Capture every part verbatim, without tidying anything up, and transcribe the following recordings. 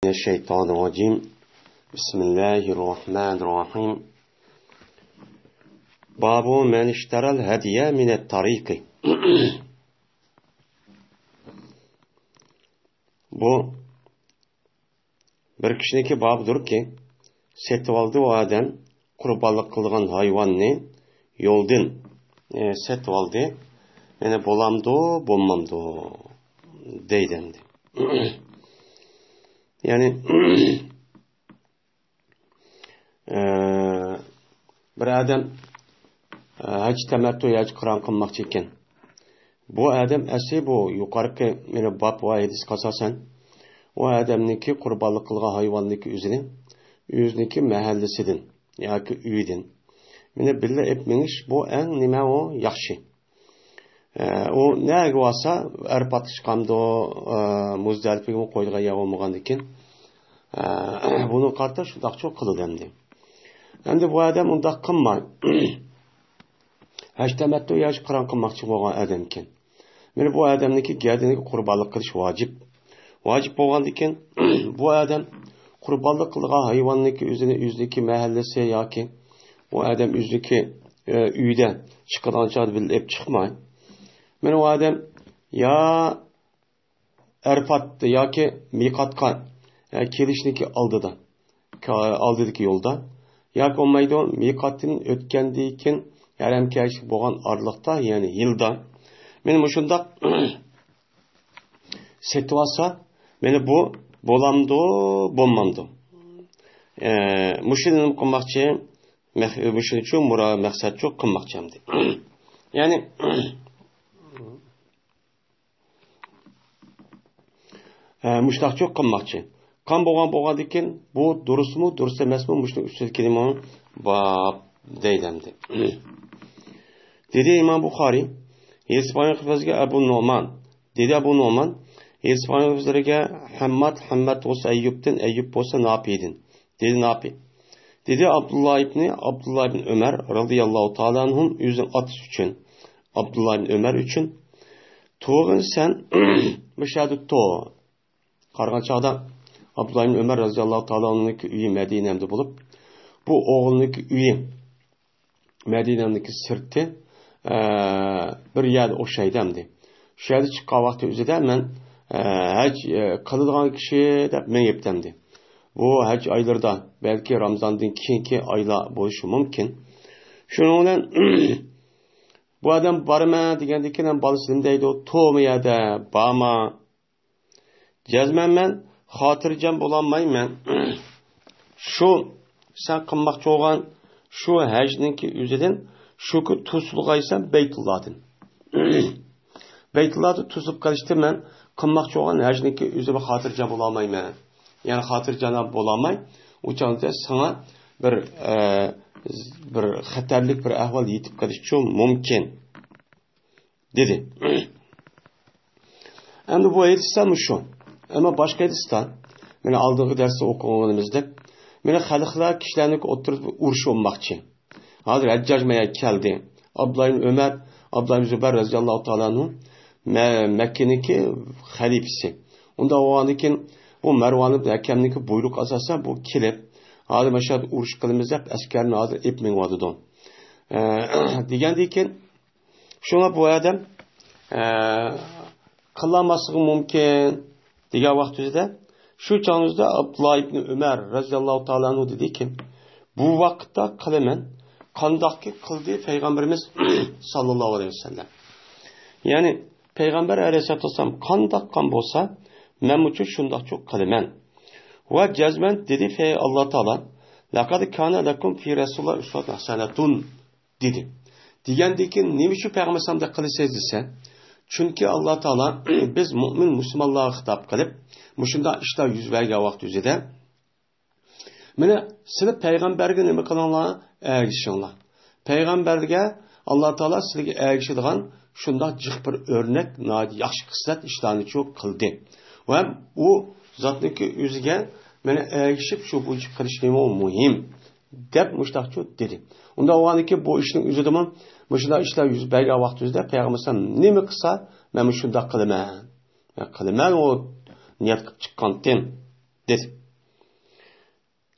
الشيطان الرجيم. بسم الله الرحمن الرحيم. باب من اشترى الهدي من الطريق. بۇ بىر كىشىنىڭكى بابىدۇركى، سېتىۋالدى ئۇ ئادەم قۇربانلىق قىلغان ھايۋاننى يولدىن، ئى، سېتىۋالدى. يەنى بولامدۇ، بولمامدۇ دەيدۇ ئەمدى. يەنى، ئى، بىر ئادەم، ئى، ھەج تەمەتتۇ، ھەج قىران قىلماقچى ئىكەن. بۇ ئادەم ئەسلى بۇ يۇقىرىقى، يەنى باب ۋە ھەدىسكە ئاساسەن، ئۇ ئادەمنىڭكى قۇربانلىق قىلغان ھايۋاننىڭكى ئۆزىنى، ئۆزىنىڭكى مەھەللىسىدىن ياكى ئۆيىدىن، مېنى بىللە ئېلىپ مېڭىش، بۇ ئەڭ نېمە ئۇ ياخشى. ئە، ئۇ نەگە بارسا، ئەرپاتقا چىقامدۇ، ئە، مۇزدەلىپىگىمۇ قويىدىغان يەر بولمىغاندىكىن، ئە، بۇنى قارىتا شۇنداقچۇ قىلىدۇ ئەمدى. ئەمدى بۇ ئادەم ئۇنداق قىلماي. ھەج تەمەتتۇ ياكى قىران قىلماقچى بولغان ئادەمكەن. مانا بۇ ئادەمنىڭكى گەدىنىگە قۇربانلىق قىلىش ۋاجىپ. ۋاجىپ بولغاندىكىن، بۇ ئادەم قۇربانلىق قىلغان ھايۋاننىڭكى ئۆزىنى، ئۆزىنىڭكى مەھەللىسى ياكى بۇ ئادەم ئۆزىنىڭكى، ئۆ-، ئۆيىدە چىقىدىغان چاغدا بىللە ئېلىپ چىقماي. مانا ئۇ ئادەم يا ئەرپاتتا ياكى مىقاتقا، ئە، كېلىشنىڭكى ئالدىدا، كا-، ئالدىدىكى يولدا ياكى بولمايدۇ، مىقاتتىن ئۆتكەندىن كېيىن ھەرەمگە كەلگۈچە بولغان ئارىلىقتا، يەنى يىلدا. مانا مۇشۇنداق سېتىۋالسا، مانا بۇ بولامدۇ، بولمامدۇ؟ ئە، مۇشۇنى نېمە قىلماقچى؟ مەخ-، مۇشۇنىچۇ مۇرا-، مەقسەتچۇ قىلماقچى ئەمدى. يەنى، ھە، مۇشۇنداقچۇ قىلماقچى. قان بولغان بولغاندىكىن، بۇ دۇرۇسمۇ، دۇرۇس ئەمەسمۇ، مۇشۇنىڭ ئۈستىدىكى نېمە باب دەيدۇ ئەمدى. دېدى ئىمام بۇخارى، ھېرىس پەيغەمبىرىمىزگە ئەبۇ نومان. دېدى ئەبۇ نومان، ھېرىس پەيغەمبىرىمىزگە ھەمماد، ھەمماد بولسا ئەييۇبتىن، ئەييۇب بولسا ناپىدىن. دېدى ناپى. دېدى ئابدۇللا ئىبنى، ئابدۇللا ئىبن ئۆمەر رازىياللاھۇ تائالا ئەنھۇم ئۆزىنىڭ ئاتىسى ئۈچۈن، ئابدۇللا ئىبن ئۆمەر ئۈچۈن، تۇغىن سەن مۇشۇ يەردە تۇر. قارىغان چاغدا ئابدۇللا ئىبن ئۆمەر رازىياللاھۇ تائالا ئەنھۇنىڭكى ئۆيى مەدىنەمدە بولۇپ، بۇ ئوغلىنىڭكى ئۆيى مەدىنەمدىكى سىرتى، ئە، بىر يەردە ئوخشايدۇ ئەمدى. شۇ يەردە چىققان ۋاقتى ئۆزىدە مەن، ئە، ھەج، ئە، قىلىدىغان كىشى دەپ مېڭىپتۇ ئەمدى. بۇ ھەج ئايلىرىدا، بەلكى رامزاندىن كېيىنكى ئايلار بولۇشى مۇمكىن. شۇنىڭ بىلەن بۇ ئادەم بارىمەن دېگەندىن كېيىن ھەم بالىسى نېمە دەيدۇ؟ تۇرما يەردە، بارما. جەزمەن مەن خاتىرجەم بولالمايمەن. شۇ سەن قىلماقچى بولغان شۇ ھەجنىڭكى ئۆزىدىن شۇ كۈن توسۇلغايسەن بەيتۇللادىن. بەيتۇللادا توسۇپ قېلىشتىن مەن قىلماقچى بولغان ھەجنىڭكى ئۆزىمۇ خاتىرجەم بولالمايمەن. يەنى خاتىرجەم بولالماي، ئۇ چاغدا ساڭا بىر، ئە، بىر خەتەرلىك بىر ئەھۋال يېتىپ قېلىشىچۇ مۇمكىن. دېدى. ئەمدى بۇ ھەدىستە مۇشۇ. ئەمما باشقا ھەدىستە، مانا ئالدىنقى دەرستە ئوقۇغىنىمىزدەك، مانا خەلقلەر كىشىلەرنىڭ ئوتتۇرىسىدا ئۇرۇشۇپ بولماقچى. ھازىر ھەججاج مايا كەلدى. ئابدۇللا ئىبن ئۆمەر، ئابدۇللا ئىبن زۇبەر رەزىياللاھۇ تائالا ئەنھۇ مە-، مەككىنىڭكى خەلىپىسى. ئۇنداق بولغاندىن كېيىن، بۇ مەرۋان ئىبن ھەكەمنىڭكى بۇيرۇقى ئاساسەن بۇ كېلىپ، ھازىر ماشۇ يەردە ئۇرۇش قىلىمىز دەپ ئەسكەرنى ھازىر ئېلىپ مېڭىۋاتىدۇ. ئە، دېگەندىن كېيىن، شۇڭا بۇ ئادەم، ئە، قىلالماسلىقى مۇمكىن دېگەن ۋاقتىدا، شۇ چاغدا ئابدۇللا ئىبنى ئۆمەر رەزىياللاھۇ تائالا ئەنھۇ دېدىكى، بۇ ۋاقىتتا قىلىمەن، قانداقكى قىلدى پەيغەمبىرىمىز ساللاللاھۇ ئەلەيھى ۋەسەللەم. يەنى پەيغەمبەر ئەلەيھىسسالاتۇ ۋەسسالام قانداق قىلغان بولسا، مەنمۇچۇ شۇنداقچۇ قىلىمەن. ۋە جەزمەن دېدى، ئى ئاللا تائالا، لەقەد كانە لەكۇم فى رەسۇلىللاھ ئۇسۋەتۇن ھەسەنەتۇن. دېدى. دېگەندىن كېيىن، نېمە ئۈچۈن پەيغەمبەر ئەلەيھىسسالام قىلىسىز دېسە، چۈنكى ئاللا تائالا بىز مۆمىن مۇسۇلمانلارغا خىتاب قىلىپ، مۇشۇنداق ئىشلار يۈز بەرگەن ۋاقىت يۈزىدە، مانا سىلەر پەيغەمبەرگە نېمە قىلىڭلار؟ ئەگىشىڭلار. پەيغەمبەرگە ئاللا تائالا سىلەرگە ئەگىشىدىغان شۇنداق جىق بىر ئۆرنەك، ناھايىتى ياخشى خىسلەت ئىشلارنىچۇ قىلدى. ۋە ئۇ زاتنىڭكى ئۆزىگە مانا ئەگىشىپ شۇ بويىچە قىلىش نېمە مۇھىم. دەپ مۇشتاقچۇ دېدى. ئۇنداق بولغاندىكىن بۇ ئىشنىڭ ئۆزىدىمۇ مۇشۇنداق ئىشلار يۈز بەرگەن ۋاقتىمىزدا پەيغەمبەر ئەلەيھىسسالام نېمە قىلسا، مەن مۇشۇنداق قىلىمەن. مەن قىلىمەن ئۇ نىيەت قىلىپ چىققانتىم. دېدى.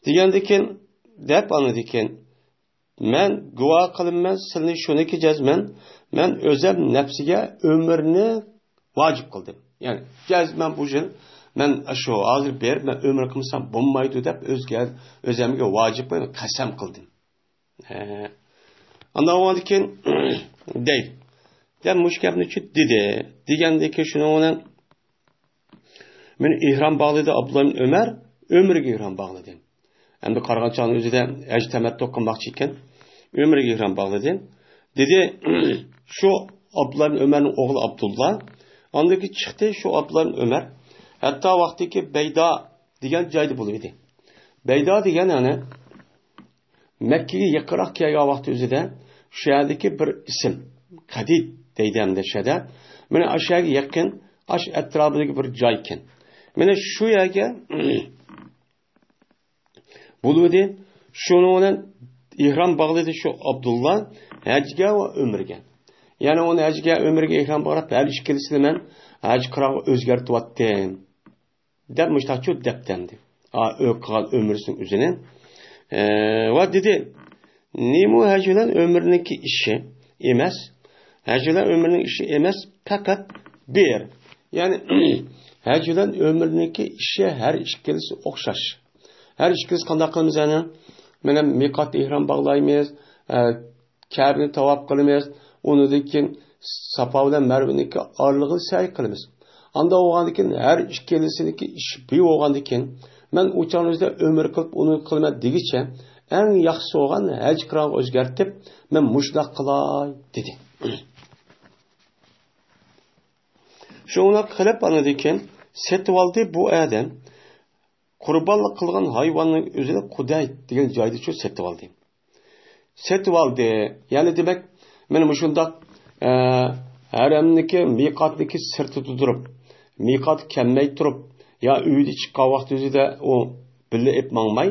دېگەندىكىن، دەپ ئاندىكىن، مەن گۇۋاھ قىلىمەن سىلنى شۇنىكى جەزمەن، مەن ئۆزەم نەپسىگە ئۆمۈرنى ۋاجىپ قىلدىم. يەنى جەزمەن بۇ يىل مەن شۇ ھازىر بېرىپ مەن ئۆمرە قىلمىسام بولمايدۇ دەپ ئۆزگە، ئۆزەمگە ۋاجىپ قىلىپ قەسەم قىلدىم. ھە. ئاندىن كېيىن دەيدۇ. دەپ مۇشۇ گەپنى دېدى. دېگەندىن كېيىن شۇنىڭ بىلەن مېنى ئېھرام باغلىدى ئابدۇللا ئىبن ئۆمەر، ئۆمرىگە ئېھرام باغلىدى. ئەمدى قارىغان چاغنىڭ ئۆزىدە ھەج تەمەتتۇ قىلماقچى ئىكەن. ئۆمرىگە ئېھرام باغلىدى. دېدى، شۇ ئابدۇللا ئىبن ئۆمەرنىڭ ئوغلى ئابدۇللا. ئاندىن كېيىن چىقتى شۇ ئابدۇللا ئىبن ئۆمەر. ھەتتا ۋاقتىكى بەيدا دېگەن جايدا بولۇۋىدى. بەيدا دېگەن يەنى مەككىگە يېقىنراق كەلگەن ۋاقتى ئۆزىدە شۇ يەردىكى بىر ئىسىم، قەدىد دەيدۇ ئەمدى شۇ يەردە. مانا ئاشۇ يەرگە يېقىن، ئاش ئەتراپىدىكى بىر جاي ئىكەن. مانا شۇ يەرگە بولۇۋىدى. شۇنىڭ بىلەن ئېھرام باغلىدى شۇ ئابدۇللا ھەجگە ۋە ئۆمرىگە. يەنى ئۇنى ھەجگە، ئۆمرىگە ئېھرام باغلاپ، ھەر ئىككىلىسىنى مەن ھەج قىرانغا ئۆزگەرتىۋەتتىم. دەپ مۇشتاقچۇ دەپتەمدى. ئا، ئۆ-، قىلغان ئۆمرىسىنىڭ ئۆزىنى. ئە، ۋە دېدى، نېمە ھەج بىلەن ئۆمرىنىڭكى ئىشى ئەمەس؟ ھەج بىلەن ئۆمرىنىڭ ئىشى ئەمەس، پەقەت بىر. يەنى، ھەج بىلەن ئۆمرىنىڭكى ئىشى ھەر ئىككىلىسى ئوخشاش. ھەر ئىككىلىسى قانداق قىلىمىز يەنى؟ مانا مىقات ئېھرام باغلايمىز، ئە، كەبىنى تاۋاپ قىلىمىز، ئۇنىڭدىن كېيىن ساپا بىلەن مەرۋىنىڭكى ئارىلىقىدا سەي قىلىمىز. ئانداق بولغاندىن كېيىن، ھەر ئىككىلىسىنىڭكى ئىشى بىر بولغاندىن كېيىن، مەن ئۇ چاغنىڭ ئۆزىدە ئۆمرە قىلىپ، ئۇنى قىلىمەن دېگۈچە، ئەڭ ياخشىسى بولغان ھەج قىرانغا ئۆزگەرتىپ، مەن مۇشۇنداق قىلاي، دېدى. شۇنداق قىلىپ، ئاندىن كېيىن سېتىۋالدى بۇ ئادەم. قۇربانلىق قىلغان ھايۋاننىڭ ئۆزىنى قۇدەيت دېگەن جايدىچۇ سېتىۋالدى. سېتىۋالدى. يەنى دېمەك، مانا مۇشۇنداق، ئە، ھەرەمنىكى، مىقاتنىكى سىرتىدا تۇرۇپ، مىقات كەلمەي تۇرۇپ، يا ئۆيدە چىققان ۋاقتى ئۆزىدە ئۇ بىللە ئېلىپ ماڭماي،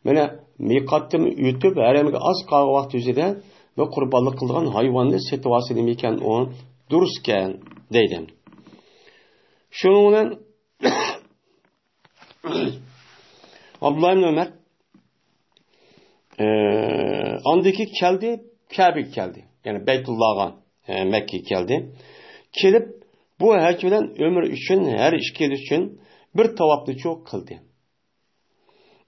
مانا مىقاتتىن ئۆتۈپ، ھەرەمگە ئاز قالغان ۋاقتى ئۆزىدە بۇ قۇربانلىق قىلىدىغان ھايۋاننى سېتىۋالسا نېمىكەن ئۇ؟ دۇرۇسكەن، دەيدۇ. شۇنىڭ بىلەن ئابدۇللا ئىبن ئۆمەر، ئە، ئاندىكى كەلدى، كەبىگە كەلدى. يەنى بەيتۇللاغا، ئە، مەككىگە كەلدى. كېلىپ، بۇ ھەج بىلەن ئۆمرە ئۈچۈن، ھەر ئىككىلى ئۈچۈن بىر تاۋاپنىچۇ قىلدى.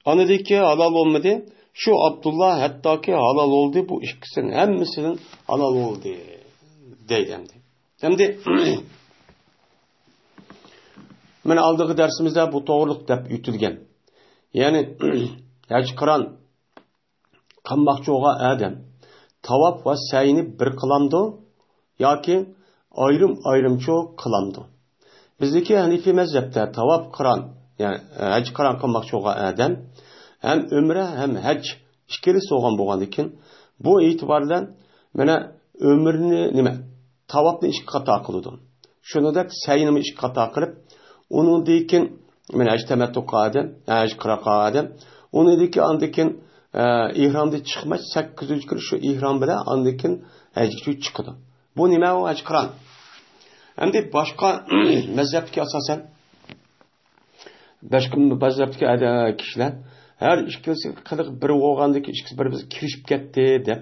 ئاندىكى ھالال بولمىدى. شۇ ئابدۇللا ھەتتاكى ھالال بولدى، بۇ ئىككىسىنىڭ ھەممىسىدىن ھالال بولدى، دەيدۇ ئەمدى. ئەمدى مانا ئالدىنقى دەرسىمىزدە بۇ توغرىلىق دەپ ئۆتۈلگەن. يەنى ھەج قىران قىلماقچى بولغان ئادەم تاۋاپ ۋە سەينى بىر قىلامدۇ ياكى ئايرىم-ئايرىمچۇ قىلامدۇ؟ بىزدىكى ھەنىفىي مەزھەپتە تاۋاپ قىران، يەنى ھەج قىران قىلماقچى بولغان ئادەم ھەم ئۆمرە، ھەم ھەج ئىككىلىسى بولغان بولغاندىكىن، بۇ ئېتىبار بىلەن مانا ئۆمرىنى، نېمە، تاۋاپنى ئىككى قاتا قىلىدۇ. شۇنىڭدەك سەينىمۇ ئىككى قاتا قىلىپ، ئۇنىڭدىن كېيىن مانا ھەج تەمەتتۇ قىلغان ئادەم، ھەج قىران قىلغان ئادەم، ئۇنىڭدىن كېيىن، ئاندىن كېيىن، ئە، ئېھرامدىن چىقماي، سەككىزىنچى كۈنى شۇ ئېھرام بىلەن ئاندىن كېيىن ھەجگە چىقىدۇ. بۇ نېمە؟ ئۇ ھەج قىران. ئەمدى باشقا مەزھەپتىكى ئاساسەن، باشقا مەزھەپتىكى ئادە-، كىشىلەر ھەر ئىككىلىسى قىلىق بىر بولغاندىكى ئىككىسى بىر-بىرىگە كىرىشىپ كەتتى دەپ،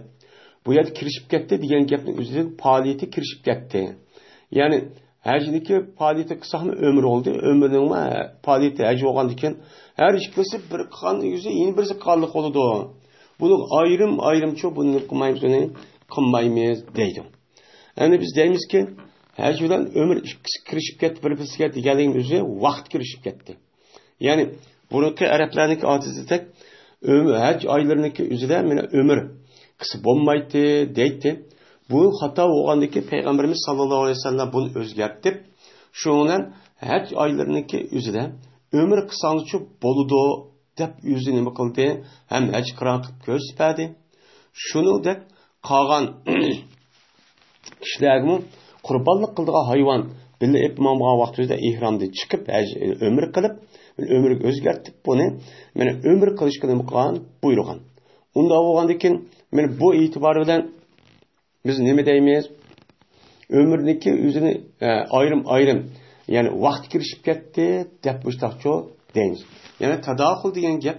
بۇ يەردە كىرىشىپ كەتتى دېگەن گەپنىڭ ئۆزىدىن پائالىيىتى كىرىشىپ كەتتى. يەنى ھەجنىكى پائالىيىتى قىلساقمۇ ئۆمرە بولدى، ئۆمرىنىڭمۇ پائالىيىتى ھەج بولغاندىكىن، ھەر ئىككىلىسى بىر قىلغان يۈزى يەنە بىرسى قىلغانلىق بولىدۇ. بۇنى ئايرىم-ئايرىمچۇ بۇنى قىلمايمىز، ئۇنى قىلمايمىز دەيدۇ. ئەمدى بىز دەيمىزكى، ھەج بىلەن ئۆمرە ئىككىسى كىرىشىپ كەتتى بىر-بىرسىگە دېگەنلىكىمىز ئۆزى ۋاقىت كىرىشىپ كەتتى. يەنى بۇرۇنقى ئەرەبلەرنىڭكى ئادىتىدەك ئۆم-، ھەج ئايلىرىنىڭكى ئۆزىدە مانا ئۆمرە قىلسا بولمايتتى دەيتتى. بۇ خاتا بولغاندىكىن پەيغەمبىرىمىز ساللاللاھۇ ئەلەيھى ۋەسەللەم بۇنى ئۆزگەرتىپ، شۇنىڭ بىلەن ھەج ئايلىرىنىڭكى ئۆزىدە ئۆمرە قىلساڭلارچۇ بولىدۇ دەپ ئۆزى نېمە قىلدى؟ ھەم ھەج قىران قىلىپ كۆرسىتىپ بەردى. شۇنىڭدەك قالغان كىشىلەرگىمۇ قۇربانلىق قىلىدىغان ھايۋان بىللە ئېلىپ ماڭمىغان ۋاقتىدا ئېھرامدىن چىقىپ، ھەج، ئۆمرە قىلىپ، ئۆمرىگە ئۆزگەرتىپ بۇنى، مانا، ئۆمرە قىلىشقا نېمە قىلغان؟ بۇيرۇغان. ئۇنداق بولغاندىكىن، مانا، بۇ ئېتىبار بىلەن بىز نېمە دەيمىز؟ ئۆمرىنىڭكى ئۆزىنى، ئە، ئايرىم-ئايرىم، يەنى ۋاقتى كىرىشىپ كەتتى، دەپ مۇشتاقچۇ دەيمىز. يەنى تاداخۇل دېگەن گەپ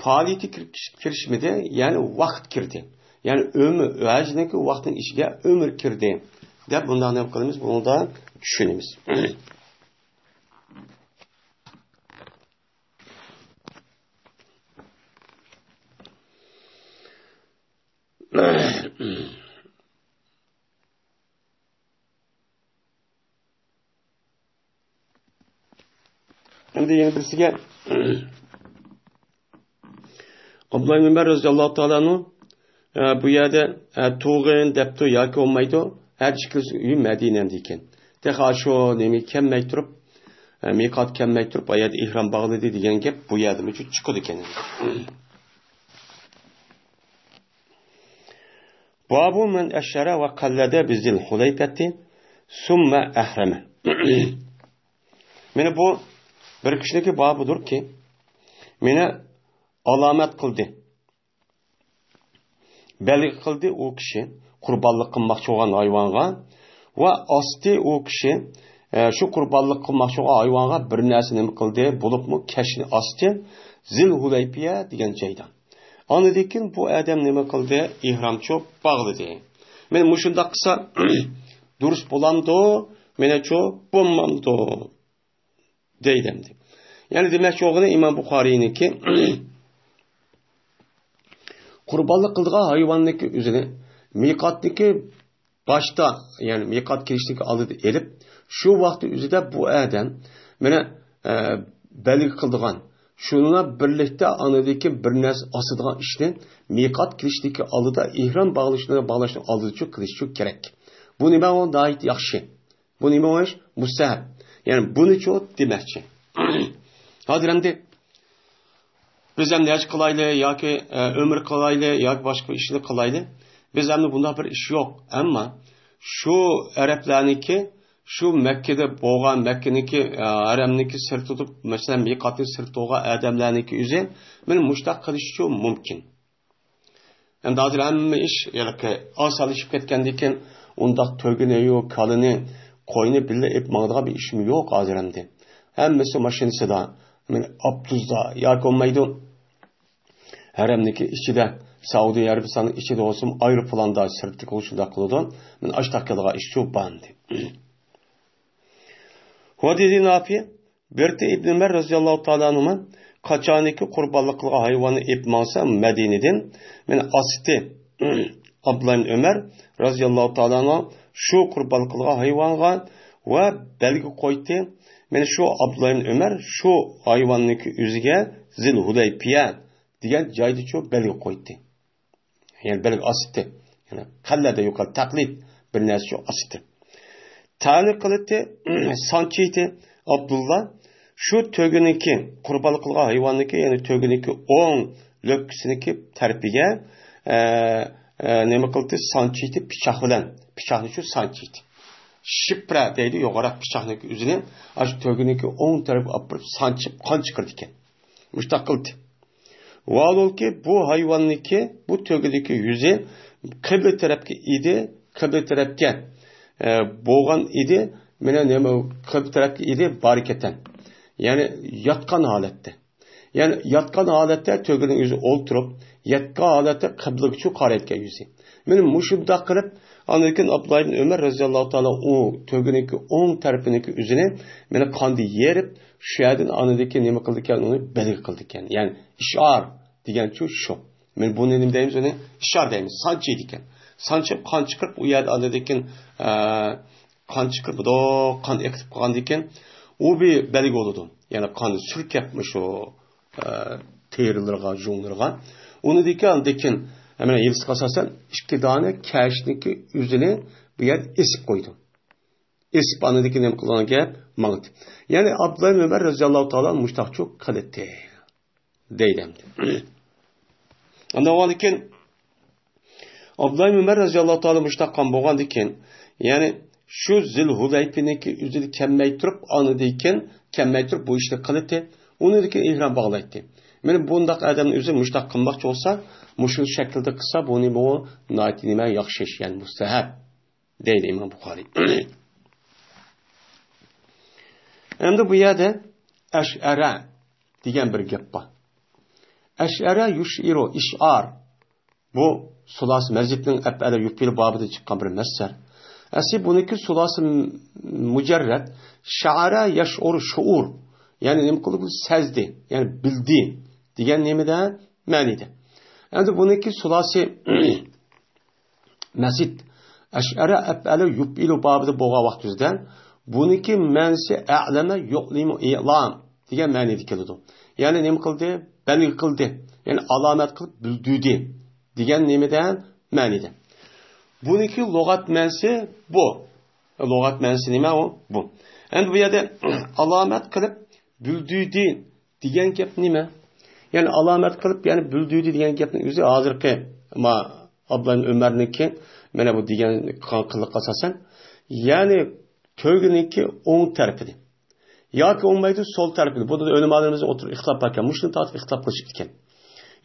پائالىيىتى كىر-، كىرىشمىدى، يەنى ۋاقىت كىردى. يەنى ئۆمۈر، ھەجنىڭكى ۋاقتىنىڭ ئىچىگە ئۆمۈر كىردى دەپ بۇنداق نېمە قىلىمىز، بۇنى چۈشىنىمىز. ئەمدى يەنە بىرسىگە، ئابدۇللا ئىبن ئۆمەر رەزىياللاھۇ تائالا ئەنھۇ، ئە، بۇ يەردە، ئە، تۇغۇن دەپتۇ ياكى بولمايدۇ. ھەر ئىككىلىسى ئۆيى مەدىنەدە ئىكەن. تېخى شۇ نېمە كەلمەي تۇرۇپ، ئە، مىقات كەلمەي تۇرۇپ، ئايەت ئېھرام باغلىدى دېگەن گەپ بۇ يەردىمۇ چىقىدۇ ئىكەن. بابۇ مەن ئەششەرە ۋە قەللەدە بىزىل ھۇلەيپەتى سۇممە ئەھرەمە. مانا بۇ بىر كىشىنىڭكى بابىدۇركى، مانا ئالامەت قىلدى، بەلگە قىلدى ئۇ كىشى قۇربانلىق قىلماقچى بولغان ھايۋانغا ۋە ئاستى ئۇ كىشى، ئە، شۇ قۇربانلىق قىلماقچى بولغان ھايۋانغا بىر نەرسە نېمە قىلدى، بولۇپمۇ كەشنى ئاستى زىل ھۇلەيپىيە دېگەن جايدا. ئاندىن كېيىن بۇ ئادەم نېمە قىلدى؟ ئېھرامچۇ باغلىدى. مانا مۇشۇنداق قىلسا دۇرۇس بولامدۇ؟ مېنىچۇ بولمامدۇ؟ دەيدۇ ئەمدى. يەنى دېمەكچى بولغىنى ئىمام بۇخارىينىڭكى قۇربانلىق قىلىدىغان ھايۋاننىڭكى ئۆزىنى مىقاتنىڭكى باشتا، يەنى مىقات كېلىشتىكى ئالدىدا ئېلىپ، شۇ ۋاقىت ئۆزىدە بۇ ئادەم مانا، ئە، بەلگە قىلىدىغان، شۇنىڭ بىلەن بىرلىكتە ئاندىن كېيىن بىر نەرسە ئاسىدىغان ئىشنى مىقات كېلىشتىكى ئالدىدا، ئېھرام باغلىشىنى، باغلاشنىڭ ئالدىدىچۇ قىلىشچۇ كېرەك. بۇ نېمە؟ ئۇ ناھايىتى ياخشى. بۇ نېمە ئىش؟ مۇستەھەب. يەنى بۇنىچۇ دېمەكچى. ھازىر ئەمدى بىز ئەمدى ھەج قىلايلى ياكى، ئە، ئۆمرە قىلايلى ياكى باشقا بىر ئىشنى قىلايلى. بىز ئەمدى بۇنداق بىر ئىش يوق. ئەمما شۇ ئەرەبلەرنىڭكى، شۇ مەككىدە بولغان، مەككىنىڭكى، ئە، ھەرەمنىڭكى سىرتىدا، مەسىلەن، مىقاتنىڭ سىرتىدا بولغان ئادەملەرنىڭكى ئۆزى مانا مۇشۇنداق قىلىشىچۇ مۇمكىن. ئەمدى ھازىر ھەممە ئىش ھېلىقى ئاسانلىشىپ كەتكەندىكىن، ئۇنداق تۆگىنى-يۇ، كالىنى، قوينى بىللە ئېلىپ ماڭىدىغان بىر ئىشمۇ يوق ھازىر ئەمدى. ھەممىسى ماشىنىسىدا، مانا ئاپتوبۇستا ياكى بولمايدۇ، ھەرەمنىڭكى ئىچىدە، سەئۇدى ئەرەبىستاننىڭ ئىچىدە بولسىمۇ، ئايروپىلاندا، سىرتتىكى شۇنداق قىلىدۇ. مانا ئاشتاق كېلىدىغان ئىشچۇ بار ئەمدى. ۋە دېدى نافىئ، بىرتى ئىبن ئۆمەر رەزىياللاھۇ تائالا ئەنھۇما قاچانكى قۇربانلىق قىلغان ھايۋاننى ئېلىپ ماڭسا مەدىنىدىن، مانا ئاستى ئابدۇللا ئىبن ئۆمەر رەزىياللاھۇ تائالا ئەنھۇ شۇ قۇربان قىلغان ھايۋانغا ۋە بەلگە قويدى. مانا شۇ ئابدۇللا ئىبن ئۆمەر شۇ ھايۋاننىڭكى ئۆزىگە زىل ھۇلەيپىيە دېگەن جايدىچۇ بەلگە قويدى. يەنى بەلگە ئاسىتتى. يەنى قەللەدە يۇقىرى تەقلىد بىر نەرسىچۇ ئاسىتتى. تەنى قىلىتى سانچىتى ئابدۇللا شۇ تۆگىنىڭكى، قۇربان قىلغان ھايۋاننىڭكى، يەنى تۆگىنىڭكى ئوڭ لۆپكىسىنىڭكى تەرىپىگە، ئە، ئە، نېمە قىلدى؟ سانچىتى پىچاق بىلەن، پىچاقنى شۇ سانچىتى. شىپرە دەيدۇ، يوغانراق پىچاقنىڭكى ئۆزىنى، ئاشۇ تۆگىنىڭكى ئوڭ تەرىپىگە ئاپىرىپ سانچىپ قان چىقىرىدىكەن. مۇشتاق قىلدى. ۋاھالۇلكى بۇ ھايۋاننىڭكى، بۇ تۆگىدىكى يۈزى قىبلە تەرەپكە ئىدى، قىبلە تەرەپكە، ئە، بولغان ئىدى. مانا نېمە، قىبلە تەرەپكە ئىدى، بارىكەتەن. يەنى ياتقان ھالەتتە. يەنى ياتقان ھالەتتە تۆگىنىڭ يۈزى ئولتۇرۇپ، ياتقان ھالەتتە قىبلىگىچۇ قارايدىكەن يۈزى. مانا مۇشۇنداق قىلىپ، ئاندىن كېيىن ئابدۇللا ئىبن ئۆمەر رەزىياللاھۇ تائالا ئۇ تۆگىنىڭكى ئوڭ تەرىپىنىڭكى ئۆزىنى مانا قاندا يېرىپ، شۇ يەردىن ئاندىن كېيىن نېمە قىلىدىكەن؟ ئۇنى بەلگە قىلىدىكەن. يەنى ئىشئار دېگەنچۇ شۇ. مانا بۇنى نېمە دەيمىز؟ ئۇنى ئىشئار دەيمىز. سانچىيدىكەن. سانچىپ قان چىقىرىپ، ئۇ يەردە ئاندىن كېيىن، ئە، قان چىقىرىپ، مۇنداق قان ئېقىتىپ قالغاندىن كېيىن، ئۇ بىر بەلگە بولىدۇ. يەنى قان سۈركەپ مۇشۇ، ئە، تېرىلىرىغا، جۇڭلىرىغا. ئۇنىڭدىن كېيىن، ئاندىن كېيىن، مانا يىلتىزغا ئاساسەن ئىككى دانە كەشنىڭكى ئۆزىنى بۇ يەردە ئېسىپ قويىدۇ. ئېسىپ، ئاندىن كېيىن نېمە قىلغان گەپ؟ ماڭدى. يەنى ئابدۇللا ئىبن ئۆمەر رەزىياللاھۇ تائالا مۇشتاقچۇ قىلىتتى. دەيدۇ ئەمدى. ئاندىن كېيىن ئابدۇللا ئىبن ئۆمەر رەزىياللاھۇ تائالا مۇشتاق قىلغان بولغاندىن كېيىن، يەنى شۇ زىل ھۇلەيپىنىڭكى ئۆزىدە كەلمەي تۇرۇپ، ئاندىن كېيىن كەلمەي تۇرۇپ بۇ ئىشنى قىلىتتى. ئۇنىڭدىن كېيىن ئېھرام باغلايتتى. مانا بۇنداق ئادەمنىڭ ئۆزى مۇشتاق قىلماقچى بولسا، مۇشۇ شەكىلدە قىلسا، بۇنى بۇ ناھايىتى نېمە ياخشى ئىش، يەنى مۇستەھەب. دەيدۇ ئىمام بۇخارىي. ئەمدى بۇ يەردە ئەشئەرە، دېگەن بىر گەپ بار. ئەشئەرە يۇشئىرۇ، ئىشئار. بۇ سۇلاسى مەزىدنىڭ ئەپئەلە يۇپئىلۇ بابىدا چىققان بىر مەسدەر. ئەسلى بۇنىڭكى سۇلاسى مۇجەررەت، شەئەرە يەشئۇرۇ شۇئۇر. يەنى نېمە قىلدى؟ بۇ سەزدى، يەنى بىلدى دېگەن نېمىدە؟ مەنىدە. ئەمدى بۇنىڭكى سۇلاسى مەزىد، ئەشئەرە ئەپئەلە يۇپئىلۇ بابىدا بولغان ۋاقتىمىزدا، بۇنىڭكى مەنىسى ئەلەمە يۇئلىمۇ ئىلام دېگەن مەنىدە كېلىدۇ. يەنى نېمە قىلدى؟ بەلگە قىلدى. يەنى ئالامەت قىلىپ بىلدۈردى دېگەن نېمىدە؟ مەنىدە. بۇنىڭكى لۇغەت مەنىسى بۇ. لۇغەت مەنىسى نېمە ئۇ؟ بۇ. ئەمدى بۇ يەردە ئالامەت قىلىپ بىلدۈردى دېگەن گەپ نېمە؟ يەنى ئالامەت قىلىپ، يەنى بىلدۈردى دېگەن گەپنىڭ ئۆزى ھازىرقى ما ئابدۇللا ئۆمەرنىڭكى مانا بۇ دېگەن قىلىق ئاساسەن. يەنى تۆگىنىڭكى ئوڭ تەرىپىنى ياكى بولمايدۇ سول تەرىپىنى. بۇنى ئۆلىمالىرىمىز ئوتتۇرىغا ئىختىلاپ باركەن. مۇشۇنى تارتىپ ئىختىلاپ قىلىشىپتىكەن.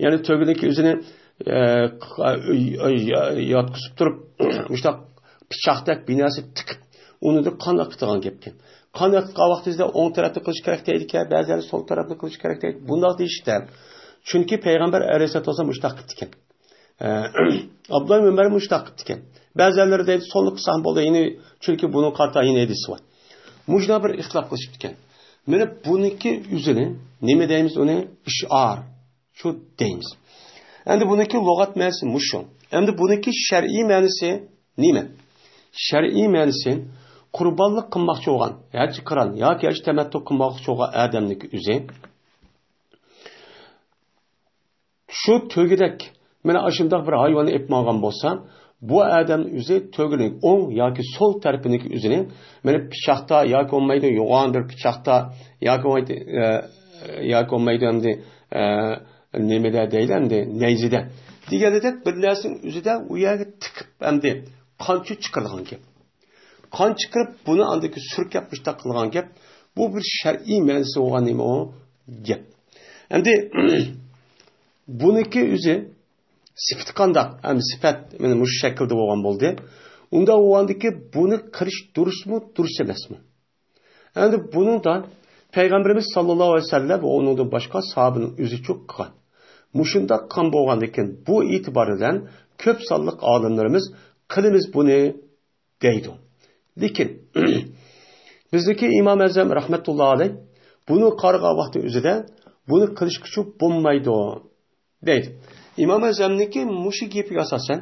يەنى تۆگىنىڭكى ئۆزىنى، ئە، ياتقۇزۇپ تۇرۇپ، مۇشۇنداق پىچاقتەك بىر نەرسە تىقىپ، ئۇنى قانداق قىلىدىغان گەپكەن. قانداق قىلغان ۋاقتىمىزدا ئوڭ تەرەپنى قىلىش كېرەك دەيدىكەن، بەزىلەر سول تەرەپنى قىلىش كېرەك دەيدۇ. بۇنداق دېيىشتە. چۈنكى پەيغەمبەر ئەلەيھىسسالاتۇ ۋەسسالام مۇشۇنداق قىپتىكەن. ئە، ئابدۇللا ئۆمەر مۇشۇنداق قىپتىكەن. بەزىلەر دەيدۇ، سولنى قىلساڭ بولدى، يەنى، چۈنكى بۇنىڭ قارىتا يەنە ھەدىسى بار. مۇشۇنداق بىر ئىختىلاپ قىلىشىپتىكەن. مانا بۇنىڭكى ئۆزىنى نېمە دەيمىز ئۇنى؟ ئىشئار. شۇ دەيمىز. ئەمدى بۇنىڭكى لۇغەت مەنىسى مۇشۇ. ئەمدى بۇنىڭكى شەرئىي مەنىسى نېمە؟ شەرئىي مەنىسى قۇربانلىق قىلماقچى بولغان، ھەج قىران ياكى ھەج تەمەتتۇ قىلماقچى بولغان ئادەمنىڭكى ئۆزى شۇ تۆگىدەك، مانا ئاشۇنداق بىر ھايۋاننى ئېلىپ ماڭغان بولسا، بۇ ئادەم ئۆزى تۆگىنىڭ ئوڭ ياكى سول تەرىپىنىڭكى ئۆزىنى مانا پىچاقتا ياكى بولمايدۇ يوغان بىر پىچاقتا ياكى بولمايدۇ، ئە، ياكى بولمايدۇ ئەمدى، ئە، نېمىدە دەيلى ئەمدى، نەيزىدە دېگەندەك بىر نەرسىنىڭ ئۆزىدە ئۇ يەرگە تىقىپ ئەمدى قانچە چىقىرىدىغان گەپ. قان چىقىرىپ، بۇنى ئاندىكى سۈركەپ مۇشتاق قىلغان گەپ. بۇ بىر شەرئىي مەنىسى بولغان نېمە ئۇ گەپ. ئەمدى بۇنىكى ئۆزى سۈپىتى قانداق؟ ئەمدى سۈپەت مانا مۇشۇ شەكىلدە بولغان بولدى. ئۇنداق بولغاندىكى بۇنى قىلىش دۇرۇسمۇ، دۇرۇس ئەمەسمۇ؟ ئەمدى بۇنىڭدا پەيغەمبىرىمىز ساللاللاھۇ ئەلەيھى ۋەسەللەم ۋە ئۇنىڭدىن باشقا ساھابىنىڭ ئۆزىچۇ قىلغان. مۇشۇنداق قىلغان بولغاندىكىن بۇ ئېتىبار بىلەن كۆپ سانلىق ئالىملىرىمىز قىلىمىز بۇنى دەيدۇ. لېكىن بىزدىكى ئىمام ئەزەم رەھمەتۇللا ئەلەيھ بۇنى قارىغان ۋاقتى ئۆزىدە بۇنى قىلىشقىچۇ بولمايدۇ دەيدۇ. ئىمام ئەزەمنىڭكى مۇشۇ گېپىگە ئاساسەن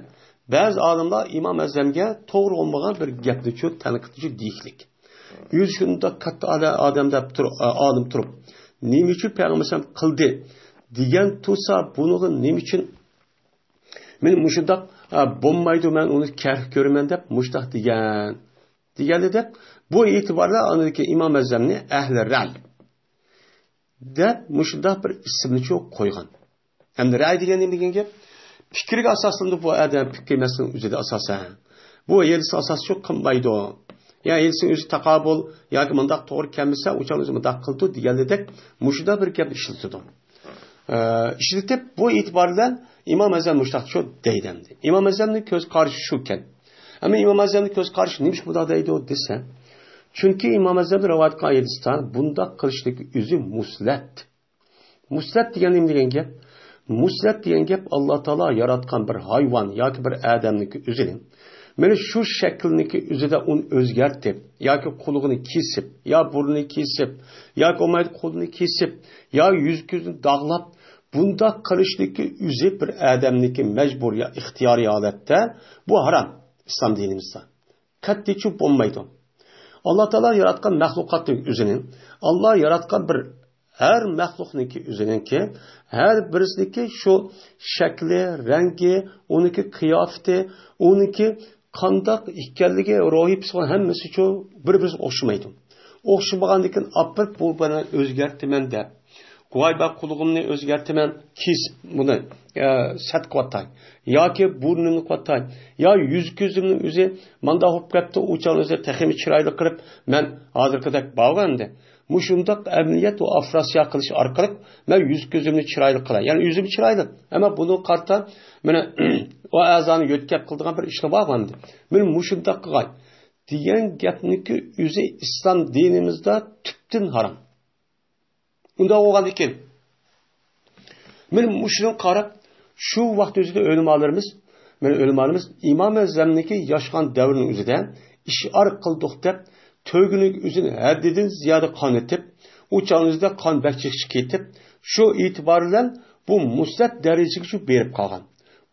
بەزى ئالىملار ئىمام ئەزەمگە توغرا بولمىغان بىر گەپنىچۇ تەنقىدنىچۇ دېيىشلىك. يۈز شۇنداق كاتتا ئادە-، ئادەم دەپ تۇر-، ئالىم تۇرۇپ، نېمە ئۈچۈن پەيغەمبەر قىلدى دېگەن تۇرسا، بۇنىڭغا نېمە ئۈچۈن مەن مۇشۇنداق، ئا، بولمايدۇ، مەن ئۇنى كەرھ كۆرىمەن دەپ مۇشۇنداق دېگەن. دېگەندە دەپ، بۇ ئېتىباردا ئاندىكى ئىمام ئەزەمنى ئەھلى رەي دەپ مۇشۇنداق بىر ئىسىمنىچۇ قويغان. ئەمدى رەي دېگەن نېمە دېگەن گەپ؟ پىكىرگە ئاساسلىنىدۇ بۇ ئادەم پىكىر مەسىلىنىڭ ئۆزىدە ئاساسەن. بۇ ھېلىسى ئاساسچۇ قىلمايدۇ. يا ھېلىسى ئۆزى تاقابىل ياكى مۇنداق توغرا كەلمىسە، ئۇ چاغدا ئۆزى مۇنداق قىلىدۇ دېگەندەك مۇشۇنداق بىر گەپنى ئىشلىتىدۇ. ئە، ئىشلىتىپ، بۇ ئېتىبار بىلەن ئىمام ئەزەم مۇشۇنداقچۇ دەيدۇ ئەمدى. ئىمام ئەزەمنىڭ كۆز قارىشى شۇكەن. ئەمما ئىمام ئەزەمنىڭ كۆز قارىشى نېمىشقا بۇنداق دەيدۇ دېسە، چۈنكى ئىمام ئەزەمدىن رىۋايەت قىلغان ھەدىستە بۇنداق قىلىشنىڭ ئۆزى مۇسلەت. مۇسلەت دېگەن نېمە دېگەن گەپ؟ مۇسلەت دېگەن گەپ ئاللا تائالا ياراتقان بىر ھايۋان ياكى بىر ئادەمنىڭكى ئۆزىنى، مانا شۇ شەكىلنىڭكى ئۆزىدە ئۇنى ئۆزگەرتىپ، ياكى قۇلىقىنى كېسىپ، يا بۇرنىنى كېسىپ، ياكى بولمايدۇ قولىنى كېسىپ، يا يۈز كۆزىنى داغلاپ، بۇنداق قىلىشنىڭكى ئۆزى بىر ئادەمنىڭكى مەجبۇرىي يا ئىختىيارىي ھالەتتە، بۇ ھارام ئىسلام دىنىمىزدا. قەتئىيچۇ بولمايدۇ. ئاللا تائالا ياراتقان مەخلۇقاتنىڭ ئۆزىنى، ئاللا ياراتقان بىر ھەر مەخلۇقنىڭكى ئۆزىنىڭكى، ھەر بىرسىنىڭكى شۇ شەكلى، رەڭگى، ئۇنىڭكى قىياپىتى، ئۇنىڭكى قانداق ئىكەنلىكى، روھىي، پسىخولوگىيە ھەممىسىچۇ بىر-بىرسىگە ئوخشىمايدۇ. ئوخشىمىغاندىكىن ئاپىرىپ بۇ بىلەن ئۆزگەرتىمەن دەپ، ۋاي بە قۇلىقىمنى ئۆزگەرتىمەن، كېسىپ بۇنى، ئە، سەت قىلىۋاتاي. ياكى بۇرنۇمنى قىلىۋاتاي. يا يۈز كۆزۈمنىڭ ئۆزى ماندا بولۇپ كەتتى، ئۇ چاغنىڭ ئۆزى تېخىمۇ چىرايلىق قىلىپ، مەن ھازىرقىدەك بارغۇ ئەمدى. مۇشۇنداق ئەمەلىيەت ۋە ئوپېراتسىيە قىلىش ئارقىلىق مەن يۈز كۆزۈمنى چىرايلىق قىلاي. يەنى ئۆزۈم چىرايلىق. ئەمما بۇنىڭغا قارىتا مانا ئۇ ئەزانى يۆتكەپ قىلىدىغان بىر ئىشلار بارغۇ ئەمدى. مانا مۇشۇنداق قىلغاي دېگەن گەپنىڭكى ئۆزى ئىسلام دىنىمىزدا تۈپتىن ھارام. ئۇنداق بولغاندىكىن، مانا مۇشۇنىڭغا قاراپ، شۇ ۋاقىت ئۆزىدە ئۆلىمالىرىمىز، مانا ئۆلىمالىرىمىز ئىمام ئەزەمنىڭكى ياشىغان دەۋرىنىڭ ئۆزىدە ئىشئار قىلدۇق دەپ، تۆگىنىڭ ئۆزىنى ھەددىدىن زىيادە قانىتىپ، ئۇ چاغنىڭ ئۆزىدە قان بەك جىق چىقىپ كېتىپ، شۇ ئېتىبار بىلەن بۇ مۇسلەت دەرىجىگىچە بېرىپ قالغان.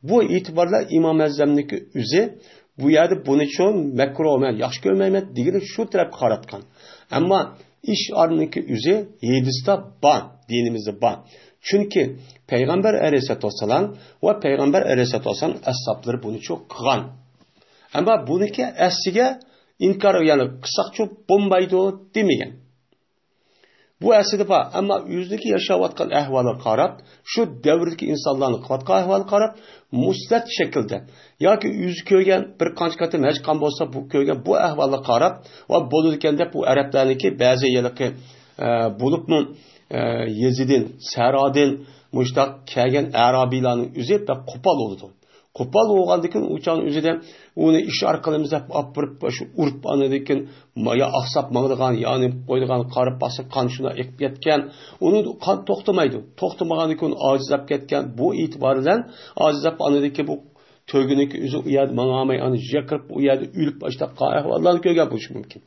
بۇ ئېتىبار بىلەن ئىمام ئەزەمنىڭكى ئۆزى بۇ يەردە بۇنى چوڭ مەكرۇھ، مەن ياخشى كۆرمەيمەن دېگىنى شۇ تەرەپكە قاراتقان. ئەمما ئىشئارنىڭكى ئۆزى ھەدىستە بار، دىنىمىزدە بار. چۈنكى پەيغەمبەر ئەلەيھىسسالاتۇ ۋەسسالام ۋە پەيغەمبەر ئەلەيھىسسالاتۇ ۋەسسالام ئەسھابلىرى بۇنى چوڭ قىلغان. ئەمما بۇنىڭكى ئەسلىگە ئىنكار، يەنى قىلساقچۇ بولمايدۇ دېمىگەن. بۇ ئەسلىدە بار، ئەمما ئۆزىنىڭكى ياشاۋاتقان ئەھۋالىغا قاراپ، شۇ دەۋردىكى ئىنسانلارنىڭ قىلىۋاتقان ئەھۋالىغا قاراپ، مۇسلەت شەكىلدە ياكى ئۆزى كۆرگەن بىر قانچە قېتىم ھەج قىلغان بولسا، بۇ كۆرگەن بۇ ئەھۋالغا قاراپ ۋە بولىدىكەن دەپ، بۇ ئەرەبلەرنىڭكى بەزى ھېلىقى، ئە، بولۇپمۇ، ئە، يېزىدىن، سەھرادىن، مۇشۇنداق كەلگەن ئەرابىيلارنىڭ ئۆزى بەك قوپال بولىدۇ. قوپال بولغاندىن كېيىن ئۇ چاغنىڭ ئۆزىدە ئۇنى ئىشئار قىلىمىز دەپ ئاپىرىپ، شۇ ئۇرۇپ، ئاندىن كېيىن ما-، يا ئاقساپ ماڭىدىغان، يا نېمە قويىدىغان، قارىپ باقسا قان شۇنداق ئېقىپ كەتكەن. ئۇنىڭ قان توختىمايدۇ. توختىمىغاندىن كېيىن ئاجىزلاپ كەتكەن. بۇ ئېتىبار بىلەن ئاجىزلاپ، ئاندىن كېيىن بۇ تۆگىنىڭكى ئۆزى ئۇ يەردە ماڭالماي، ئاندىن يەرگە كىرىپ، ئۇ يەردە ئۆلۈپ، ئاشۇنداق ئەھۋاللارنى كۆرگەن بولۇشى مۇمكىن.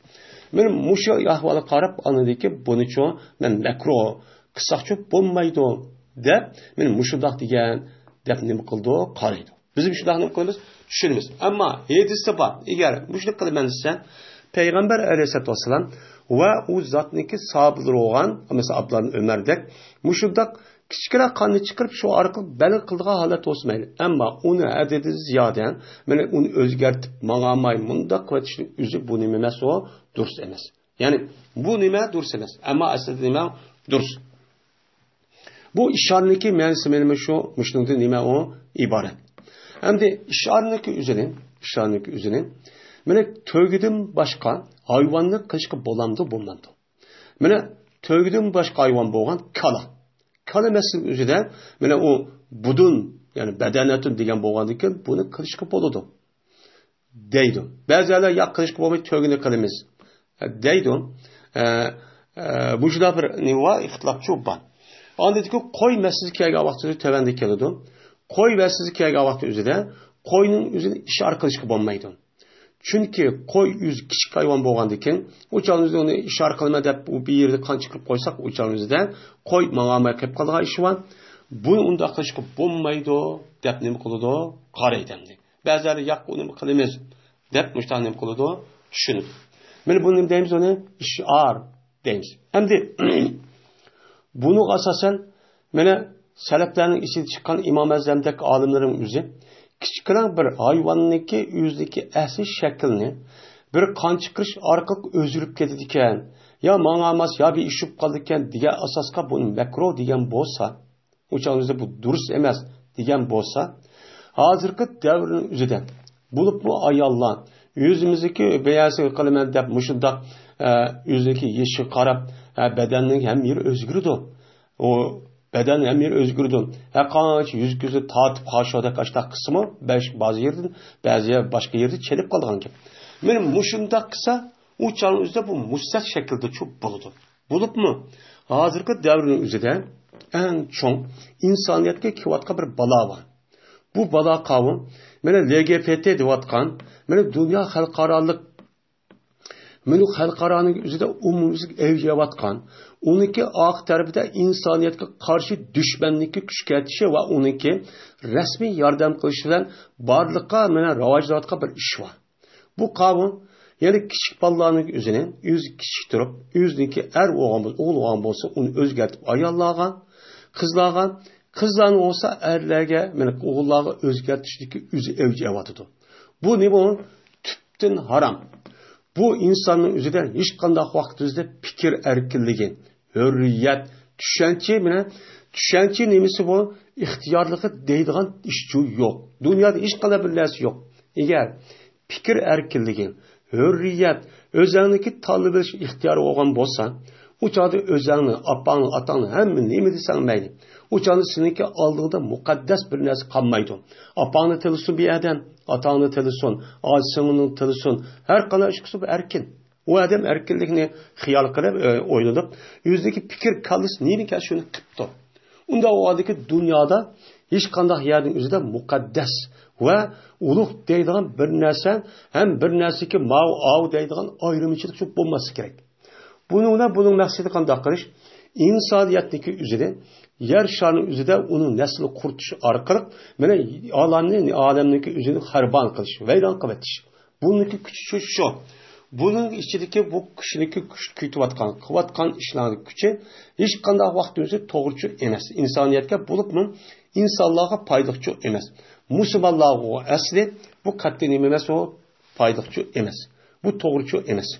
مانا مۇشۇ ئەھۋالغا قاراپ، ئاندىن كېيىن بۇنى چوڭ مەن مەكرۇھ قىلساقچۇ بولمايدۇ دەپ، مانا مۇشۇنداق دېگەن دەپ نېمە قىلىدۇ؟ قارايدۇ. بىز شۇنداق نېمە قىلىمىز؟ چۈشىنىمىز. ئەمما ھەدىستە بار. ئەگەر مۇشۇنداق قىلىمەن دېسە، پەيغەمبەر ئەلەيھىسسالاتۇ ۋەسسالام ۋە ئۇ زاتنىڭكى ساھابىلىرى بولغان، مەسىلەن، ئابدۇللا ئىبن ئۆمەردەك مۇشۇنداق كىچىككىنە قاننى چىقىرىپ، شۇ ئارقىلىق بەلغ قىلىدىغان ھالەت بولسا مەيلى. ئەمما ئۇنى ھەددىدىن زىيادە، مانا ئۇنى ئۆزگەرتىپ ماڭالماي، مۇنداق قىلىۋېتىشنىڭ ئۆزى بۇ نېمە ئەمەس، ئۇ دۇرۇس ئەمەس. يەنى بۇ نېمە دۇرۇس ئەمەس. ئەمما ئەسلىدە نېمە دۇرۇس؟ بۇ ئىشئارنىڭكى مەنىسى مانا شۇ، مۇشۇنىڭدىن نېمە ئۇ ئىبارەت. ئەمدى ئىشئارنىڭكى ئۆزىنى، ئىشئارنىڭكى ئۆزىنى، مانا تۆگىدىن باشقا ھايۋاننى قىلىشقا بولامدۇ، بولمامدۇ؟ مانا تۆگىدىن باشقا ھايۋان بولغان كالا. كالا مەسىلىنىڭ ئۆزىدە مانا ئۇ بۇدۇن، يەنى بەدەنەتۇن دېگەن بولغاندىن كېيىن بۇنى قىلىشقا بولىدۇ. دەيدۇ. بەزىلەر ياق قىلىشقا بولمايدۇ، تۆگىنى قىلىمىز دەيدۇ. ئە، ئە، بۇ جۇدا بىر نېمە بار، ئىختىلاپچۇ بار. ئاندىن كېيىن قوي مەسىلىسى كەلگەن ۋاقتىدا تۆۋەندە كېلىدۇ. قوي مەسىلىسى كەلگەن ۋاقتى ئۆزىدە قوينىڭ ئۆزىنى ئىشئار قىلىشقا بولمايدۇ. چۈنكى قوي ئۆزى كىچىك ھايۋان بولغاندىكىن، ئۇ چاغدا ئۆزىنى ئىشئار قىلىمەن دەپ، ئۇ بىر يېرىدە قان چىقىرىپ قويساق، ئۇ چاغدا ئۆزىدە قوي ماڭالماي قېلىپ قالىدىغان ئىشى بار. بۇنى ئۇنداق قىلىشقا بولمايدۇ دەپ نېمە قىلىدۇ؟ قارايدۇ ئەمدى. بەزىلەر ياق، ئۇنى قىلىمىز دەپ مۇشۇنداق نېمە قىلىدۇ؟ چۈشىنىدۇ. مانا بۇنى نېمە دەيمىز؟ ئۇنى ئىشئار دەيمىز. ئەمدى بۇنىڭغا ئاساسەن، مانا سەلەپلەرنىڭ ئىچىدە چىققان ئىمام ئەزەمدەك ئالىملىرىمىز ئۆزى كىچىككىنە بىر ھايۋاننىڭكى ئۆزىنىڭكى ئەسلى شەكلىنى بىر قان چىقىرىش ئارقىلىق ئۆزگىرىپ كېتىدىكەن، يا ماڭالماس، يا بىر ئىش بولۇپ قالىدىكەن دېگەن ئاساسقا بۇنى مەكرۇھ دېگەن بولسا، ئۇ چاغدا بۇ دۇرۇس ئەمەس دېگەن بولسا، ھازىرقى دەۋرنىڭ ئۆزىدە، بولۇپمۇ ئاياللار ئۆزىمىزنىڭكى بەيەسىگە قىلىمەن دەپ مۇشۇنداق، ئە، ئۆزىنىڭكى يېشىغا قاراپ، ئە، بەدەننىڭ ھەممە يېرى ئۆزگىرىدۇ. ئۇ بەدەن ھەممە يېرى ئۆزگىرىدۇ. ھەر قانچە يۈز كۆزى تارتىپ، خاشۇدەك ئاشتاق قىلسىمۇ، بەش-، بەزى يېرىدىن، بەزى يەر، باشقا يېرىدە چېلىپ قالىدىغان گەپ. مانا مۇشۇنداق قىلسا، ئۇ چاغنىڭ ئۆزىدە بۇ مۇسلەت شەكلىدە چوپ بولىدۇ. بولۇپمۇ ھازىرقى دەۋرنىڭ ئۆزىدە ئەڭ چوڭ ئىنسانىيەتكە كېلىۋاتقان بىر بالا بار. بۇ بالا قاۋۇ، مانا، ل گ ب ت دەۋاتقان، مانا، دۇنيا خەلقئارالىق، مانا، خەلقئارانىڭ ئۆزىدە ئومۇميۈزلۈك ئەۋج ئېلىۋاتقان، ئۇنىڭكى ئارقا تەرىپىدە ئىنسانىيەتكە قارشى دۈشمەننىڭكى كۈچ كۈچەيتىشى ۋە ئۇنىڭكى رەسمىي ياردەم قىلىشى بىلەن بارلىققا، مانا، راۋاجلىنىۋاتقان بىر ئىش بار. بۇ قاۋۇ، يەنى كىچىك بالىلارنىڭ ئۆزىنى، ئۆزى كىچىك تۇرۇپ، ئۆزىنىڭكى ئەر بولغان بولسا، ئوغۇل بولغان بولسا، ئۇنى ئۆزگەرتىپ ئاياللارغا، قىزلارغا، قىزلارنى بولسا ئەرلەرگە، مانا، ئوغۇللارغا ئۆزگەرتىشتىكى ئۆزى ئەۋج ئېلىۋاتىدۇ. بۇ نېمە؟ تۈپتىن ھارام. بۇ ئىنساننىڭ ئۆزىدە ھېچقانداق ۋاقىت ئۆزىدە پىكىر ئەركىنلىكى، ھۆرىيەت، چۈشەنچە، مانا، چۈشەنچە نېمىسى بۇ؟ ئىختىيارلىقى دەيدىغان ئىشچۇ يوق. دۇنيادا ھېچقانداق بىر نەرسە يوق. ئەگەر پىكىر ئەركىنلىكى، ھۆرىيەت، ئۆزەڭنىڭكى تاللىۋېلىش ئىختىيارى بولغان بولسا، ئۇ چاغدا ئۆزەڭنى، ئاپاڭنى، ئاتاڭنى، ھەممە نېمە دېسەڭ مەيلى. ئۇ چاغدا سېنىڭكى ئالدىڭدا مۇقەددەس بىر نەرسە قالمايدۇ. ئاپاڭنى تىلىسۇن بىر ئادەم، ئاتاڭنى تىلىسۇن، ئاچا-سىڭىلنى تىلىسۇن، ھەر قانداق ئىش قىلسا بۇ ئەركىن. ئۇ ئادەم ئەركىنلىكنى خىيال قىلىپ، ئۆ-، ئويلىنىپ، ئۆزىنىڭكى پىكىر كاللىسى نېمە ئىكەن شۇنى قىپتۇ. ئۇنداق بولغاندىكىن دۇنيادا ھېچقانداق يەرنىڭ ئۆزىدە مۇقەددەس ۋە ئۇلۇغ دەيدىغان بىر نەرسە ھەم بىر نەرسىكى ماۋۇ ئاۋۇ دەيدىغان ئايرىمىچىلىق بولماسلىقى كېرەك. بۇنىڭ بىلەن بۇنىڭ مەقسىتى قانداق قىلىش؟ ئىنسانىيەتنىڭكى ئۆزىنى يەر شارىنىڭ ئۆزىدە ئۇنىڭ نەسلىنى قۇرۇتۇش ئارقىلىق مانا ئالەمنى، ئالەمنىڭكى ئۆزىنى خاربان قىلىش، ۋەيران قىلىۋېتىش. بۇنىڭكى كۈچى شۇ، شۇ. بۇنىڭ ئىچىدىكى بۇ كىشىنىڭكى كۈچ كۈيتۈۋاتقان، قىلىۋاتقان ئىشلارنىڭ كۈچى ھېچقانداق ۋاقىت ئۆزى توغرىچۇ ئەمەس. ئىنسانىيەتكە بولۇپمۇ ئىنسانلارغا پايدىلىقچۇ ئەمەس. مۇسۇلمانلارغا ئەسلى بۇ قەتئىي نېمە ئەمەس، ئۇ پايدىلىقچۇ ئەمەس. بۇ توغرىچۇ ئەمەس.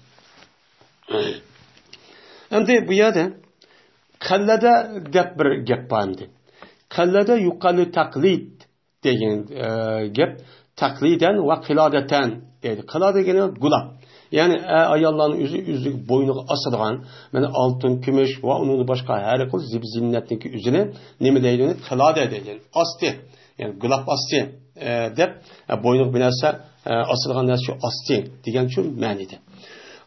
ئەمدى بۇ يەردە قەللەدە دەپ بىر گەپ بار ئەمدى. قەللەدە يۇقەللى تەقلىد دېگەن، ئە، گەپ تەقلىدەن ۋە قىلادەتەن دەيدۇ. قىلادە دېگىنى گۇلاپ. يەنى، ئە، ئاياللارنىڭ ئۆزى ئۆزىگە بوينىغا ئاسىدىغان، مانا ئالتۇن، كۈمۈش ۋە ئۇنىڭدىن باشقا ھەر خىل زىب زىننەتنىڭكى ئۆزىنى نېمە دەيدۇ؟ قىلادە دەيدۇ. ئاستى. يەنى گۇلاپ ئاستى، ئە، دەپ، ئە، بوينىغا بىر نەرسە، ئە، ئاسىدىغان نەرسە شۇ ئاستى دېگەن شۇ مەنىدە.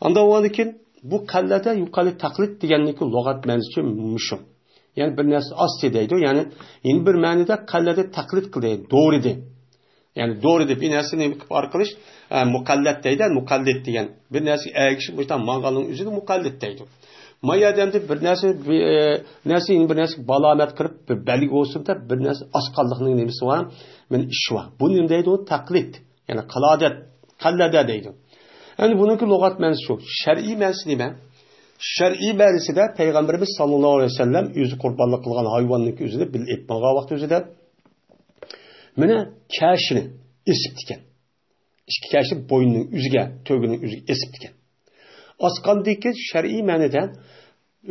ئاندا بولغاندىكىن بۇ قەللەدە يۇقەللى تەقلىد دېگەننىڭكى لۇغەت مەنىسى مۇشۇ. يەنى بىر نەرسە ئاستى دەيدۇ، يەنى يەنە بىر مەنىدە قەللەدە تەقلىد قىلدى، دورىدى. يەنى دورىدى، بىر نەرسىنى نېمە قىلىپ ئارقىلىش، ئە، مۇقەللەت دەيدۇ، مۇقەللىد دېگەن. بىر نەرسىگە ئەگىشىپ مۇشۇنداق ماڭغاننىڭ ئۆزىنى مۇقەللىد دەيدۇ. ما يەردە ئەمدى بىر نەرسە، بىر، ئە، نەرسە يەنە بىر نەرسىگە بالامەت قىلىپ، بىر بەلگە بولسۇن دەپ بىر نەرسە ئاسقانلىقنىڭ نېمىسى بار؟ مانا ئىشى بار. بۇنى نېمە دەيدۇ؟ تەقلىد. يەنى قىلادەت، قەللەدە دەيدۇ. ئەمدى بۇنىڭكى لۇغەت مەنىسى شۇ. شەرئىي مەنىسى نېمە؟ شەرئىي مەنىسىدە پەيغەمبىرىمىز ساللاللاھۇ ئەلەيھى ۋەسەللەم ئۆزى قۇربانلىق قىلغان ھايۋاننىڭكى ئۆزىنى بىللە ئېلىپ ماڭغان ۋاقتى ئۆزىدە مانا كەشىنى ئېسىپتىكەن. ئىككى كەشنى بوينىنىڭ ئۆزىگە، تۆگىنىڭ ئۆزىگە ئېسىپتىكەن. ئاسقاندىن كېيىن شەرئىي مەنىدە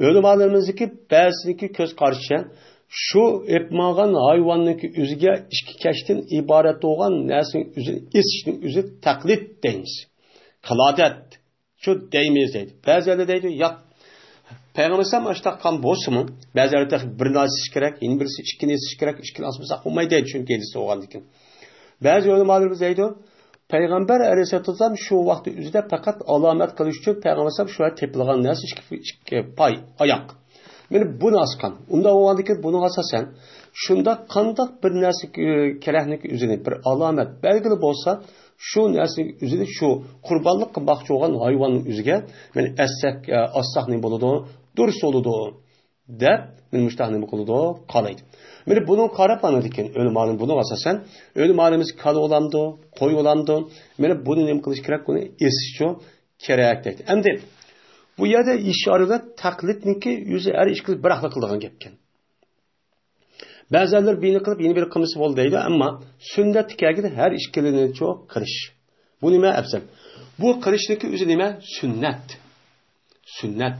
ئۆلىمالىرىمىزنىڭكى بەزىسىنىڭكى كۆز قارىشىچە، شۇ ئېلىپ ماڭغان ھايۋاننىڭكى ئۆزىگە ئىككى كەشتىن ئىبارەت بولغان نەرسىنىڭ ئۆزىنى ئېسىشنىڭ ئۆزى تەقلىد دەيمىز. قىلادەت شۇ دەيمىز دەيدۇ. بەزىلەر دەيدۇ، ياق، پەيغەمبەر ئەلەيھىسسالام ئاشۇنداق قىلغان بولسىمۇ، بەزىلەر بىرنى ئېسىش كېرەك، يەنە بىرسى ئىككىنى ئېسىش كېرەك، ئىككىنى ئاسمىساق بولمايدۇ دەيدۇ، چۈنكى ھەدىستە بولغاندىكىن. بەزى ئۆلىمالىرىمىز دەيدۇ، پەيغەمبەر ئەلەيھىسسالام شۇ ۋاقىت ئۆزىدە پەقەت ئالامەت قىلىش ئۈچۈن پەيغەمبەر ئەلەيھىسسالام شۇ يەردە تېپىلغان نەرسە ئىككى، ئىككى پاي ئاياق. مانا بۇنى ئاسقان. ئۇنداق بولغاندىكىن بۇنىڭغا ئاساسەن شۇنداق قانداق بىر نەرسە، ئى، كېرەكنىڭكى ئۆزىنى بىر ئالامەت بەلگىلى بولسا، شۇ نەرسىنىڭ ئۆزىنى شۇ قۇربانلىق قىلماقچى بولغان ھايۋاننىڭ ئۆزىگە مانا ئەسسەك، ئە، ئاسساق نېمە بولىدۇ؟ دۇرۇس بولىدۇ. دەپ، مانا مۇشۇنداق نېمە قىلىدۇ؟ قالايدۇ. مانا بۇنىڭغا قاراپ ئانىدىكىن ئۆلىمالىرىمىز بۇنىڭغا ئاساسەن، ئۆلىمالىرىمىز كالا بولامدۇ، قوي بولامدۇ؟ مانا بۇنى نېمە قىلىش كېرەك؟ بۇنى ئېسىشچۇ كېرەك دەيدۇ. ئەمدى بۇ يەردە ئىشارىلەر تەقلىدنىڭكى ئۆزى ھەر ئىككىلىسى بىر ھەقلىق قىلىدىغان گەپكەن. بەزىلەر بىرنى قىلىپ، يەنە بىرى قىلمىسا بولدى دەيدۇ، ئەمما سۈننەتتىكى ھەرگىز ھەر ئىككىلىنىچۇ قىلىش. بۇ نېمە ئەپزەل؟ بۇ قىلىشنىڭكى ئۆزى نېمە؟ سۈننەت. سۈننەت.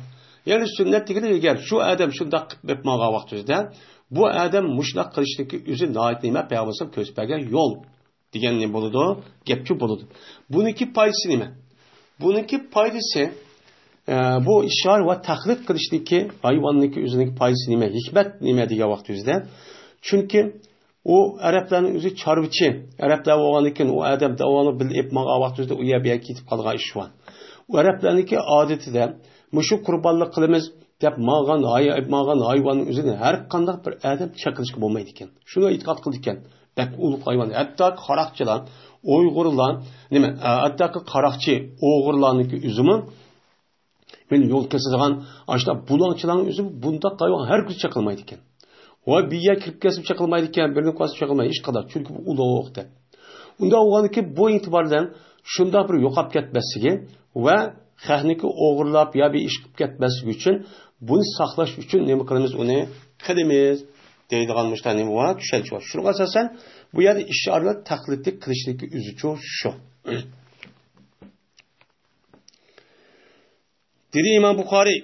يەنى سۈننەت دېگىنى ئەگەر شۇ ئادەم شۇنداق قىلىپ ماڭغان ۋاقتىمىزدا، بۇ ئادەم مۇشۇنداق قىلىشنىڭكى ئۆزى ناھايىتى نېمە؟ پەيغەمبەر كۆرسىتىپ بەرگەن يول دېگەن نېمە بولىدۇ؟ گەپچۇ بولىدۇ. بۇنىڭكى پايدىسى نېمە؟ بۇنىڭكى پايدىسى، ئە، بۇ ئىشارە ۋە تەقلىد قىلىشنىڭكى، ھايۋاننىڭكى ئۆزىنىڭكى پايدىسى نېمە؟ ھېكمەت نېمە دېگەن ۋاقتىمىزدا؟ چۈنكى ئۇ ئەرەبلەرنىڭ ئۆزى چارۋىچى. ئەرەبلەر بولغاندىن كېيىن ئۇ ئادەم داۋاملىق بىللە ئېلىپ ماڭغان ۋاقتىمىزدا ئۇ يەر بۇ يەرگە كېتىپ قالغان ئىش بار. ئۇ ئەرەبلەرنىڭكى ئادىتىدە مۇشۇ قۇربانلىق قىلىمىز دەپ ماڭغان ھاي-، ماڭغان ھايۋاننىڭ ئۆزىنى ھەر قانداق بىر ئادەم چېقىلىشقا بولمايدىكەن. شۇنى ئېتىقاد قىلىدىكەن. بەك ئۇلۇغ ھايۋان. ھەتتا قاراقچىلار، ئۇيغۇرلار، نېمە، ئە، ھەتتاكى قاراقچى ئۇيغۇرلارنىڭكى ئۆزىمۇ مانا يول كېسىدىغان ئاشۇنداق بۇلاڭچىلارنىڭ ئۆزى بۇنداق ھايۋان ھەرگىز چېقىلمايدىكەن. ۋاي، بىر يەر كىرىپ كەلسىمۇ چېقىلمايدىكەن، بىرنى كۆرسە چېقىلمايدۇ، ھېچقانداق، چۈنكى بۇ ئۇلۇغ دەپ. ئۇنداق بولغاندىكىن بۇ ئېتىبار بىلەن شۇنداق بىر يوقاپ كەتمەسلىكى ۋە خەقنىڭكى ئوغرىلاپ يا بىر ئىش قىلىپ كەتمەسلىكى ئۈچۈن، بۇنى ساقلاش ئۈچۈن نېمە قىلىمىز؟ ئۇنى قىلىمىز دەيدىغان مۇشۇنداق نېمە بار؟ چۈشەنچە بار. شۇنىڭغا ئاساسەن بۇ يەردە ئىشارىلەر تەقلىدلىك قىلىشنىڭكى ئۆزىچۇ شۇ. دېدى ئىمام بۇخارىي،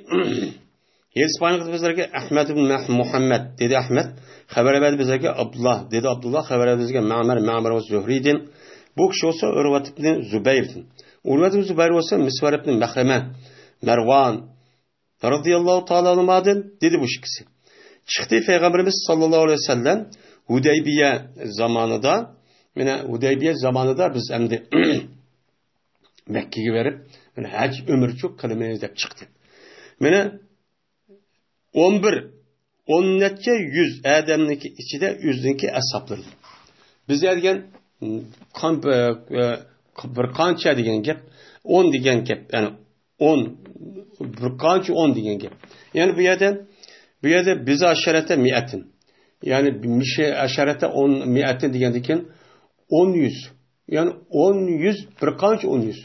ھەدىس بايان قىلدى بىزلەرگە ئەھمەد ئىبن مەھ-، مۇھەممەد، دېدى ئەھمەد، خەۋەر بەردى بىزلەرگە ئابدۇللا، دېدى ئابدۇللا، خەۋەر بەردى بىزگە مەمەر، مەمەر ۋە زۆھرىدىن. بۇ كىشى بولسا ئۇرۋەت ئىبن زۇبەيردىن. ئۇرۋەت ئىبن زۇبەير بولسا مىسۋەر ئىبن مەخرەمە، مەرۋان رەزىياللاھۇ تائالا ئەنھۇمادىن، دېدى بۇ ئىككىسى. چىقتى پەيغەمبىرىمىز ساللاللاھۇ ئەلەيھى ۋەسەللەم ھۇدەيبىيە زامانىدا، مانا ھۇدەيبىيە زامانىدا بىز ئەمدى مەككىگە بېرىپ، مانا ھەج ئۆمرىچۇ قىلىمىز دەپ چىقتى. مانا ئون بىر ئون نەچچە يۈز ئادەمنىڭكى ئىچىدە ئۆزىنىڭكى ئەسھابلىرى. بىز دېگەن، قان-، ئە، ئە، بىر قانچە دېگەن گەپ، ئون دېگەن گەپ، يەنى ئون، بىر قانچە ئون دېگەن گەپ. يەنى بۇ يەردە، بۇ يەردە بىزا ئەشەرەتە مىئەتىن. يەنى مىشە ئەشەرەتە ئون مىئەتىن دېگەندىن كېيىن ئون يۈز. يەنى ئون يۈز، بىر قانچە ئون يۈز.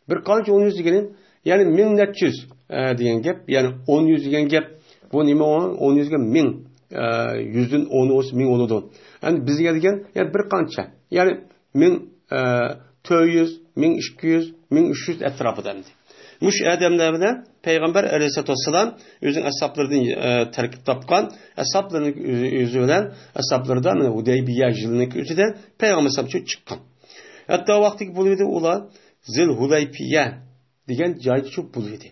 بىر قانچە ئون يۈز دېگىنى، يەنى مىڭ نەچچە يۈز، ئە، دېگەن گەپ. يەنى ئون يۈز دېگەن گەپ. بۇ نېمە ئۇ؟ ئون يۈزگە مىڭ، ئە، يۈزدىن ئون بولسا مىڭ بولىدۇ. يەنى بىزگە دېگەن، يەنى بىر قانچە. يەنى مىڭ، ئە، تۆت يۈز، مىڭ ئىككى يۈز، مىڭ ئۈچ يۈز ئەتراپىدا ئەمدى. مۇشۇ ئادەملەر بىلەن پەيغەمبەر ئەلەيھىسسالاتۇ ۋەسسالام ئۆزىنىڭ ئەسھابلىرىدىن، ئە، تەركىب تاپقان، ئەسھابلىرىنىڭ ئۆزى، ئۆزى بىلەن ئەسھابلىرىدا مانا ھۇدەيبىيە يىلىنىڭ ئۆزىدە پەيغەمبەر ئەلەيھىسسالام چىققان. ھەتتا ۋاقتىكى بولۇۋىدى ئۇلار زىل ھۇلەيپىيە دېگەن جايدا چوپ بولۇۋىدى.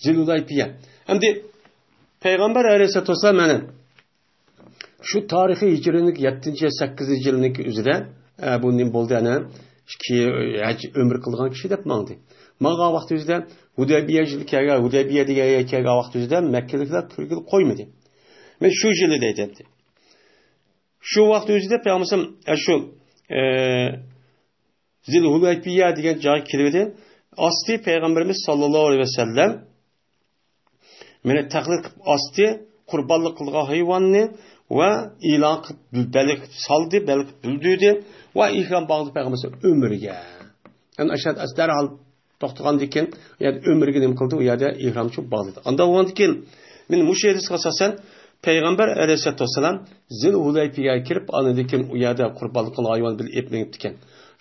زىل ھۇلەيپىيە. ئەمدى پەيغەمبەر ئەلەيھىسسالاتۇ ۋەسسالام مانا شۇ تارىخىي ھىجرىينىڭ يەتتىنچى، سەككىزىنچى يىلىنىڭ ئۆزىدە، ئە، بۇ نېمە بولدى، ئەنە، ئىككى، ھەج ئۆمرە قىلغان كىشى دەپ ماڭدى. ماڭغان ۋاقتى ئۆزىدە ھۇدەيبىيە يىلى كەلگەن، ھۇدەيبىيە دېگەن يەرگە كەلگەن ۋاقتى ئۆزىدە مەككىلىكلەر كىرگىلى قويمىدى. مەن شۇ يىلى دەيدۇ. شۇ ۋاقىت ئۆزىدە پەيغەمبەر ئەلەيھىسسالام، ئە، شۇ، ئە، زىل ھۇلەيپىيە دېگەن جايغا كېلىۋىدى. ئاستى پەيغەمبىرىمىز ساللاللاھۇ ئەلەيھى ۋەسەللەم مېنى تەقلىد قىلىپ ئاستى، قۇربانلىق قىلغان ھايۋاننى ۋە ئېلان قىلىپ، بەلگە قىلىپ سالدى، بەلگە قىلىپ بىلدۈردى ۋە ئېھرام باغلىدى پەيغەمبەر ئۆمرىگە. يەنى ئاشۇ دەرھال توختىغاندىن كېيىن، يەنى ئۆمرىگە نېمە قىلدى؟ ئۇ يەردە ئېھرامچۇ باغلىدى. ئاندىن بولغاندىن كېيىن، مېنى مۇشۇ ھەدىسكە ئاساسەن، پەيغەمبەر ئەلەيھىسسالاتۇ ۋەسسالام زىل ھۇلەيپىيەگە كىرىپ، ئاندىن كېيىن ئۇ يەردە قۇربانلىق قىلغان ھايۋان بىلەن ئېپ مېڭىپتىكەن.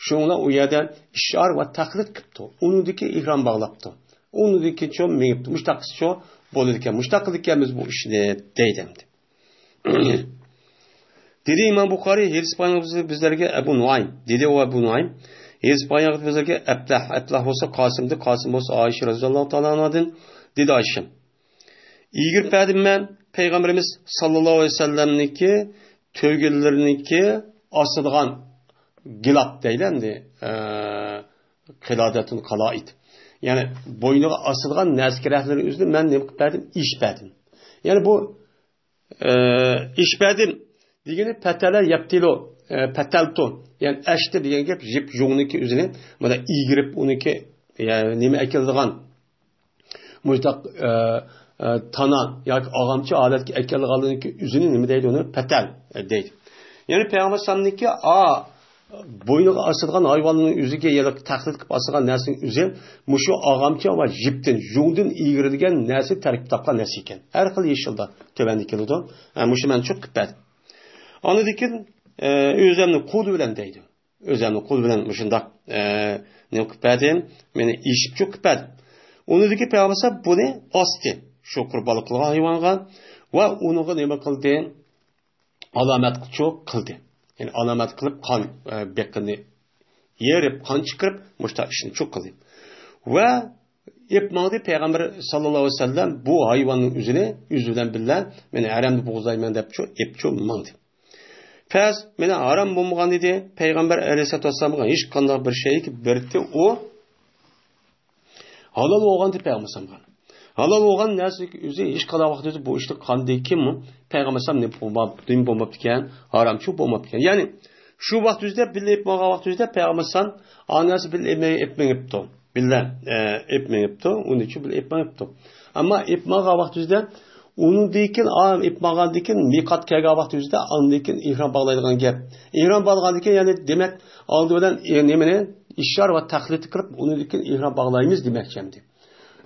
شۇڭا ئۇ يەردە ئىشئار ۋە تەقلىد قىپتۇ. ئۇنىڭدىن كېيىن ئېھرام باغلاپتۇ. ئۇنىڭدىن كېيىن شۇ مېڭىپتۇ. مۇشتاقىسىچۇ بولىدىكەن. مۇشتاق قىلىدىكەنمىز بۇ ئىشنى دەيدۇ ئەمدى. دېدى ئىمام بۇخارىي، ھەدىس بايان قىلغان بىزلەرگە ئەبۇ نۇئايم. دېدى ئۇ ئەبۇ نۇئايم، ھەدىس بايان قىلغان بىزلەرگە ئەبلەھ، ئەبلەھ بولسا قاسىمدىن، قاسىم بولسا ئائىشە رەزىياللاھۇ تائالا ئانھادىن. دېدى ئائىشەم، ئىگىرىپ بەردىم مەن پەيغەمبىرىمىز ساللاللاھۇ ئەلەيھى ۋەسەللەمنىڭكى تۆگىلىرىنىڭكى ئاسىدىغان گىلاپ دەيلى ئەمدى، ئە، قىلادەتۇن قالائىد. يەنى بوينىغا ئاسىدىغان نەرسە كېرەكلىرى ئۆزىنى مەن نېمە قىلىپ بەردىم؟ ئېشىپ بەردىم. يەنى بۇ ئە، ئېشىپ بەردىم دېگىنى پەتەلە يەپتىلۇ، ئە، پەتەلتۇ. يەنى ئەشتى دېگەن گەپ يىپ يۇڭنىكى ئۆزىنى، مانا ئىگىرىپ ئۇنىڭكى، يەنى نېمە ئەكېلىدىغان، مۇشتاق، ئە، ئە، تانا ياكى ئاغامچا ھالەتكە ئەكېلىدىغانلىقى ئۆزىنى نېمە دەيدۇ؟ ئۇنى پەتەل، ئە، دەيدۇ. يەنى پەيغەمبەر ئەلەيھىسسالامنىڭكى ئا، بوينىغا ئاسىدىغان ھايۋاننىڭ ئۆزىگە يەنە تەقلىد قىلىپ ئاسىغان نەرسىنىڭ ئۆزى مۇشۇ ئاغامچا ۋە يىپتىن، يۇڭدىن ئىگىرىلگەن نەرسە تەركىب تاپقان نەرسە ئىكەن. ھەر خىل يېشىلدا تۆۋەندە كېلىدۇ. ھە، مۇشۇ مەن چوق قىلىپ بەردىم. ئاندىن كېيىن، ئە، ئۆزەمنى قول بىلەن دەيدۇ. ئۆزەمنى قول بىلەن مۇشۇنداق، ئە، نېمە قىلىپ بەردىم؟ مېنى ئېشىپ چوق قىلىپ بەردى. ئۇنىڭدىن كېيىن پەيغەمبەر بۇنى ئاستى. شۇ قۇربانلىق قىلغان ھايۋانغا ۋە ئۇنىڭغا نېمە قىلدى؟ ئالامەتچۇ قىلدى. يەنى ئالامەت قىلىپ قان، ئە، بېقىنى يېرىپ، قان چىقىرىپ، مۇشۇنداق ئىشنى چۇ قىلدى. ۋە ئېپ ماڭدى پەيغەمبەر ساللاللاھۇ ئەلەيھى ۋەسەللەم بۇ ھايۋاننىڭ ئۆزىنى، ئۆزى بىلەن بىللە، مەن ھەرەمدە بوغۇزلايمەن دەپ چۇ، ئېپ چۇ ماڭدى. پەس، مېنى ھارام بولمىغان ئىدى. پەيغەمبەر ئەلەيھىسسالاتۇ ۋەسسالامغا ھېچقانداق بىر شەيئى بېرىتتى ئۇ. ھالال بولغانتى پەيغەمبەر ئەلەيھىسسالامغا. ھالال بولغان نەرسىنىڭ ئۆزى ھېچقانداق ۋاقىت ئۆزى بۇ ئىشتا قاندىكىنمۇ پەيغەمبەر ئەلەيھىسسالام نېمە بولماپ-، نېمە بولماپتىكەن، ھارامچۇ بولماپتىكەن. يەنى شۇ ۋاقىت ئۆزىدە بىللە ئېپ ماڭغان ۋاقىت ئۆزىدە پەيغەمبەر ئەلەيھىسسالام ئا نەرسە بىللە ئېپ مېڭىپتۇ. بىللە، ئە، ئېپ مېڭىپتۇ. ئۇنىڭ ئۈچۈن بىللە ئېپ مېڭىپتۇ. ئەمما ئېپ ماڭغان ۋاقىت ئۆزىدە ئۇنىڭدىن كېيىن، ئا، ئېپ ماڭغاندىن كېيىن مىقات كەلگەن ۋاقىت ئۆزىدە ئاندىن كېيىن ئېھرام باغلايدىغان گەپ. ئېھرام باغلىغاندىن كېيىن، يەنى دېمەك، ئالدى بىلەن، ئە، نېمىنى، ئىشار ۋە تەقلىد قىلىپ، ئۇنىڭدىن كېيىن ئېھرام باغلايمىز دېمەكچى ئەمدى.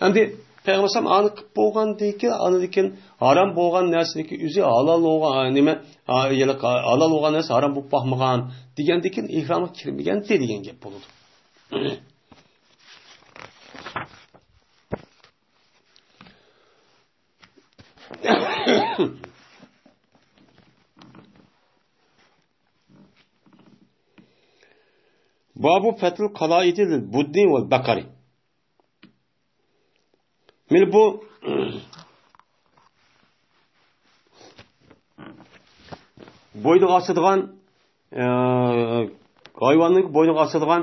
ئەمدى پەيغەمبەر ئەلەيھىسسالام ئانى قىلىپ بولغاندىن كېيىن، ئاندىن كېيىن ھارام بولغان نەرسىنىڭكى ئۆزى ھالال بولغان، ئا، نېمە، ئا، يەنى ھالال بولغان نەرسە ھارام بولۇپ باقمىغان دېگەندىن كېيىن ئېھرامغا كىرمىگەنتى دېگەن گەپ بولىدۇ. بابۇ فەتل قالائىدى لىل بۇدنى ۋەل بەقەرى. مانا بۇ بوينىغا ئاسىدىغان، ئە، ھايۋاننىڭ بوينىغا ئاسىدىغان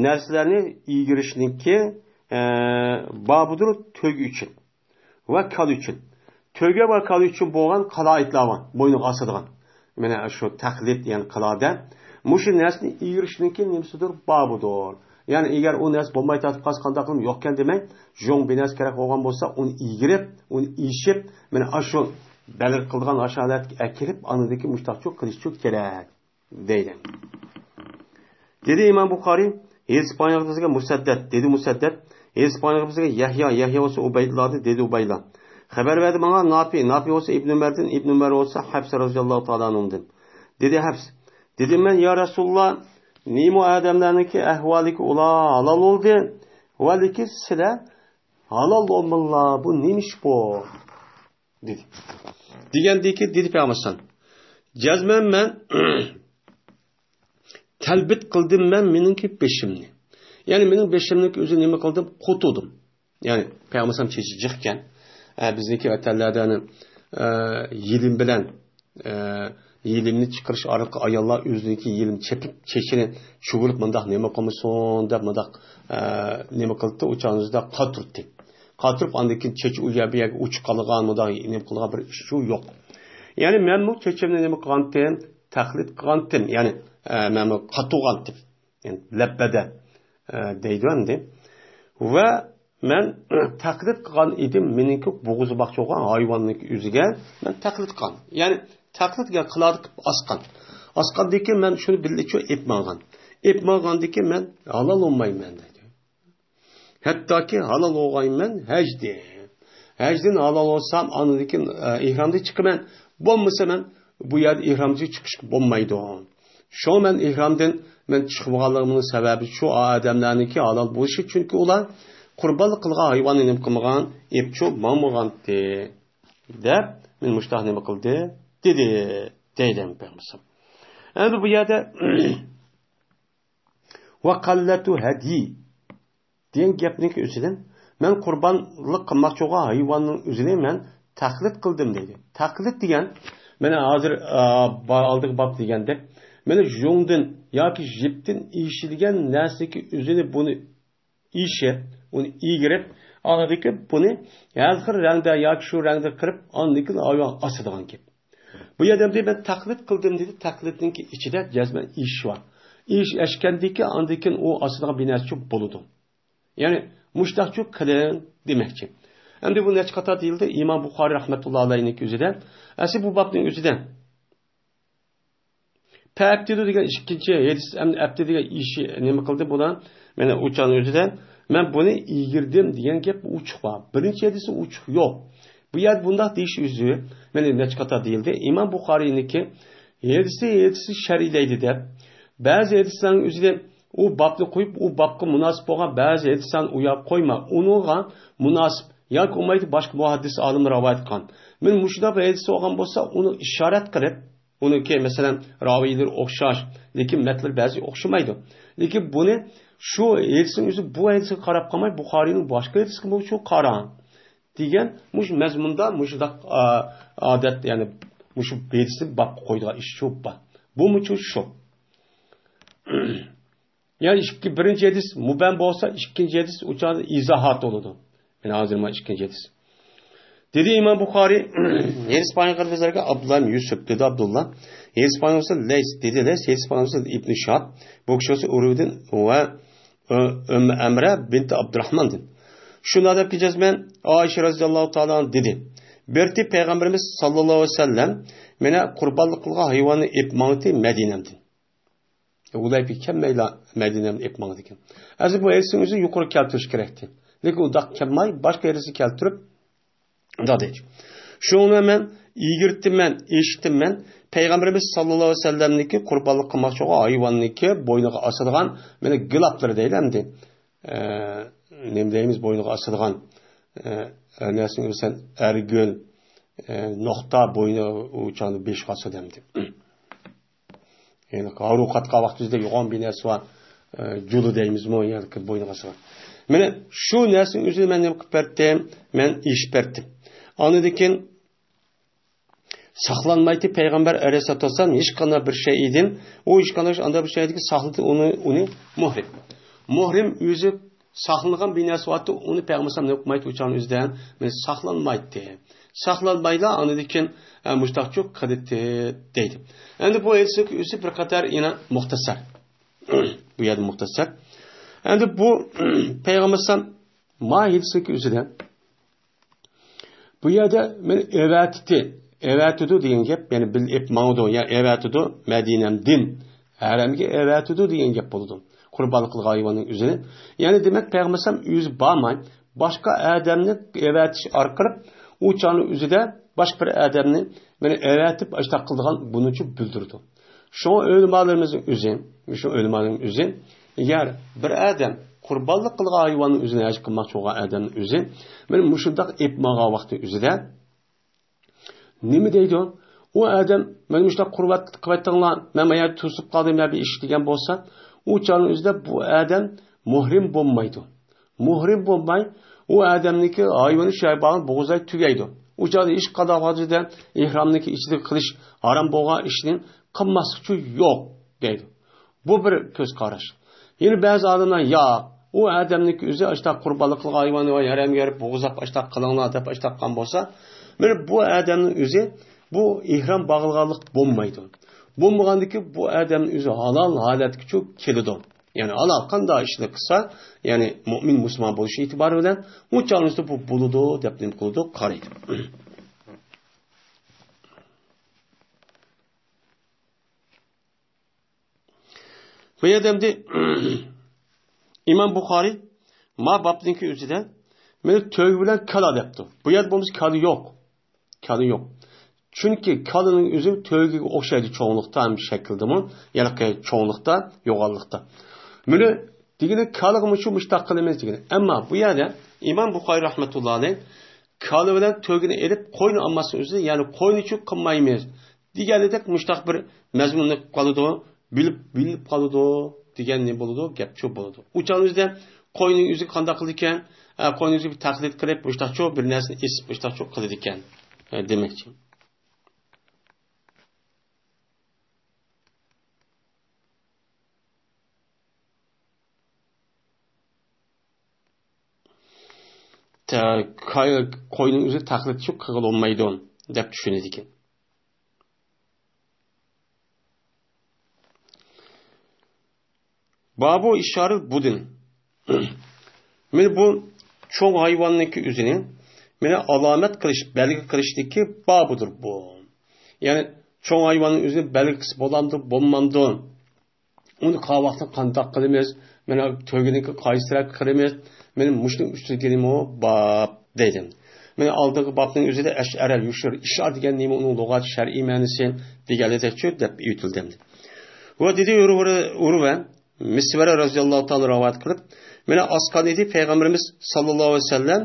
نەرسىلەرنى ئىگىرىشنىڭكى، ئە، بابىدۇر تۆگە ئۈچۈن ۋە كالا ئۈچۈن. تۆگە ۋە كالا ئۈچۈن بولغان قالايىتلار بار، بوينىغا ئاسىدىغان. مانا شۇ تەقلىد، يەنى قىلادە. مۇشۇ نەرسىنى ئىگىرىشنىڭكى نېمىسىدۇر، بابىدۇر. يەنى ئەگەر ئۇ نەرسە بولماي تارتىپ قالسا قانداق قىلىمىز؟ يوقكەن دېمەي، جۇڭ بىر نەرسە كېرەك بولغان بولسا، ئۇنى ئىگىرىپ، ئۇنى ئىشىپ، مانا ئاشۇ بەلگە قىلىدىغان ئاشۇ ھالەتكە ئەكىرىپ، ئاندىن كېيىن مۇشتاقچۇ قىلىشچۇ كېرەك دەيدۇ. دېدى ئىمام بۇخارىي، ھېدىس بايانغا بىزگە مۇسەددەد، دېدى مۇسەددەد، ھېدىس بايانغا بىزگە يەھيا، يەھيا بولسا ئۇبەيدۇللا، دېدى ئۇبەيدۇللا. خەۋەر بەردى ماڭا نافى، نافى بولسا ئىبن ئۆمەردىن، ئىبن ئۆمەر بولسا ھەپس رەزىياللاھۇ تائالا ئەنھۇدىن. دېدى ھەپس، دېدىم مەن، يا رەسۇلۇللا، نېمە ئۇ ئادەملەرنىڭكى ئەھۋالىكى ئۇلار ھالال بولدى، ۋە لېكىن سىلەر ھالال بولمىدىلا، بۇ نېمە ئىش بۇ؟ دېدى. دېگەندىكى، دېدى پەيغەمبەر ئەلەيھىسسالام، جەزمەن مەن تەلبىت قىلدىم مەن مېنىڭكى بېشىمنى. يەنى مېنىڭ بېشىمنىڭكى ئۆزى نېمە قىلدىم؟ قۇتۇدۇم. يەنى پەيغەمبەر ئەلەيھىسسالام چېچى جىقكەن. ئە، بىزنىڭكى ۋەتەنلەردە، ئە، يېلىم بىلەن، ئە، يېلىمنى چىقىرىش ئارقىلىق ئاياللار ئۆزىنىڭكى يېلىم چېپىپ، چېچىنى چۈگۈرۈپ، مۇنداق نېمە قىلمىسۇن دەپ، مۇنداق، ئە، نېمە قىلىپتۇ، ئۇ چاغنىڭدا قاتۇرتتى. قاتۇرۇپ، ئاندىن كېيىن چېچى ئۇ يەر بۇ يەرگە ئۇچۇپ قالغان، مۇنداق نېمە قىلغان بىر ئىش يوق. يەنى مەنمۇ چېچىمنى نېمە قىلغانتىم؟ تەقلىد قىلغانتىم. يەنى، ئە، مەنمۇ قاتۇرغانتىم. يەنى لەپپىدە، ئە، دەيدۇ ئەمدى. ۋە مەن تەقلىد قىلغان ئىدىم، مېنىڭكى بوغۇزى باقچى بولغان ھايۋاننىڭكى ئۆزىگە مەن تەقلىد قىلغان. يەنى تەقلىد دېگەن قىلادىكى ئاسقان. ئاسقاندىن كېيىن مەن شۇنى بىللىچۇ ئېپ ماڭغان. ئېپ ماڭغاندىن كېيىن مەن ھالال بولمايمەن دەيدۇ. ھەتتاكى ھالال بولغايمەن ھەجدىن. ھەجدىن ھالال بولسام، ئاندىن كېيىن، ئە، ئېھرامدىن چىقىمەن. بولمىسا مەن بۇ يەردە ئېھرامدىن چىقىشقا بولمايدۇ. شۇڭا مەن ئېھرامدىن مەن چىقمىغانلىقىمنىڭ سەۋەبى شۇ ئادەملەرنىڭكى ھالال بولۇشى، چۈنكى ئۇلار قۇربانلىق قىلغان ھايۋاننى نېمە قىلمىغان، ئېپچۇ ماڭمىغانتى، دەپ مېنى مۇشتاق نېمە قىلدى، دېدى، دەيدۇ پەيغەمبەر. ئەمدى بۇ يەردە ۋە قەللەتۇ ھەديى دېگەن گەپنىڭكى ئۆزىدىن، مەن قۇربانلىق قىلماقچى بولغان ھايۋاننىڭ ئۆزىنى مەن تەقلىد قىلدىم دەيدۇ. تەقلىد دېگەن، مانا ھازىر، ئا، با-، ئالدىقى باب دېگەندەك، مانا يۇڭدىن ياكى يىپتىن ئېشىلگەن نەرسىنىڭكى ئۆزىنى بۇنى ئېشىپ، ئۇنى ئىگىرىپ، ئاندىن كېيىن بۇنى ھەر خىل رەڭدە ياكى شۇ رەڭدە قىلىپ، ئاندىن كېيىن ھايۋان ئاسىدىغان گەپ. بۇ يەردە ئەمدى مەن تەقلىد قىلدىم دېدى، تەقلىدنىڭكى ئىچىدە جەزمەن ئېشىش بار. ئېشىش ئەشكەندىكى ئاندىن كېيىن ئۇ ئاسىدىغان بىر نەرسە بولىدۇ. يەنى مۇشتاقچۇ قىلىڭ دېمەكچى. ئەمدى بۇ نەچچە قاتار دېيىلدى؟ ئىمام بۇخارىي رەھمەتۇللا ئەلەيھنىڭكى ئۆزىدە، ئەسلى بۇ بابنىڭ ئۆزىدە پەئەپتىدۇ دېگەن ئىككىنچى ھەدىس، ئەمدى ئەپتى دېگەن ئىشى نېمە قىلدى بۇلار؟ مانا ئۇچان ئۆزىدە، مەن بۇنى ئىگىردىم دېگەن گەپ ئوچۇق بار. بىرىنچى ھەدىسى ئوچۇق يوق. بۇ يەردە بۇنداق دېيىش ئۆزى، مانا نەچچە قاتار دېيىلدى. ئىمام بۇخارىينىڭكى ھەدىسى، ھەدىسى شەرھلەيدۇ دەپ، بەزى ھەدىسلەرنىڭ ئۆزىدە ئۇ بابنى قويۇپ، ئۇ بابقا مۇناسىپ بولغان بەزى ھەدىسلەرنى ئۇياپ قويما، ئۇنىڭغا مۇناسىپ ياكى بولمايدۇ باشقا مۇھەددىس ئالىم رىۋايەت قىلغان. مانا مۇشۇنداق بىر ھەدىس بولغان بولسا، ئۇنى ئىشارەت قىلىپ، ئۇنىڭكى، مەسىلەن، راۋىيلىرى ئوخشاش، لېكىن مەتنلىرى بەزى ئوخشىمايدۇ. لېكىن بۇنى شۇ ھەدىسنىڭ ئۆزى بۇ ھەدىسكە قاراپ قالماي، بۇخارىينىڭ باشقا ھەدىسىگە بولۇشىغا قاراڭ دېگەن مۇشۇ مەزمۇندا مۇشۇنداق، ئا، ئادەت، يەنى مۇشۇ ھەدىسنى بابقا قويىدىغان ئىش شۇ بار. بۇمۇچۇ شۇ. يەنى ئىككى، بىرىنچى ھەدىس مۇبھەم بولسا، ئىككىنچى ھەدىس ئۇ چاغدا ئىزاھات بولىدۇ. مانا ھازىر مانا ئىككىنچى ھەدىس. دېدى ئىمام بۇخارىي، ھەدىس بايان قىلغان بىزلەرگە ئابدۇللا ئىبن يۈسۈپ، دېدى ئابدۇللا. ھەدىس بايان قىلسا لەيس، دېدى لەيس، ھەدىس بايان قىلسا ئىبن شىھاب، بۇ كىشى بولسا ئۇرۋىدىن ۋە ئۆ-، ئۈممى ئەمرە بىنت ئابدۇراھماندىن. شۇنداق دەپ كېتىمەن، ئائىشە رەزىياللاھۇ تائالا ئەنھا دېدى، بىرتى پەيغەمبىرىمىز ساللاللاھۇ ئەلەيھى ۋەسەللەم مېنى قۇربانلىق قىلغان ھايۋاننى ئېپ ماڭدى مەدىنەمدىن. ھۇدەيبىيەگە كەلمەيلا مەدىنەدىن ئېپ ماڭىدىكەن. ھازىر بۇ ھەدىسنىڭ ئۆزى يۇقىرى كەلتۈرۈش كېرەكتى. لېكىن ئۇنداق كەلمەي، باشقا ھەدىسنى كەلتۈرۈپ، مۇنداق دەيدۇ. شۇڭا مەن ئىگىرتىمەن، ئېشىتتىم مەن، پەيغەمبىرىمىز ساللاللاھۇ ئەلەيھى ۋەسەللەمنىڭكى قۇربانلىق قىلماقچى بولغان ھايۋاننىڭكى بوينىغا ئاسىدىغان، مانا، گىلاپلىرى دەيلى ئەمدى. ئە، نېمە دەيمىز، بوينىغا ئاسىدىغان، ئە، نەرسىنى بىلسەن، ئەرگۈل، ئە، نوختا بوينى ئۇ چاغدا بېشىغا ئاسىدۇ ئەمدى. يەنى ھارۇ قاتقان ۋاقتىمىزدا يوغان بىر نەرسە بار. ئە، جۇلۇ دەيمىزمۇ، يەنى بوينىغا سالغان. مانا شۇ نەرسىنىڭ ئۆزىنى مەن نېمە قىلىپ بەرتتىم؟ مەن ئېشىپ بەرتتىم. ئاندىن كېيىن ساقلانمايتتى پەيغەمبەر ئەلەيھىسسالاتۇ ۋەسسالام ھېچقانداق بىر شەيئىدىن. ئۇ ھېچقانداق ئانداق بىر شەيئىدىن ساقلىدى ئۇنى، ئۇنى مۇھرىم. مۇھرىم ئۆزى ساقلانغان بىر نەرسە بارتى، ئۇنى پەيغەمبەر ئەلەيھىسسالام نېمە قىلمايتتى، ئۇ چاغنىڭ ئۆزىدە، مەن ساقلانمايتتى. ساقلانمايلا ئاندىن كېيىن، ئە، مۇشتاقچۇ قىلىتتى دەيدۇ. ئەمدى بۇ ھەدىسنىڭكى ئۆزى بىر قەدەر يەنە مۇختەسەر. بۇ يەردە مۇختەسەر. ئەمدى بۇ پەيغەمبەر ئەلەيھىسسالام ما ھەدىسنىڭكى ئۆزىدە بۇ يەردە مېنى ئەۋەتتى، ئەۋەتىدۇ دېگەن گەپ، يەنى بىللە ئېلىپ ماڭىدۇ، يا ئەۋەتىدۇ، مەدىنەمدىن ھەرەمگە ئەۋەتىدۇ دېگەن گەپ بولىدۇ. قۇربانلىق قىلغان ھايۋاننىڭ ئۆزىنى. يەنى دېمەك، پەيغەمبەر ئەلەيھىسسالام ئۆزى بارماي، باشقا ئادەمنى ئەۋەتىش ئارقىلىق ئۇ چاغنىڭ ئۆزىدە باشقا بىر ئادەمنى مېنى ئەۋەتىپ ئاشتاق قىلىدىغان بۇنىچۇ بىلدۈرىدۇ. شۇڭا ئۆلىمالىرىمىزنىڭ ئۆزى، شۇ ئۆلىمالىرىنىڭ ئۆزى، ئەگەر بىر ئادەم قۇربانلىق قىلغان ھايۋاننىڭ ئۆزىنى ھەج قىلماقچى بولغان ئادەمنىڭ ئۆزى، مېنى مۇشۇنداق ئېلىپ ماڭغان ۋاقتى ئۆزىدە نېمە دەيدۇ؟ ئۇ ئادەم، مېنى مۇشۇنداق قۇربان قىلىۋەتتىڭلار، مەن ما يەردە توسۇپ قالدىم يا بىر ئىش دېگەن بولسا، ئۇ چاغنىڭ ئۆزىدە بۇ ئادەم مۇھرىم بولمايدۇ. مۇھرىم بولماي، ئۇ ئادەمنىڭكى ھايۋىنى شۇ يەرگە بارغان بوغۇزلاي تۈگەيدۇ. ئۇ چاغدا ھېچقانداق ھالدا ئېھرامنىڭكى ئىچىدە قىلىش ھارام بولغان ئىشنى قىلماسلىقچۇ يوق دەيدۇ. بۇ بىر كۆز قاراش. يەنە بەزى ئالىملار ياق، ئۇ ئادەمنىڭكى ئۆزى ئاشتاق قۇربانلىق قىلغان ھايۋاننى ۋە ھەرەمگە بېرىپ بوغۇزلاپ ئاشتاق قىلىڭلار دەپ ئاشتاق قىلغان بولسا، مانا بۇ ئادەمنىڭ ئۆزى بۇ ئېھرام باغلىغانلىق بولمايدۇ. بولمىغاندىكى بۇ ئادەمنىڭ ئۆزى ھالال ھالەتكىچۇ كېلىدۇ. يەنى ھالال قانداق ئىشنى قىلسا، يەنى مۇئمىن مۇسۇلمان بولۇش ئېتىبارى بىلەن ئۇ چاغنىڭ ئۆزىدە بۇ بولىدۇ دەپ نېمە قىلىدۇ، قارايدۇ. بۇ يەردە ئەمدى ئىمام بۇخارىي ما بابنىڭكى ئۆزىدە مېنى تۆگە بىلەن كالا دەپتۇ. بۇ يەردە بولمىسا كالا يوق. كالا يوق. چۈنكى كالىنىڭ ئۆزى تۆگىگە ئوخشايدۇ چوڭلۇقتا ھەم شەكىلدىمۇ، يەنى چوڭلۇقتا، يوغانلىقتا. بۇنى دېگىنى كالىغىمۇ شۇ مۇشتاق قىلىمىز دېگىنى. ئەمما بۇ يەردە ئىمام بۇخارىي رەھمەتۇللا ئەلەيھ كالا بىلەن تۆگىنى ئېلىپ قوينى ئالماسنىڭ ئۆزى، يەنى قوينى چۈ قىلمايمىز دېگەندەك مۇشتاق بىر مەزمۇننى قىلىپ قالىدۇ، بىلىپ، بىلىپ قالىدۇ دېگەن نېمە بولىدۇ؟ گەپ شۇ بولىدۇ. ئۇ چاغنىڭ ئۆزىدە قوينىڭ ئۆزىگە قانداق قىلىدىكەن؟ ئە، قوينىڭ ئۆزىگە بىر تەقلىد قىلىپ، مۇشتاقچۇ بىر نەرسىنى ئېسىپ، مۇشتاقچۇ قىلىدىكەن، ئە، دېمەكچى. تە-، كاي-، قوينىڭ ئۆزى تەقلىدچۇ قىلغىلى بولمايدۇ، دەپ چۈشىنىدىكەن. بابۇ ئىشارە بۇدۇن. مانا بۇ چوڭ ھايۋاننىڭكى ئۆزىنى، مانا ئالامەت قىلىش، بەلگە قىلىشتىكى بابۇدۇر بۇ. يەنى چوڭ ھايۋاننىڭ ئۆزىنى بەلگە قىلسا بولامدۇ، بولمامدۇ؟ ئۇنى قاۋاقتىن قانداق قىلىمىز؟ مانا تۆگىنىڭكى قايسى تەرەپكە قىلىمىز؟ مانا مۇشۇنىڭ ئۈستىدىكىمۇ باب دەيدۇ. مانا ئالدىنقى بابنىڭ ئۆزىدە ئەشئەرە يۇشىر، ئىشار دېگەن نېمە، ئۇنىڭ لۇغەت شەرئىي مەنىسى دېگەنلىكتەكچۇ دەپ ئېيتىلدى. ۋە دېدى ئۇرۋە، ئۇرۋە مىسۋەرە رەزىياللاھۇ تائالا رىۋايەت قىلىپ، مانا ئاسقان ئىدى پەيغەمبىرىمىز ساللاللاھۇ ئەلەيھى ۋەسەللەم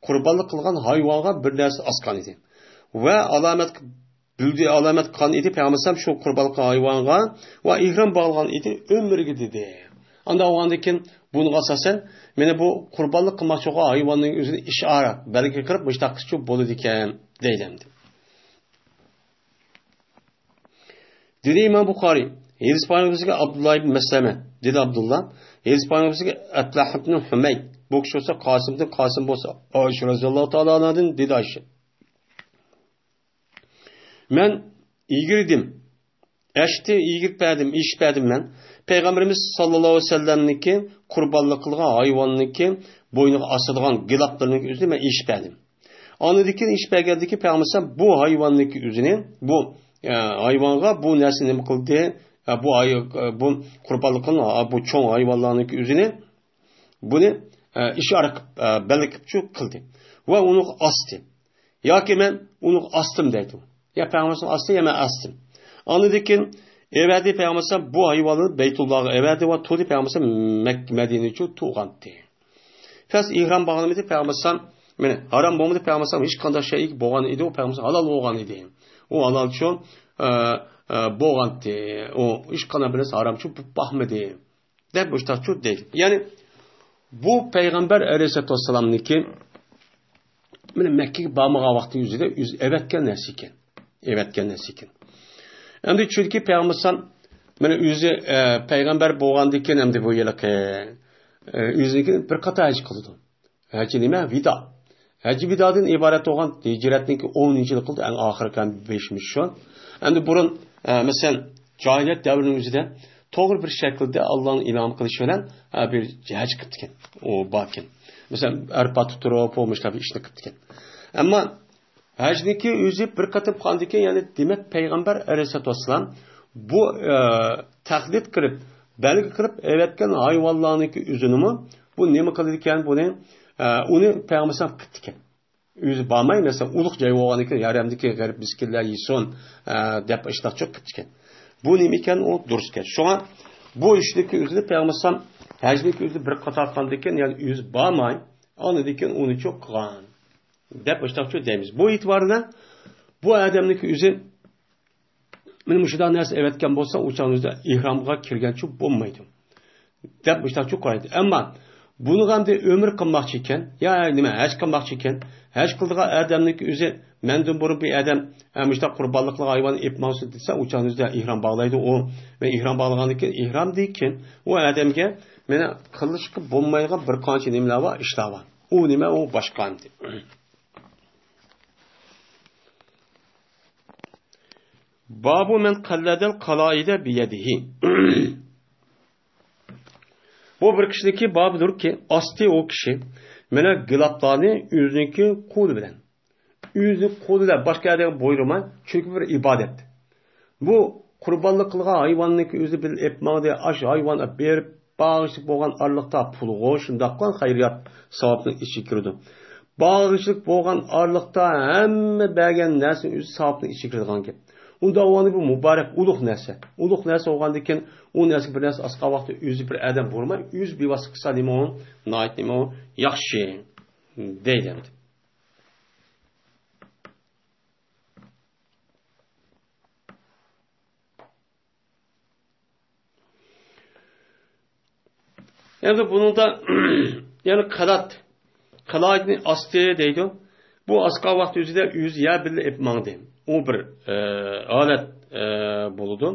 قۇربانلىق قىلغان ھايۋانغا بىر نەرسە ئاسقان ئىدى. ۋە ئالامەت بىلدى، ئالامەت قىلغان ئىدى پەيغەمبەر ئەلەيھىسسالام شۇ قۇربانلىق قىلغان ھايۋانغا ۋە ئېھرام باغلىغان ئىدى ئۆمرىگە دېدى. ئاندا بولغاندىن كېيىن بۇنىڭغا ئاساسەن مانا بۇ قۇربانلىق قىلماقچى بولغان ھايۋاننىڭ ئۆزىنى ئىشارە، بەلگە قىلىپ مۇشۇنداق قىلسىچۇ بولىدىكەن دەيدۇ ئەمدى. دېدى ئىمام بۇخارىي، ھەدىس پايغىمبىرىمىزگە ئابدۇللا ئىبن مەسلەمە، دېدى ئابدۇللا، ھەدىس پايغىمبىرىمىزگە ئەتلەھ ئىبن ھۇمەيد، بۇ كىشى بولسا قاسىمدىن، قاسىم بولسا ئائىشە رەزىياللاھۇ تائالا ئانھادىن، دېدى ئائىشە. مەن يېگۈردۈم. ئەشتى يېگۈرۈپ بەردىم، ئېشىپ بەردىم مەن. پەيغەمبىرىمىز ساللاللاھۇ ئەلەيھى ۋەسەللەمنىڭكى قۇربانلىق قىلغان ھايۋاننىڭكى بوينىغا ئاسىدىغان گىلاپلىرىنىڭ ئۆزىنى مەن ئېشىپ بەردىم. ئاندىن كېيىن ئېشىپ بەرگەندىن كېيىن پەيغەمبەر ئەلەيھىسسالام بۇ ھايۋاننىڭكى ئۆزىنى، بۇ، ئە، ھايۋانغا بۇ نەرسىنى نېمە قىلدى؟ ئە، بۇ ھاي-، بۇ قۇربانلىق قىلغان، ئە، بۇ چوڭ ھايۋانلارنىڭكى ئۆزىنى، بۇنى، ئە، ئىشارە قىلىپ، ئە، بەلگە قىلىپچۇ قىلدى. ۋە ئۇنى ئاستى. ياكى مەن ئۇنى ئاستىم دەيدۇ. يا پەيغەمبەر ئاستى، يا مەن ئاستىم. ئاندىن كېيىن ئەۋەدى پەيغەمبەر بۇ ھايۋاننى بەيتۇللاغا ئەۋەدى ۋە تۇردى پەيغەمبەر مەك-، مەدىنىچۇ تۇرغانتى. پەس ئېھرام باغلىمىدى پەيغەمبەر، مانا ھارام بولمىدى پەيغەمبەر، ھېچقانداق شەيئىگە بولغان ئىدى، ئۇ پەيغەمبەر ھالال بولغان ئىدى. ئۇ ھالالچۇ، ئە، ئە، بولغانتى. ئۇ ھېچقانداق بىر نەرسە ھارامچۇ بولۇپ باقمىدى. دەپ مۇشتاقچۇ دەيدۇ. يەنى بۇ پەيغەمبەر ئەلەيھىسسالاتۇ ۋەسسالامنىڭكى مانا مەككىگە بارمىغان ۋاقتى يۈزىدە ئۆزى ئەۋەتكەن نەرسە ئىكەن. ئەۋەتكەن نەرسە ئىكەن. ئەمدى چۈنكى پەيغەمبەر ئەلەيھىسسالام مانا ئۆزى، ئە، پەيغەمبەر بولغاندىن كېيىن ئەمدى بۇ ھېلىقى ئۆزىنىڭكى بىر قاتار ھەج قىلىدۇ. ھەج نېمە؟ ۋىدا. ھەج ۋىدادىن ئىبارەت بولغان ھىجرەتنىڭكى ئونىنچى يىلى قىلدى، ئەڭ ئاخىرقى بېشىمىز شۇ. ئەمدى بۇرۇن، ئە، مەسىلەن، جاھىلىيەت دەۋرىنىڭ ئۆزىدە توغرا بىر شەكىلدە ئاللانىڭ ئىلھام قىلىشى بىلەن، ئە، بىر ھەج قىپتىكەن. ئۇ باركەن. مەسىلەن، ئەرپاتتا تۇرۇپ، ئۇ مۇشۇنداق بىر ئىشنى قىپتىكەن. ئەمما ھەجنىڭكى ئۆزى بىر قېتىم قىلغاندىكىن، يەنى دېمەك، پەيغەمبەر ئەلەيھىسسالاتۇ ۋەسسالام بۇ، ئە، تەقلىد قىلىپ، بەلگە قىلىپ ئەۋەتكەن ھايۋانلارنىڭكى ئۆزىنىمۇ بۇ نېمە قىلىدىكەن، بۇنى، ئە، ئۇنى پەيغەمبەر ئەلەيھىسسالام قىپتىكەن. ئۆزى بارماي، مەسىلەن، ئۇلۇق جاي بولغاندىكىن، ھەرەمدىكى غەرىب مىسكىنلەر يېسۇن، ئە، دەپ ئىشتاق چوق قىپتىكەن. بۇ نېمە ئىكەن؟ ئۇ دۇرۇس ئىكەن. شۇڭا بۇ ئىشنىڭكى ئۆزىنى پەيغەمبەر ئەلەيھىسسالام ھەجنىڭكى ئۆزىنى بىر قاتار قىلغاندىكىن، يەنى ئۆزى بارماي، ئاندىن كېيىن ئۇنى چوق قىلغان. دەپ مۇشۇنداقچۇ دەيمىز. بۇ ئېتىبار بىلەن بۇ ئادەمنىڭكى ئۆزى مانا مۇشۇنداق نەرسە ئەۋەتكەن بولسا، ئۇ چاغنىڭ ئۆزىدە ئېھرامغا كىرگەنچۇ بولمايدۇ. دەپ مۇشۇنداقچۇ قارايدۇ. ئەمما بۇنىغا ئەمدى ئۆمرە قىلماقچى ئىكەن، يا نېمە، ھەج قىلماقچى ئىكەن، ھەج قىلىدىغان ئادەمنىڭكى ئۆزى مەندىن بۇرۇن بىر ئادەم، ھە، مۇشۇنداق قۇربانلىق قىلغان ھايۋاننى ئېلىپ ماڭسۇن دېسە، ئۇ چاغنىڭ ئۆزىدە ئېھرام باغلايدۇ ئۇ. ۋە ئېھرام باغلىغاندىن كېيىن، ئېھرامدىن كېيىن ئۇ ئادەمگە مانا قىلىشقا بولمايدىغان بىر قانچە نېمىلەر بار، ئىشلار بار. ئۇ نېمە؟ ئۇ باشقا ئەمدى. بابۇ مەن قەللەدەل قەلائىدە بىيەدىھى. بۇ بىر كىشىنىڭكى بابىدۇركى، ئاستى ئۇ كىشى مانا گىلاپلارنى ئۆزىنىڭكى قولى بىلەن، ئۆزىنىڭ قولى بىلەن باشقا يەردىن بۇيرۇماي، چۈنكى بىر ئىبادەت. بۇ قۇربانلىق قىلغان ھايۋاننىڭكى ئۆزى بىلەن ئېلىپ ماڭدى، ئاشۇ ھايۋان ئېلىپ بېرىپ، باغىشلىق بولغان ئارىلىقتا پۇلغۇ، شۇنداقلا خەيرىيات ساۋابنىڭ ئىچىگە كىرىدۇ. باغىشلىق بولغان ئارىلىقتا ھەممە بەرگەن نەرسىنىڭ ئۆزى ساۋابنىڭ ئىچىگە كىرىدىغان گەپ. ئۇنداق بولغاندا بۇ مۇبارەك ئۇلۇغ نەرسە. ئۇلۇغ نەرسە بولغاندىكىن، ئۇ نەرسىگە بىر نەرسە ئاز قالغان ۋاقىتتا ئۆزى بىر ئادەم بۇيرۇماي، ئۆزى بىۋاسىتە قىلسا نېمە ئۇ؟ ناھايىتى نېمە ئۇ؟ ياخشى. دەيدۇ ئەمدى. ئەمدى بۇنىڭدا يەنە قەلات، قەلائىدنى ئاستى دەيدۇ. بۇ ئاسقان ۋاقتى ئۆزىدە ئۆزى يەر بىللە ئېلىپ ماڭدى. ئۇ بىر، ئە، ھالەت، ئە، بولىدۇ.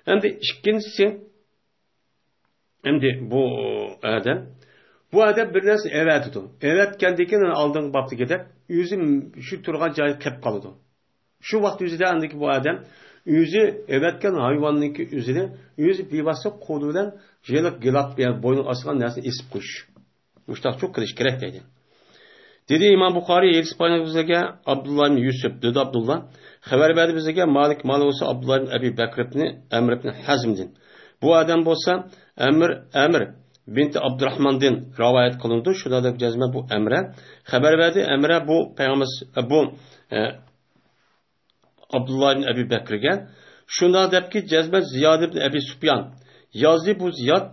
ئەمدى ئىككىنچىسى، ئەمدى بۇ ئادەم، بۇ ئادەم بىر نەرسە ئەۋەتىدۇ. ئەۋەتكەندىن كېيىن ئالدىنقى بابتىكىدەك ئۆزى شۇ تۇرغان جايىدا قېلىپ قالىدۇ. شۇ ۋاقىت ئۆزىدە ئاندىكى بۇ ئادەم ئۆزى ئەۋەتكەن ھايۋاننىڭكى ئۆزىنى ئۆزى بىۋاسىتە قولى بىلەن يېلىق گىلاپ، يەنى بوينىغا ئاسقان نەرسىنى ئېسىپ قويۇش. مۇشتاقچۇ قىلىش كېرەك دەيدۇ. دېدى ئىمام بۇخارىي، ھەدىس بايان بىزگە ئابدۇللا ئىبن يۈسۈپ، دېدى ئابدۇللا، خەۋەر بەردى بىزگە مالىك، مالىك بولسا ئابدۇللا ئىبن ئەبى بەكر ئىبن ئەمر ئىبن ھەزمدىن. بۇ ئادەم بولسا ئەمر، ئەمر بىنتى ئابدۇراھماندىن رىۋايەت قىلىنىدۇ. شۇنىڭ دەپ جەزمەن بۇ ئەمرە خەۋەر بەردى. ئەمرە بۇ پەيغەمبەر، بۇ، ئە، ئابدۇللا ئىبن ئەبى بەكرگە شۇنداق دەپكى، جەزمەن زىياد ئىبن ئەبى سۇپيان يازدى. بۇ زىياد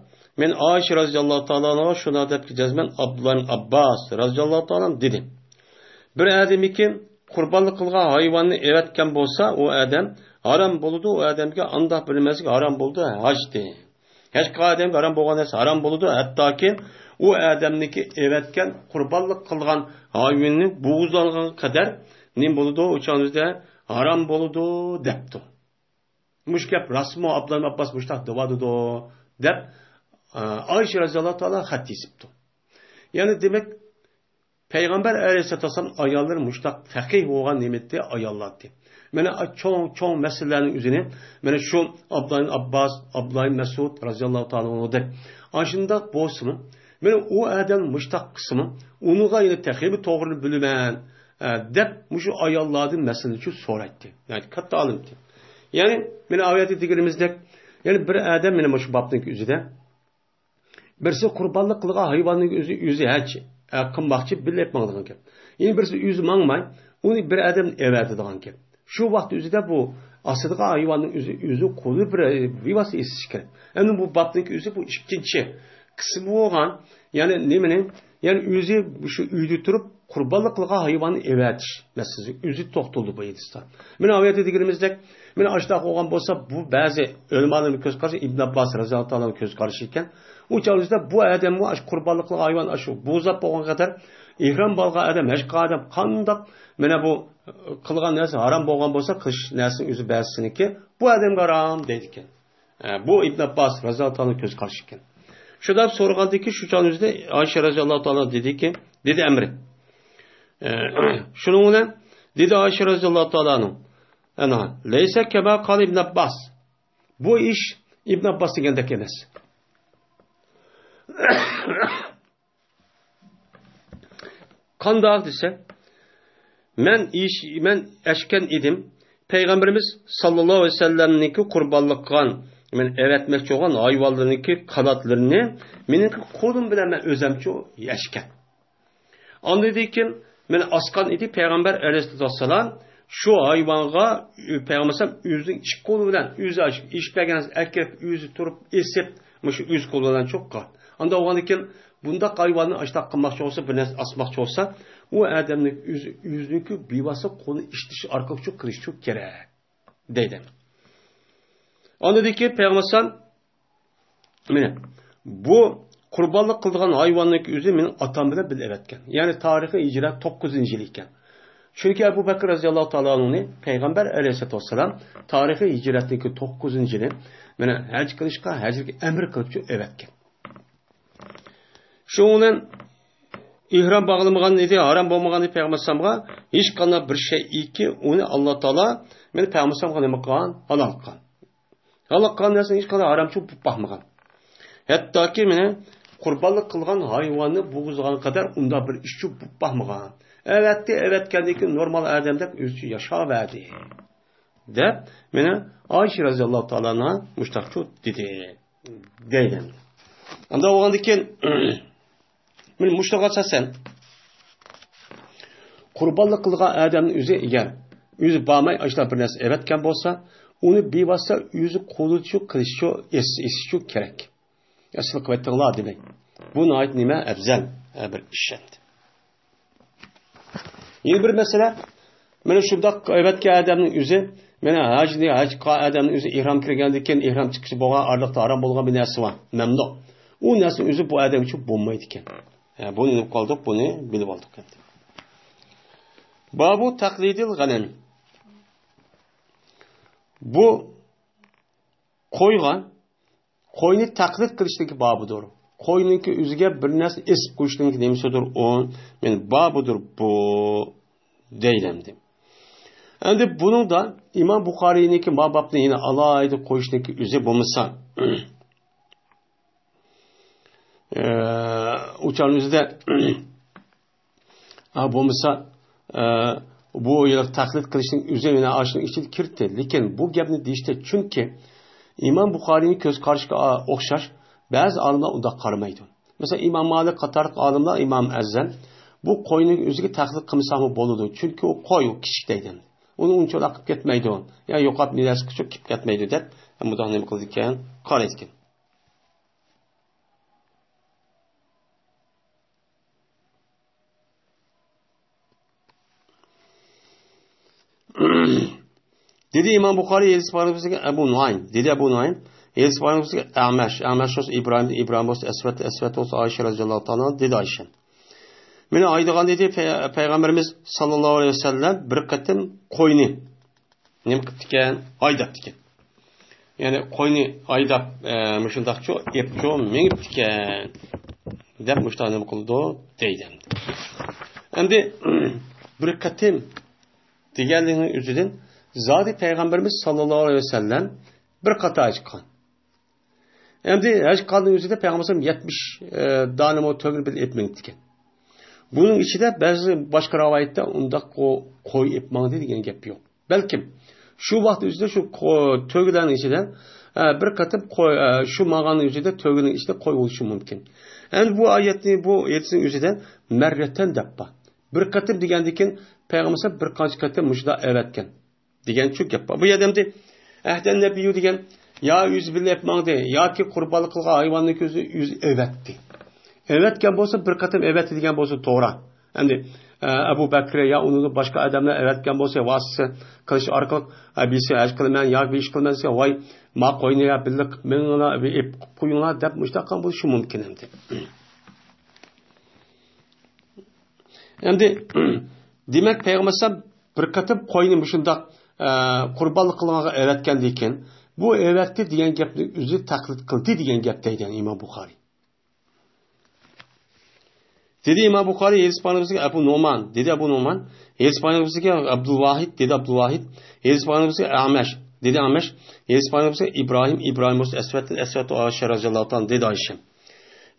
مەن ئائىشە رازىياللاھۇ تائالا ئانھاغا شۇنداق دەپكى، جەزمەن ئابدۇللا ئىبن ئابباس رازىياللاھۇ تائالا ئانھۇ دېدى. بىر ئادەمكى قۇربانلىق قىلغان ھايۋاننى ئەۋەتكەن بولسا، ئۇ ئادەم ھارام بولىدۇ، ئۇ ئادەمگە ئانداق بىر نېمىسىگە ھارام بولىدۇ، ھاجدى. ھەج قىلغان ئادەمگە ھارام بولغان نەرسە ھارام بولىدۇ، ھەتتاكى ئۇ ئادەمنىڭكى ئەۋەتكەن، قۇربانلىق قىلغان ھايۋىنىنى بوغۇزلانغانغا قەدەر نېمە بولىدۇ، ئۇ چاغنىڭ ئۆزىدە ھارام بولىدۇ دەپتۇ. مۇشۇ گەپ راستمۇ، ئابدۇللا ئىبن ئابباس مۇشۇنداق دەۋاتىدۇ دەپ، ئائىشە رازىياللاھۇ تائالا خەت يېزىپتۇ. يەنى دېمەك، پەيغەمبەر ئەلەيھىسسالاتۇ ۋەسسالام ئاياللىرى مۇشۇنداق پەقىھ بولغان نېمىتى ئاياللاتتى. مانا چوڭ، چوڭ مەسىلىلەرنىڭ ئۆزىنى، مانا شۇ ئابدۇللا ئىبن ئابباس، ئابدۇللا ئىبن مەسئۇد رازىياللاھۇ تائالا ئانھۇدەك. ئاشۇنداق بولسىمۇ، مانا ئۇ ئادەم مۇشۇنداق قىلسىمۇ، ئۇنىڭغا يەنە تېخىمۇ توغرىنى بىلىمەن، ئە، دەپ مۇشۇ ئاياللاردىن مەسىلىنى شۇ سورايتتى. يەنى كاتتا ئالىمتى. يەنى مانا ئايەتتە دېگىنىمىزدەك، يەنى بىر ئادەم مانا مۇشۇ بابنىڭ ئۆزىدە بىرسى قۇربانلىق قىلغان ھايۋاننىڭ ئۆزى، ئۆزى ھەج، ئە، قىلماقچى، بىللە ئېلىپ ماڭىدىغان گەپ. يەنە بىرسى ئۆزى ماڭماي، ئۇنى بىر ئادەم ئەۋەتىدىغان گەپ. شۇ ۋاقىت ئۆزىدە بۇ ئاسىدىغان ھايۋاننىڭ ئۆزى، ئۆزى قولى بىر، بىۋاسىتە ئېسىش كېرەك. ئەمدى بۇ بابنىڭكى ئۆزى بۇ ئىككىنچى قىسمى بولغان، يەنى نېمىنى؟ يەنى ئۆزى شۇ ئۆيدە تۇرۇپ قۇربانلىق قىلغان ھايۋاننى ئەۋەتىش مەسىلىسى ئۆزى توختىلىدۇ بۇ ھەدىستە. مانا ئايەتتە دېگىنىمىزدەك، مانا ئاشۇنداق بولغان بولسا، بۇ بەزى ئۆلىمالارنىڭ كۆز قارىشى، ئىبن ئابباس رازىياللاھۇ تائالا كۆز قارىشى ئىكەن. ئۇ چاغدا بۇ ئادەممۇ ئاشۇ قۇربانلىق قىلغان ھايۋان ئاشۇ بوغۇزلاپ بولغان قەدەر ئېھرام بولغان ئادەم، ھەج قىلغان ئادەم قانداق مانا بۇ قىلغان نەرسە ھارام بولغان بولسا، قىلىش نەرسىنىڭ ئۆزى بەزىسىنىڭكى بۇ ئادەمگە ھارام دەيدىكەن. ئە، بۇ ئىبن ئابباس رازىياللاھۇ تائالا كۆز قارىشى ئىكەن. شۇنداق سورىغاندىكىن، شۇ چاغنىڭ ئۆزىدە ئائىشە رەزىياللاھۇ تائالا دېدىكى، دېدى ئەمرى. ئە، شۇنىڭ بىلەن دېدى ئائىشە رەزىياللاھۇ تائالا ئەنھا، لەيسە كەما قال ئىبن ئابباس. بۇ ئىش ئىبن ئابباس دېگەندەك ئەمەس. قانداق دېسە، مەن ئىش-، مەن ئەشكەن ئىدىم. پەيغەمبىرىمىز ساللاللاھۇ ئەلەيھى ۋەسەللەمنىڭكى قۇربانلىق قىلغان، مەن ئەۋەتمەكچى بولغان ھايۋانلىرىنىڭكى قاناتلىرىنى مېنىڭكى قولۇم بىلەن مەن ئۆزەمچۇ ئەشكەن. ئاندىن كېيىن مېنى ئاسقان ئىدى پەيغەمبەر ئەلەيھىسسالاتۇ ۋەسسالام. شۇ ھايۋانغا پەيغەمبەر ئۆزىنىڭ ئىككى قولى بىلەن ئۆزى ئېلىپ بەرگەن، ئەكىرىپ ئۆزى تۇرۇپ ئېسىپ، مۇشۇ ئۆز قولى بىلەن چوققان. ئاندا بولغاندىكىن بۇنداق ھايۋاننى ئاشتاق قىلماقچى بولسا، بىر نەرسە ئاسماقچى بولسا، ئۇ ئادەمنىڭ ئۆزى، ئۆزىنىڭكى بىۋاسىتە قولىنى ئىشلىتىش ئارقىلىق شۇ قىلىش شۇ كېرەك دەيدۇ. ئاندىن كېيىن پەيغەمبەر مانا بۇ قۇربانلىق قىلىدىغان ھايۋاننىڭ ئۆزى مېنىڭ ئاتام بىلەن بىللە ئەۋەتكەن. يەنى تارىخى ھىجرەت توققۇزىنچى يىل ئىكەن. چۈنكى ئەبۇ بەكرى رەزىياللاھۇ تائالا ئەنھۇنى پەيغەمبەر ئەلەيھىسسالاتۇ ۋەسسالام تارىخى ھىجرەتنىڭكى توققۇزىنچى يىلى مانا ھەج قىلىشقا، ھەجگە ئەمر قىلىپ ئەۋەتكەن. شۇنىڭ بىلەن ئېھرام باغلىمىغان ئىدى، ھارام بولمىغان ئىدى پەيغەمبەر ئەلەيھىسسالامغا. ھېچقانداق بىر شەيئىكى ئۇنى ئاللا تائالا مانا پەيغەمبەر ئەلەيھىسسالامغا نېمە قىلغان؟ ھالال قىلغان. ھالال قىلغان نەرسىنى ھېچقانداق ھارامچۇ بولۇپ باقمىغان. ھەتتاكى مانا قۇربانلىق قىلغان ھايۋاننى بوغۇزلىغان قەدەر ئۇنداق بىر ئىشچۇ بولۇپ باقمىغان. ئەۋەتتى، ئەۋەتكەندىن كېيىن نورمال ئادەمدەك ئۆزىچە ياشاۋەردى، دەپ مانا ئائىشە رەزىياللاھۇ تائالا ئەنھا مۇشتاقچۇ دېدى، دەيدۇ. ئاندا بولغاندىن كېيىن مانا مۇشۇنىڭغا ئاساسەن، قۇربانلىق قىلغان ئادەمنىڭ ئۆزى ئەگەر ئۆزى بارماي ئاشۇنداق بىر نەرسە ئەۋەتكەن بولسا، ئۇنى بىۋاسىتە ئۆزى قولىچۇ قىلىشىچۇ، ئېس-، ئېسىچۇ كېرەك. ئەسلى قىلىۋەتتىڭلار دېمەي. بۇ ناھايىتى نېمە ئەۋزەل، ھە، بىر ئىش ئەمدى. يەنە بىر مەسىلە، مانا شۇنداق ئەۋەتكەن ئادەمنىڭ ئۆزى، مانا ھاجنى، ھاج قىلغان ئادەمنىڭ ئۆزى ئېھرام كىرگەندىن كېيىن، ئېھرام چىققۇچە بولغان ئارىلىقتا ھارام بولغان بىر نەرسە بار، مەمنۇ. ئۇ نەرسىنىڭ ئۆزى بۇ ئادەم ئۈچۈن بولمايدىكەن. ھە، بۇنى نېمە قىلدۇق، بۇنى بىلىپ ئالدۇق ئەمدى. بابۇ تەقلىدىل غەنەم. بۇ قويغا، قوينى تەقلىد قىلىشنىڭكى بابىدۇر. قوينىڭكى ئۆزىگە بىر نەرسە ئېسىپ قويۇشنىڭكى نېمىسىدۇر ئۇ؟ يەنى بابىدۇر بۇ، دەيلەمدى. ئەمدى بۇنىڭدا ئىمام بۇخارىينىڭكى ما بابنى يەنە ئالاھىدە قويۇشنىڭكى ئۆزى بولمىسا، ئە، ئۇچارنىڭ ئۆزىدە، ئا، بولمىسا، ئە، بۇ يىلقى تەقلىد قىلىشنىڭ ئۆزى يەنە ئاشۇنىڭ ئىچىگە كىردى. لېكىن بۇ گەپنى دېيىشتە، چۈنكى ئىمام بۇخارىينىڭ كۆز قارىشىغا ئوخشاش بەزى ئالىملار ئۇنداق قارىمايدۇ. مەسىلەن، ئىمام مالىك قاتارلىق ئالىملار، ئىمام ئەزەم، بۇ قوينىڭ ئۆزىگە تەقلىد قىلمىساقمۇ بولىدۇ، چۈنكى ئۇ قوي، ئۇ كىچىك دەيدۇ. ئۇنى ئۇنچىۋالا قىلىپ كەتمەيدۇ. يا يوقاپ نېرەسىگە چىقىپ كېتىپ كەتمەيدۇ دەپ، مۇنداق نېمە قىلىدىكەن، قارايدىكەن. دېدى ئىمام بۇخارىي، ھەدىس بارىمىزدىكى ئەبۇ نۇئايم. دېدى ئەبۇ نۇئايم، ھەدىس بارىمىزدىكى ئەمەش. ئەمەش بولسا ئىبراھىم، ئىبراھىم بولسا ئەسۋەد، ئەسۋەد بولسا ئائىشە رەزىياللاھۇ تائالا ئانھا، دېدى ئائىشە. مېنى ھايدىغان دېدى پەي-، پەيغەمبىرىمىز ساللاللاھۇ ئەلەيھى ۋەسەللەم بىر قېتىم قوينى نېمە قىپتىكەن؟ ھايداپتىكەن. يەنى قوينى ھايداپ، ئە، مۇشۇنداقچۇ، ئېپچۇ، مېڭىپتىكەن، دەپ مۇشۇنداق نېمە قىلىدۇ دەيدۇ. ئەمدى، بىر قېتىم دېگەنلىكنىڭ ئۆزىدىن زادى پەيغەمبىرىمىز ساللاللاھۇ ئەلەيھى ۋەسەللەم بىر قېتىم ھەج قىلغان. ئەمدى ھەج قىلغاننىڭ ئۆزىدە پەيغەمبەر يەتمىش، ئە، دانىمۇ تۆگىنى بىللە ئېلىپ مېڭىپتىكەن. بۇنىڭ ئىچىدە بەزى باشقا رىۋايەتتە ئۇنداق قو-، قوي ئېلىپ ماڭدى دېگەن گەپ يوق. بەلكىم شۇ ۋاقىت ئۆزىدە شۇ قو-، تۆگىلەرنىڭ ئىچىدە، ئە، بىر قېتىم قوي، ئە، شۇ ماڭغاننىڭ ئۆزىدە تۆگىنىڭ ئىچىدە قوي بولۇشى مۇمكىن. ئەمدى بۇ ئايەتنى، بۇ ھەدىسنىڭ ئۆزىدە مەررەتەن دەپ بار. بىر قېتىم دېگەندىكىن پەيغەمبەر بىر قانچە قېتىم مۇشۇنداق ئەۋەتكەن دېگەن شۇ گەپ بار. بۇ يەردە ئەمدى ئەھدەن نەبىيۇ دېگەن يا ئۆزى بىللە ئېلىپ ماڭدى ياكى قۇربانلىق قىلغان ھايۋاننىڭ كۆزى ئۆزى ئەۋەتتى. ئەۋەتكەن بولسا، بىر قېتىم ئەۋەتتى دېگەن بولسا توغرا. ئەمدى، ئە، ئەبۇ بەكرى يا ئۇنىڭدىن باشقا ئادەملەر ئەۋەتكەن بولسا، ۋاسىتە قىلىش ئارقىلىق، ئە، بىرسى ھەج قىلىمەن ياكى بىر ئىش قىلىمەن دېسە، ۋاي، ما قوينى يا بىللە مېڭىڭلار، ئېلىپ قويۇڭلار دەپ مۇشۇنداق قىلغان بولۇشى مۇمكىن ئەمدى. ئەمدى، دېمەك، پەيغەمبەر ئەلەيھىسسالام بىر قېتىم قوينى مۇشۇنداق، ئە، قۇربانلىق قىلغانغا ئەۋەتكەندىن كېيىن، بۇ ئەۋەتتى دېگەن گەپنى ئۆزى تەقلىد قىلدى دېگەن گەپ دەيدۇ ئىمام بۇخارىي. دېدى ئىمام بۇخارىي، ھېدىس پايغەمبىرىمىزگە ئەبۇ نومان، دېدى ئەبۇ نومان. ھېدىس پايغەمبىرىمىزگە ئابدۇلۋاھىد، دېدى ئابدۇلۋاھىد. ھېدىس پايغەمبىرىمىزگە ئەمەش، دېدى ئەمەش. ھېدىس پايغەمبىرىمىزگە ئىبراھىم، ئىبراھىم بولسا ئەسۋەدتىن، ئەسۋەد ئۇ ئائىشە رەزىياللاھۇ تائالا، دېدى ئائىشە.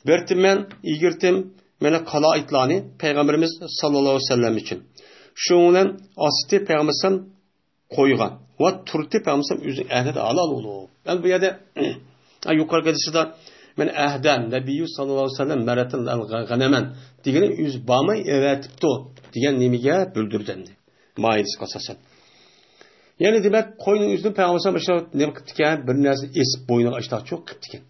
بېرىپتىمەن، يىگىرتىم، مانا قالائىتلارنى پەيغەمبىرىمىز ساللاللاھۇ ئەلەيھى ۋەسەللەم ئۈچۈن. شۇنىڭ بىلەن ئاستى پەيغەمبىرىمىز قويغان ۋە تۇرتى پەيغەمبەر ئۆزىنىڭ ئەھدىدە ھالال بولۇپ. ئەمدى بۇ يەردە يۇقىرىقى ھەدىسىدە، مەن ئەھدە نەبىييۇ ساللاللاھۇ ئەلەيھى ۋەسەللەم مەرەتەن غەنەمەن دېگىنى ئۆزى بارماي ئەۋەتىپتۇ دېگەن نېمىگە بىلدۈرىدۇ ئەمدى. مايىدىسىغا ئاساسەن. يەنى دېمەك، قوينىڭ ئۆزىدىن پەيغەمبەر ئەلەيھىسسالام نېمە قىپتىكەن، بىر نەرسە ئېسىپ بوينىغا ئاشتاق چوق قىپتىكەن.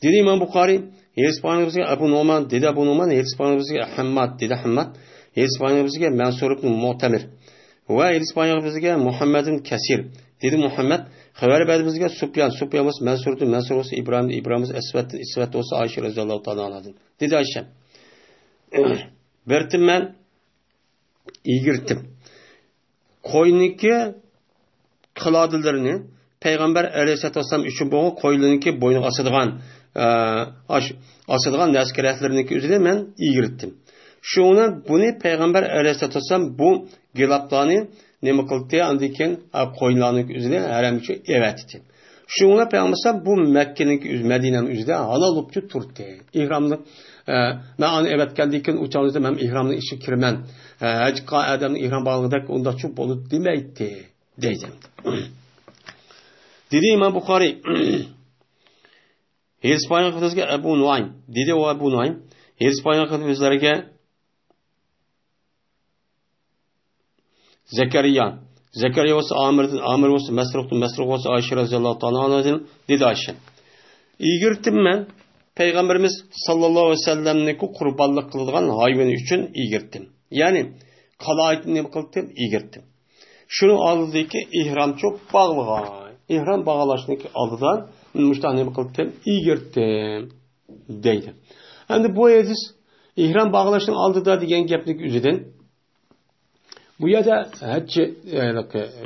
دېدى ئىمام بۇخارىي، ھېدىس پايغەمبىرىمىزگە ئەبۇ نومان، دېدى ئەبۇ نومان، ھېدىس پايغەمبىرىمىزگە ھەمماد، دېدى ھەمماد، ھېدىس پايغەمبىرىمىزگە مەنسۇر ئىبن مۇئتەمىر ۋە ھېدىس پايغەمبىرىمىزگە مۇھەممەدىن كەسىر، دېدى مۇھەممەد. خەۋەر بەردى بىزگە سۇپيان، سۇپيان بولسا مەنسۇردىن، مەنسۇر بولسا ئىبراھىمدىن، ئىبراھىم بولسا ئەسۋەدتىن، ئەسۋەد بولسا ئائىشە رەزىياللاھۇ تائالا ئانھادىن. دېدى ئائىشە، بېرىپتىمەن، يىگىرتىم. قوينىڭكى قىلادىلىرىنى پەيغەمبەر ئەلەيھىسسالاتۇ ۋەسسالام ئۈچۈن بولغان قويلىرىنىڭكى بوينىغا ئاسىدىغان، ئە، ئاش-، ئاسىدىغان نەرسە-كېرەكلىرىنىڭكى ئۆزىنى مەن ئىگىرتتىم. شۇنىڭ بۇنى پەيغەمبەر ئەلەيھىسسالاتۇ ۋەسسالام بۇ گىلاپلارنى نېمە قىلدى؟ ئاندىن كېيىن، ئە، قويلارنىڭكى ئۆزىنى ھەرەمگە ئەۋەتتى. شۇڭا پەيغەمبەر بۇ مەككىنىڭكى ئۆزى، مەدىنەنىڭ ئۆزىدە ھالال بولۇپچۇ تۇردى. ئېھرامنى، ئە، مەن ئۇنى ئەۋەتكەندىن كېيىن ئۇ چاغدا مەن ئېھرامنىڭ ئىچىگە كىرىمەن. ئە، ھەج قىلغان ئادەمنىڭ ئېھرام باغلىغۇدەك ئۇنداقچۇ بولىدۇ دېمەيتتى. دەيدۇ. دېدى ئىمام بۇخارىي. ھېدىس پايغەمبىرىمىزگە ئەبۇ نۇئايم. دېدى ئۇ ئەبۇ نۇئايم. ھېدىس پايغەمبىرىمىزلەرگە زەكەرىيا. زەكەرىيا بولسا ئامىردىن، ئامىر بولسا مەسرۇقتىن، مەسرۇق بولسا ئائىشە رەزىياللاھۇ تائالا ئانھادىن، دېدى ئائىشە. ئىگىرتتىم مەن پەيغەمبىرىمىز ساللاللاھۇ ئەلەيھى ۋەسەللەمنىڭكى قۇربانلىق قىلىدىغان ھايۋىنى ئۈچۈن ئىگىرتتىم. يەنى قالايىتنى نېمە قىلدىم؟ ئىگىرتتىم. شۇنىڭ ئالدىدىكى ئېھرامچۇ باغلىغان. ئېھرام باغلاشنىڭكى ئالدىدا مۇشۇنداق نېمە قىلدىم؟ ئىگىرتتىم. دەيدۇ. ئەمدى بۇ ھەدىس ئېھرام باغلاشنىڭ ئالدىدا دېگەن گەپنىڭ ئۆزىدىن بۇ يەردە ھەججى، يەنى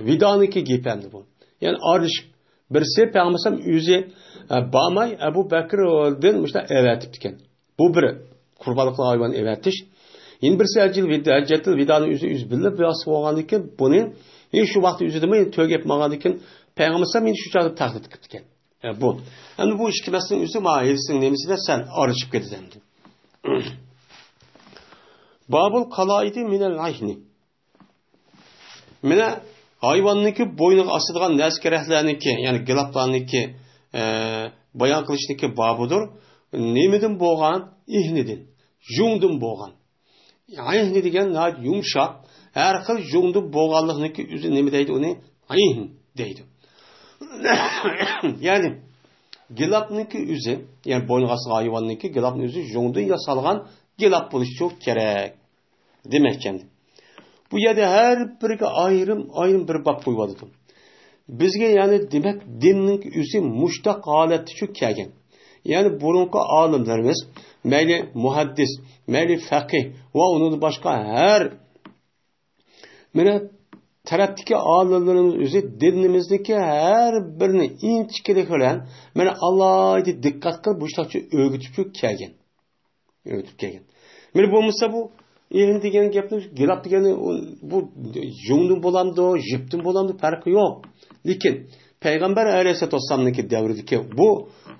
ۋىدانىڭكى گېپى ئەمدى بۇ. يەنى ئارىلىشىپ بىرسى پەيغەمبەر ئۆزى، ئە، بارماي ئەبۇ بەكرىدىن مۇشۇنداق ئەۋەتىپتىكەن. بۇ بىر قۇربانلىق ھايۋان ئەۋەتىش. يەنە بىرسى ھەججىل ۋىدا-، ھەججەتىل ۋىدانى ئۆزى، ئۆزى بىللە بىۋاسىتە بولغاندىن كېيىن بۇنى، يەنى شۇ ۋاقىت ئۆزىدىمۇ يەنە تۆگە ئېلىپ ماڭغاندىن كېيىن پەيغەمبەر يەنە شۇ چاغدا تەھدىت قىپتىكەن. ئە، بۇ. ئەمدى بۇ ئىككى مەسىلىنىڭ ئۆزى ما ھەدىسنىڭ نېمىسىدە سەل ئارىلىشىپ كېتىدۇ ئەمدى. بابۇل قالائىدى مىنەل ئەھنى. مانا ھايۋاننىڭكى بوينىغا ئاسىدىغان نەرسە-كېرەكلەرنىڭكى، يەنى گىلاپلارنىڭكى، ئە، بايان قىلىشنىڭكى بابىدۇر. نېمىدىن بولغان؟ ئېھنىدىن، يۇڭدىن بولغان. ئېھن دېگەن ناھايىتى يۇمشاق، ھەر خىل يۇڭدىن بولغانلىقنىڭكى ئۆزى نېمە دەيدۇ ئۇنى؟ ئېھن دەيدۇ. يەنى گىلاپنىڭكى ئۆزى، يەنى بوينىغا ئاسىدىغان ھايۋاننىڭكى گىلاپنىڭ ئۆزى يۇڭدىن ياسالغان گىلاپ بولۇشى كېرەك دېمەكچى ئەمدى. بۇ يەردە ھەر بىرىگە ئايرىم-ئايرىم بىر باب قويۇۋالىدۇ. بىزگە، يەنى، دېمەك، دىننىڭ ئۆزى مۇشتاق ھالەتتىچۇ كەلگەن. يەنى بۇرۇنقى ئالىملىرىمىز، مەيلى مۇھەددىس، مەيلى فەقىھ ۋە ئۇنىڭدىن باشقا ھەر، مانا، تەرەپتىكى ئالىملىرىمىز ئۆزى دىنىمىزنىڭكى ھەر بىرىنى ئىنچىكىلىك بىلەن، مانا، ئالاھىدە دىققەت قىلىپ، مۇشتاقچە ئۆگىتىپچۇ كەلگەن. ئۆتۈپ كەلگەن. مانا بولمىسا بۇ ئېھىن دېگەن گەپنى، گىلاپ دېگەننى، ئۇ، بۇ يۇڭدىن بولامدۇ، يىپتىن بولامدۇ، پەرقى يوق. لېكىن پەيغەمبەر ئەلەيھىسسالاتۇ ۋەسسالامنىڭكى دەۋرىدىكى بۇ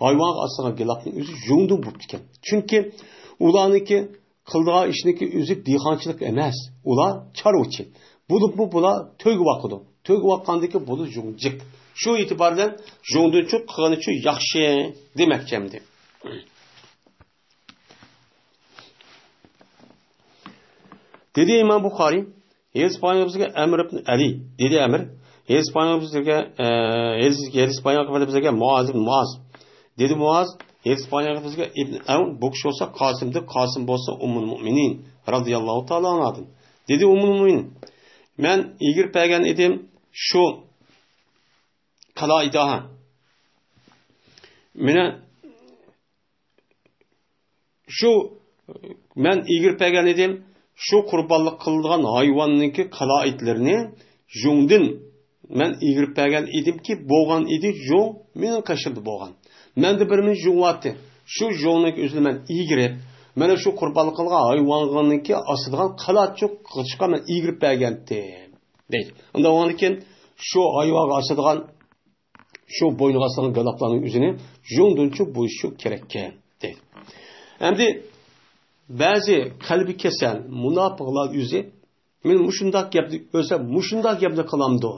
ھايۋانغا ئاسىدىغان گىلاپنىڭ ئۆزى يۇڭدىن بوپتىكەن. چۈنكى ئۇلارنىڭكى قىلىدىغان ئىشنىڭكى ئۆزى دېھقانچىلىق ئەمەس. ئۇلار چارۋىچى. بولۇپمۇ بۇلار تۆگە باقىدۇ. تۆگە باققاندىكى بۇلار يۇڭ جىق. شۇ ئېتىبار بىلەن يۇڭدىنچۇ قىلغىنىچۇ ياخشى دېمەكچى ئەمدى. دېدى ئىمام بۇخارىي، ھېدىس پايغەمبىرىمىزگە ئەمر ئىبن ئەلى، دېدى ئەمر، ھېدىس پايغەمبىرىمىزگە، ئە، ھېدىس، ھېدىس پايغەمبىرىمىزگە مۇئاز ئىبن مۇئاز، دېدى مۇئاز، ھېدىس پايغەمبىرىمىزگە ئىبن ئەۋن، بۇ كىشى بولسا قاسىمدىن، قاسىم بولسا ئۇممۇل مۇئمىنىن رازىياللاھۇ تائالا ئانھادىن. دېدى ئۇممۇل مۇئمىنىن، مەن ئىگىرىپ بەرگەن ئىدىم شۇ قالائىداغا. مانا شۇ، مەن ئىگىرىپ بەرگەن ئىدىم، شۇ قۇربانلىق قىلىدىغان ھايۋاننىڭكى قالائىدلىرىنى يۇڭدىن مەن ئىگىرىپ بەرگەن ئىدىمكى، بولغان ئىدى، يۇڭ مېنىڭ قېشىمدا بولغان. مەندە بىر مىنۇت يۇڭ بارتى. شۇ جۇڭنىڭكى ئۆزىنى مەن ئىگىرىپ، مانا شۇ قۇربانلىق قىلغان ھايۋاننىڭكى ئاسىدىغان قالاتچۇققا مەن ئىگىرىپ بەرگەنتىم، دەيدۇ. ئۇنداق بولغاندىكىن شۇ ھايۋانغا ئاسىدىغان، شۇ بوينىغا ئاسىدىغان گالاپلارنىڭ ئۆزىنى جۇڭدىنچۇ بويىشى كېرەككەن، دەيدۇ. ئەمدى بەزى قەلبى كېسەل، مۇناپىقلار ئۆزى، مەن مۇشۇنداق گەپنى ئۆزى مۇشۇنداق گەپنى قىلامدۇ؟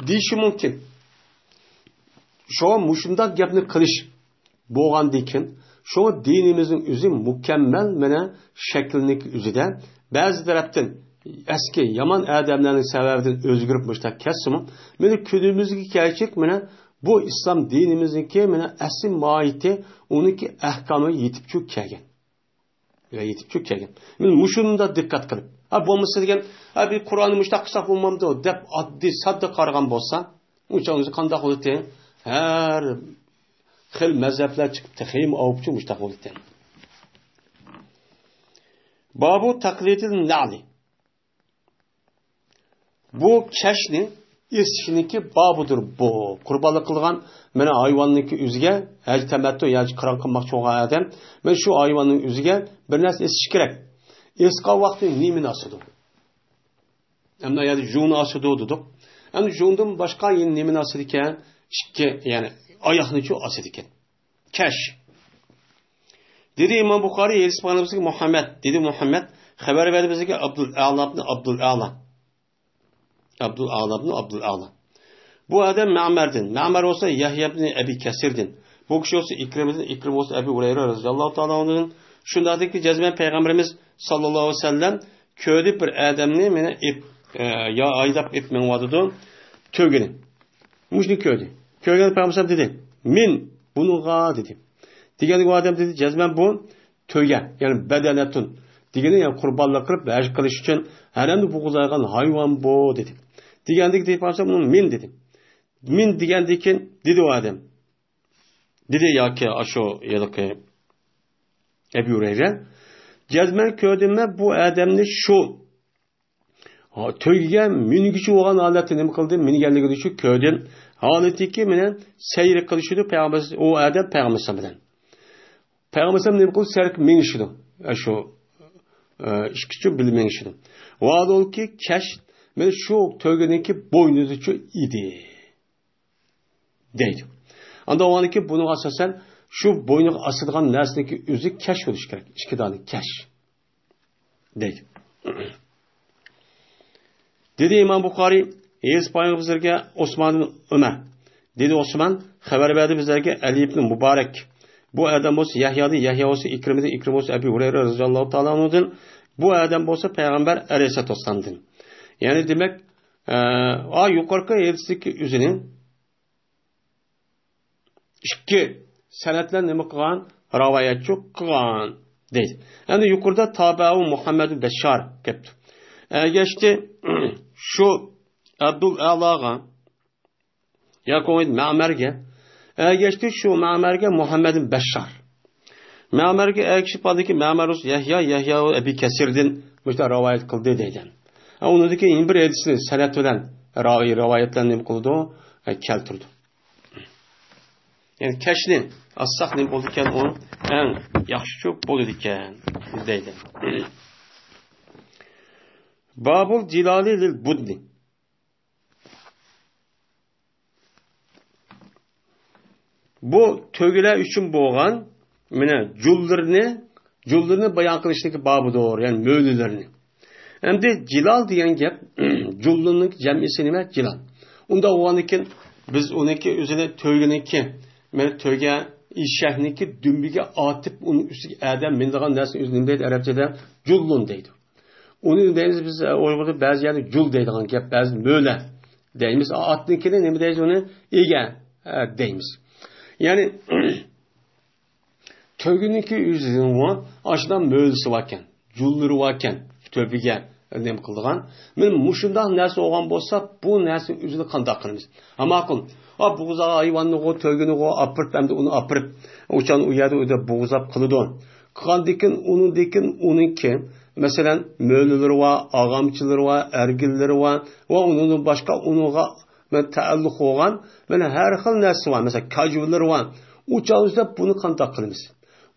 دېيىشى مۇمكىن. شۇڭا مۇشۇنداق گەپنى قىلىش بولغاندىكىن، شۇڭا دىنىمىزنىڭ ئۆزى مۇكەممەل مانا شەكلىنىڭ ئۆزىدە بەزى تەرەپتىن ئەسكى يامان ئادەملەرنىڭ سەۋەبىدىن ئۆزگىرىپ مۇشۇنداق كەتسىمۇ، مانا كۈنىمىزگە كەلچەك مانا بۇ ئىسلام دىنىمىزنىڭكى مانا ئەسلى ماھىيىتى، ئۇنىڭكى ئەھكامى يېتىپ چۈ كەلگەن. يا يېتىپ چۈ كەلگەن. مانا مۇشۇنداق دىققەت قىلىپ، ھە، بولمىسا دېگەن، ھە، بىر قۇرئاننى مۇشۇنداق قىلساق بولمامدۇ دەپ ئاددىي ساددا قارىغان بولسا، ئۇنچە ئۇنچە قانداق بولىدىكەن؟ ھەر خىل مەزھەپلەر چىقىپ تېخىمۇ ئاۋۇپچۇ مۇشۇنداق بولىدىكەن. بابۇ تەقلىدىل نەئلى. بۇ كەشنى ئېسىشنىڭكى بابىدۇر بۇ. قۇربانلىق قىلغان مانا ھايۋاننىڭكى ئۆزىگە ھەج تەمەتتۇ ياكى قىران قىلماقچى بولغان ئادەم مانا شۇ ھايۋاننىڭ ئۆزىگە بىر نەرسە ئېسىشى كېرەك. ئېسقان ۋاقتى نېمىنى ئاسىدۇ؟ ئەمدى يەنە جۇڭنى ئاسىدۇ دېدۇق. ئەمدى جۇڭدىن باشقا يەنە نېمىنى ئاسىدىكەن؟ ئىككى، يەنى ئاياقنىچۇ ئاسىدىكەن. كەش. دېدى ئىمام بۇخارى، ھەدىس بۇخارىمىزدىكى مۇھەممەد، دېدى مۇھەممەد، خەۋەر بەردى بىزگە ئابدۇل ئەلا ئىبنى ئابدۇل ئەلا. ئابدۇل ئەلا ئىبنى ئابدۇل ئەلا. بۇ ئادەم مەمەردىن، مەمەر بولسا يەھيا ئىبنى ئەبى كەسىردىن، بۇ كىشى بولسا ئىكرىمىدىن، ئىكرىم بولسا ئەبى ھۇرەيرە رەزىياللاھۇ تائالا ئەنھۇدىن. شۇنداقتىكى جەزمەن پەيغەمبىرىمىز ساللاللاھۇ ئەلەيھى ۋەسەللەم كۆردى بىر ئادەمنى مېنى ئېپ، ئە، يا ھايداپ ئېپ مېڭىۋاتىدۇ، تۆگىنى. مۇشۇنى كۆردى. كۆرگەندە پەيغەمبەر دېدى، مىن بۇنىڭغا دېدى. دېگەندە ئۇ ئادەم دېدى، جەزمەن بۇ تۆگە، يەنى بەدەنەتۇن دېگىنى، يەنى قۇربانلىق قىلىپ ھەج قىلىش ئۈچۈن ھەرەمنى بوغۇزلايدىغان ھايۋان بۇ دېدى. دېگەندىكى دېيىپ قالسا، بۇنى مىن دېدى. مىن دېگەندىن كېيىن دېدى ئۇ ئادەم. دېدى ياكى ئاشۇ ھېلىقى ئەبۇ ھۇرەيرە. جەزمەن كۆردۈم مەن بۇ ئادەمنى شۇ ھا، تۆگىگە مىنگۈچى بولغان ھالەتتە نېمە قىلدى؟ مىنگەنلىكىنى شۇ كۆردۈم. ھالىتىكى مەنە سەير قىلىشىدۇ. پەيغەمبەر، ئۇ ئادەم پەيغەمبەر بىلەن. پەيغەمبەر نېمە قىلدى؟ سەير قىلىپ مېڭىشىدۇ. ئە، شۇ، ئە، ئىككىچە بىللە مېڭىشىدۇ. ۋاھالەنكى كەش، مەن شۇ تۆگىنىڭكى بوينىدىچۇ ئىدى. دەيدۇ. ئاندىن ئۇنىڭكى بۇنىڭغا ئاساسەن شۇ بوينىغا ئاسىدىغان نەرسىنىڭكى ئۆزى كەش بولۇشى كېرەك. ئىككى دانە كەش. دەيدۇ. دېدى ئىمام بۇخارى، ھەدىس بايان بىزلەرگە ئوسماندىن ئۆمەر. دېدى ئوسمان، خەۋەر بەردى بىزلەرگە ئەلى ئىبنى مۇبارەك. بۇ ئادەم بولسا يەھيادىن، يەھيا بولسا ئىكرىمىدىن، ئىكرىم بولسا ئەبى ھۇرەيرە رەزىياللاھۇ تائالا ئەنھۇدىن. بۇ ئادەم بولسا پەيغەمبەر ئەلەيھىسسالاتۇ ۋەسسالامدىن. يەنى دېمەك، ئە، ئا، يۇقىرىقى ھەدىستىكى ئۆزىنى ئىككى سەنەد بىلەن نېمە قىلغان؟ راۋايەتچۇ قىلغان دەيدۇ. ئەمدى يۇقىرىدا تابەئۇ مۇھەممەد بەششار كەپتۇ. ئەگەشتى شۇ ئابدۇل ئەلاغا ياكى مەمەرگە، ئەگەشتى شۇ مەمەرگە مۇھەممەد بەششار. مەمەرگە ئەگىشىپ قالدىكى مەمەر يەھيا، يەھيا ئەبى كەسىردىن مۇشۇنداق راۋايەت قىلدى دەيدۇ. ئۇنىڭدىكى يەنە بىر ھەدىسنى سەنەد بىلەن راۋىي راۋايەتلەرنى نېمە قىلىدۇ؟ كەلتۈرىدۇ. يەنى كەشنى ئاسساق نېمە بولىدىكەن؟ ئۇ ئەڭ ياخشىچۇ بولىدىكەن دەيدۇ. بابۇل جىلالى لىل بۇدنى. بۇ تۆگىلەر ئۈچۈن بولغان مانا جۇللىرىنى، جۇللىرىنى بايان قىلىشتىكى بابىدۇر، يەنى مۆلىلىرىنى. ئەمدى جىلال دېگەن گەپ جۇللىنىڭ جەمئىسى نېمە؟ جىلال. ئۇنداق بولغاندىكىن بىز ئۇنىڭكى ئۆزىنى تۆگىنىڭكى، مانا تۆگە ئېشەكنىڭكى دۈمبىگە ئاتىپ، ئۇنىڭ ئۈستىگە ئادەم مىنىدىغان نەرسىنى ئۆزى نېمە دەيدۇ ئەرەبچىدە؟ جۇللۇن دەيدۇ. ئۇنى دەيمىز بىز، ئۇيغۇردا بەزى يەردە جۇل دەيدىغان گەپ، بەزى مۆلە دەيمىز. ئاتنىڭكىنى نېمە دەيمىز ئۇنى؟ ئىگە، ئە، دەيمىز. يەنى، تۆگىنىڭكى ئۆزىنىڭ ئاشۇنداق مۆلىسى باركەن، جۇللىرى باركەن، تۆگىگە نېمە قىلىدىغان. مانا مۇشۇنداق نەرسە بولغان بولسا، بۇ نەرسىنىڭ ئۆزىنى قانداق قىلىمىز؟ ھە، ماقۇل. ئا، بوغۇزلىغان ھايۋاننىغۇ، تۆگىنىغۇ ئاپىرىپ، ئەمدى ئۇنى ئاپىرىپ، ئۇچان ئۇ يەردە ئۆيدە بوغۇزلاپ قىلىدۇ. قىلغاندىكىن، ئۇنىڭدىكىن ئۇنىڭكى، مەسىلەن، مۆلىلىرى بار، ئاغامچىلىرى بار، ئەرگىنلىرى بار ۋە ئۇنىڭدىن باشقا ئۇنىڭغا مەن تەئەللۇق بولغان، مەن ھەر خىل نەرسە بار. مەسىلەن، كاجۇلىرى بار، ئۇ چاغ ئۆزىدە بۇنى قانداق قىلىمىز؟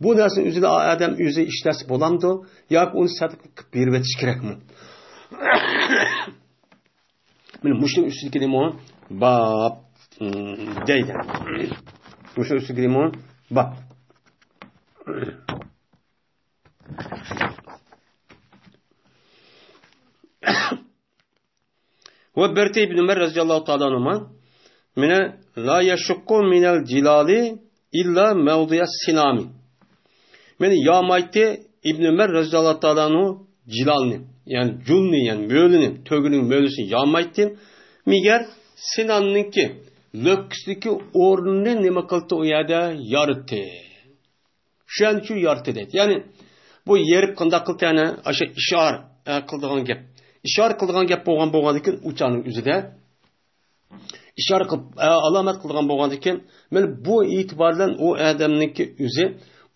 بۇ نەرسىنى ئۆزىدە ئادەم ئۆزى ئىشلەتسە بولامدۇ؟ ياكى ئۇنى سەدىقە قىلىپ بېرىۋېتىش كېرەكمۇ؟ مانا مۇشۇنىڭ ئۈستىدىكى نېمە؟ باب، م، دەيدۇ. مۇشۇنىڭ ئۈستىدىكى نېمە؟ باب. ۋە بىرتى ئىبن ئۆمەر رەزىياللاھۇ تائالا ئەنھۇما، مانا، لا يشق من الجلال إلا موضع السنام. مانا يامايتتى ئىبن ئۆمەر رەزىياللاھۇ تائالا ئەنھۇ جىلالنى، يەنى جۇلنى، يەنى مۆلىنى، تۆگىنىڭ مۆلىسىنى يامايتتى. مەگەر سىناننىڭكى لۆككىسىدىكى ئورنىنى نېمە قىلدى؟ ئۇ يەردە يارتتى. شۇ يەرنى شۇ يارتتى دەيدۇ. يەنى بۇ يېرىپ قانداق قىلدى؟ يەنى ئاشۇ ئىشارە، ئە، قىلىدىغان گەپ. ئىشارە قىلىدىغان گەپ بولغان، بولغاندىكىن ئۇ چاغنىڭ ئۆزىدە ئىشارە قىلىپ، ئە، ئالامەت قىلىدىغان بولغاندىكىن، مانا بۇ ئېتىبار بىلەن ئۇ ئادەمنىڭكى ئۆزى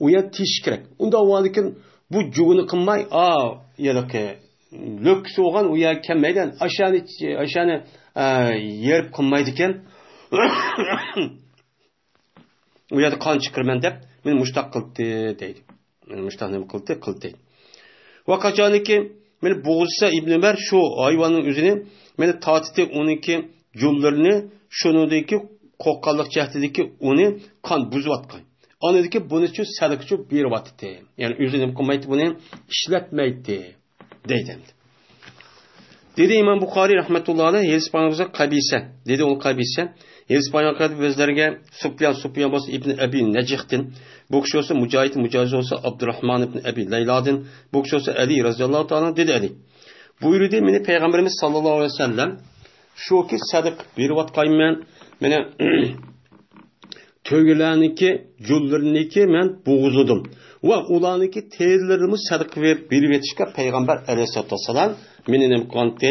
ئۇ يەر تېشىش كېرەك. ئۇنداق بولغاندىكىن بۇ جۇگىنى قىلماي، ئا، ھېلىقى لۆككىسى بولغان ئۇ يەرگە كەلمەيدىغان ئاشانى، ئاشانى، ئە، يېرىپ قىلمايدىكەن. ئۇ يەردە قان چىقىرىمەن دەپ، مېنى مۇشتاق قىلدى دەيدۇ. مېنى مۇشتاق نېمە قىلدى؟ قىلدى دەيدۇ. ۋە قاچانكى مېنى بوغۇزلىسا ئىبن ئۆمەر شۇ ھايۋاننىڭ ئۆزىنى مېنى تارتتى، ئۇنىڭكى جۇللىرىنى، شۇنىڭدىكى قورققانلىق جەھىتىدىكى ئۇنى قان بۇزۇۋاتقان. ئاندىكى بۇنىچۇ سەدىقىچۇ بېرىۋاتتى. يەنى ئۆزى نېمە قىلمايتتى، بۇنى ئىشلەتمەيتتى. دەيدۇ ئەمدى. دېدى ئىمام بۇخارىي رەھمەتۇللا ئەلەيھ، ھېلىقى پايغىمبىرىمىزغا قەبىسە، دېدى ئۇ قەبىسە. ھېلىقى پايغىمبىر بىزلەرگە سۇپيان، سۇپيان بولسا ئىبنى ئەبى نەجىھدىن، بۇ كىشى بولسا مۇجاھىد، مۇجاھىد بولسا ئابدۇراھمان ئىبنى ئەبى لەيلادىن، بۇ كىشى بولسا ئەلى رەزىياللاھۇ تائالا ئەنھۇ دېدى ئەلى. بۇيرۇدى، مېنى پەيغەمبىرىمىز ساللاللاھۇ ئەلەيھى ۋەسەللەم شۇكى سەدىقە بېرىۋاتقايمەن، مېنى تۆگىلەرنىڭكى جۇللىرىنىڭكى مەن بوغۇزلىدىم ۋە ئۇلارنىڭكى تېرىلىرىنىمۇ سەدىقە بېرىپ، بېرىۋېتىشكە پەيغەمبەر ئەلەيھىسسالاتۇ ۋەسسالام مېنى نېمە قىلغانتى؟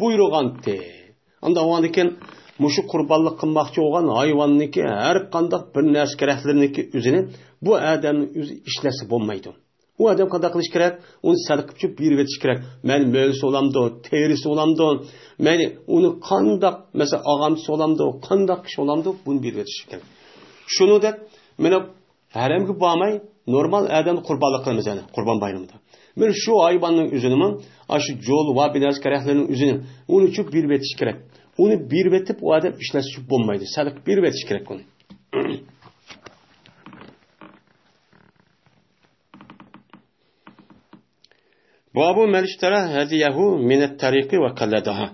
بۇيرۇغانتى. ئانداق بولغاندىكىن مۇشۇ قۇربانلىق قىلماقچى بولغان ھايۋاننىڭكى ھەر قانداق بىر نەرسە كېرەكلىرىنىڭكى ئۆزىنى بۇ ئادەمنىڭ ئۆزى ئىشلەتسە بولمايدۇ. ئۇ ئادەم قانداق قىلىش كېرەك؟ ئۇنى سەدىقە قىلىپ بېرىۋېتىش كېرەك. مەيلى مۆلىسى بولامدۇ، تېرىسى بولامدۇ، مەيلى ئۇنى قانداق، مەسىلەن، ئاغامچىسى بولامدۇ، قانداق كىشى بولامدۇ، بۇنى بېرىۋېتىش كېرەك. شۇنىڭدەك، مانا ھەرەمگە بارماي، نورمال ئادەمنى قۇربانلىق قىلىمىز يەنە، قۇربان بايرىمىدا. مانا شۇ ھايۋاننىڭ ئۆزىنىمۇ، ئاشۇ جول ۋە بىنەس كېرەكلىرىنىڭ ئۆزىنى، ئۇنى ئۇچۇپ بېرىۋېتىش كېرەك. ئۇنى بېرىۋېتىپ، ئۇ ئادەم ئىشلەتسە بولمايدۇ. سەدىقە بېرىۋېتىش كېرەك ئۇنى. بابۇ مەن ئىشتەرا ھەدىيەھۇ مىنەت تەرىقى ۋە قەللەدەھا.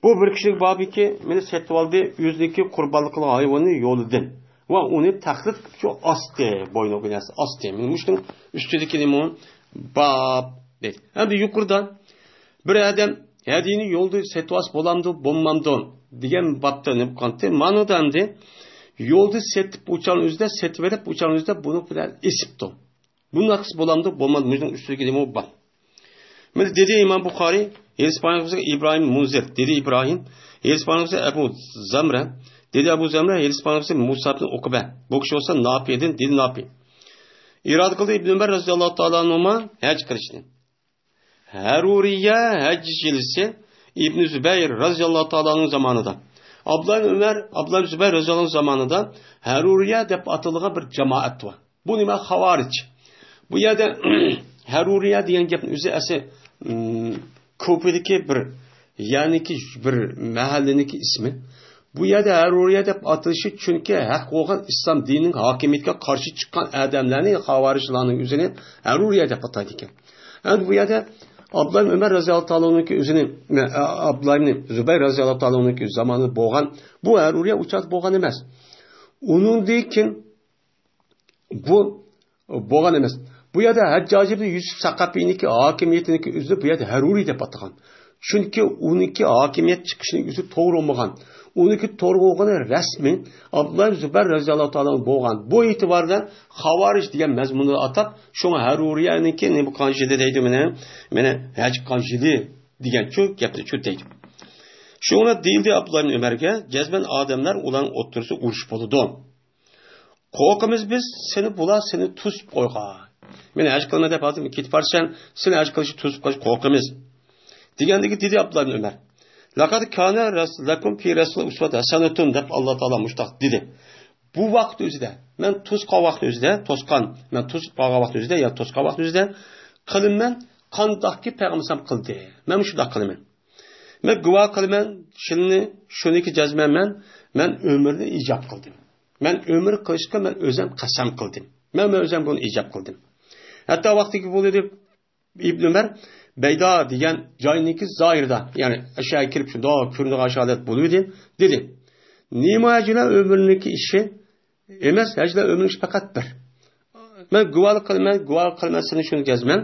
بۇ بىر كىشىلىك بابىكى مېنى سېتىۋالدى، ئۆزىنىڭكى قۇربانلىق قىلغان ھايۋاننى يولىدىن ۋە ئۇنى تەقلىد قىلىپ شۇ ئاستى، بوينىغا بىر نەرسە ئاستى. مانا مۇشۇنىڭ ئۈستىدىكى نېمە؟ باب دەيدۇ. ئەمدى يۇقىرىدا بىر ئادەم ھەدىيىنى يولدا سېتىۋالسا بولامدۇ، بولمامدۇ دېگەن بابتا نېمە قىلغانتى؟ مانىدا ئەمدى يولدا سېتىپ ئۇچان ئۆزىدە، سېتىۋېلىپ ئۇچان ئۆزىدە بۇنىڭ بىلەن ئېسىپتۇ. بۇنداق قىلسا بولامدۇ، بولمامدۇ؟ مۇشۇنىڭ ئۈستىدىكى نېمە بار؟ مانا دېدى ئىمام بۇخارىي، ھېلىقى پايغىمبىرىمىزگە ئىبراھىم مۇنزىر، دېدى ئىبراھىم، ھېلىقى پايغىمبىرىمىزگە ئەبۇ زەمرە، دېدى ئەبۇ زەمرە، ھېلىقى پايغىمبىرىمىزگە مۇسا ئىبن ئۇقبە، بۇ كىشى بولسا ناپىدىن، دېدى ناپى. ئىرادە قىلدى ئىبن ئۆمەر رەزىياللاھۇ تائالا ئەنھۇما ھەج قىلىشنى. ھەرۇرىيە ھەج يىلىسى ئىبن زۇبەير رەزىياللاھۇ تائالا ئەنھۇ زامانىدا، ئابدۇللا ئىبن ئۆمەر، ئابدۇللا ئىبن زۇبەير رەزىياللاھۇ ئەنھۇ زامانىدا ھەرۇرىيە دەپ ئاتىلىدىغان بىر جامائەت بار. بۇ نېمە؟ خاۋارىج. بۇ يەردە ھەرۇرىيە دېگەن گەپنىڭ ئۆزى ئەسلى، ئىم، كوپىدىكى بىر، يەنىكى بىر مەھەللىنىڭكى ئىسمى. بۇ يەردە ھەرۇرىيە دەپ ئاتىلىشى، چۈنكى ھەق بولغان ئىسلام دىنىنىڭ ھاكىمىيىتىگە قارشى چىققان ئادەملەرنى، خاۋارىجلارنىڭ ئۆزىنى ھەرۇرىيە دەپ ئاتايدىكەن. ئەمدى بۇ يەردە ئابدۇللا ئۆمەر رەزىياللاھۇ تائالانىڭكى ئۆزىنى، ئابدۇللا ئىبنى زۇبەير رەزىياللاھۇ تائالانىڭكى زامانىدا بولغان، بۇ ھەرۇرىيە ئۇ چاغدا بولغان ئەمەس. ئۇنىڭدىن كېيىن بۇ بولغان ئەمەس. بۇ يەردە ھەججاج ئىبنى يۈسۈپ سەقەپىنىڭكى ھاكىمىيىتىنىڭكى ئۆزىنى بۇ يەردە ھەرۇرىي دەپ ئاتىغان. چۈنكى ئۇنىڭكى ھاكىمىيەت چىقىشىنىڭ ئۆزى توغرا بولمىغان. ئۇنىڭكى توغرا بولغىنى رەسمىي ئابدۇللا ئىبن زۇبەير رەزىياللاھۇ تائالا بولغان. بۇ ئېتىبار بىلەن خاۋارىج دېگەن مەزمۇندا ئاتاپ، شۇڭا ھەرۇرىيەنىڭكى نېمە قىلغان يىلى دەيدۇ مېنى، مېنى ھەج قىلغان يىلى دېگەن شۇ گەپنى شۇ دەيدۇ. شۇڭا دېيىلدى ئابدۇللا ئىبن ئۆمەرگە، جەزمەن ئادەملەر ئۇلارنىڭ ئوتتۇرىسىدا ئۇرۇش بولىدۇ. قورقىمىز بىز سېنى، بۇلار سېنى توسۇپ قويغان. مەن ھەج قىلىمەن دەپ ھازىر كېتىپ بارسەن، سېنى ھەج قىلىشنى توسۇپ قويۇش قورقىمىز. دېگەندىكى دېدى ئابدۇللا ئىبن ئۆمەر. «لەقەد كانە رەس-، لەكۇم فى رەسۇلىللاھى ئۇسۋەتۇن ھەسەنەتۇن» دەپ، ئاللا تائالا مۇشتاق دېدى. بۇ ۋاقىت ئۆزىدە، مەن توسقان ۋاقىت ئۆزىدە، توسقان، مەن توسۇپ قالغان ۋاقىت ئۆزىدە، يا توسقان ۋاقىت ئۆزىدە قىلىمەن، قانداقكى پەيغەمبەر قىلدى. مەن شۇنداق قىلىمەن. مەن گۇۋاھ قىلىمەن، شۇنى، شۇنىكى جەزمەن مەن، مەن ئۆمرىنى ئىجاب قىلدىم. مەن ئۆمۈر قىلىشقا مەن ئۆزۈم قەسەم قىلدىم. مەن، مەن ئۆزۈم بۇنى ئىجاب قىلدىم. ھەتتا ۋاقتىكى بولدى دەپ ئىبن ئۆمەر بەيدا دېگەن جاينىڭكى زاھىرىدا، يەنى ئەشەگە كىرىپ شۇنداق كۆرۈنىدىغان ھالەت بولۇۋىدى، دېدى: «نېمە ھەجلەر ئۆمرىنىڭكى ئىشى ئەمەس، ھەجلەر ئۆمرىنىڭكى ئىشى پەقەت بىر. مەن گۇۋاھلىق قىلىمەن، گۇۋاھلىق قىلىمەن سېنى شۇنى جەزمەن.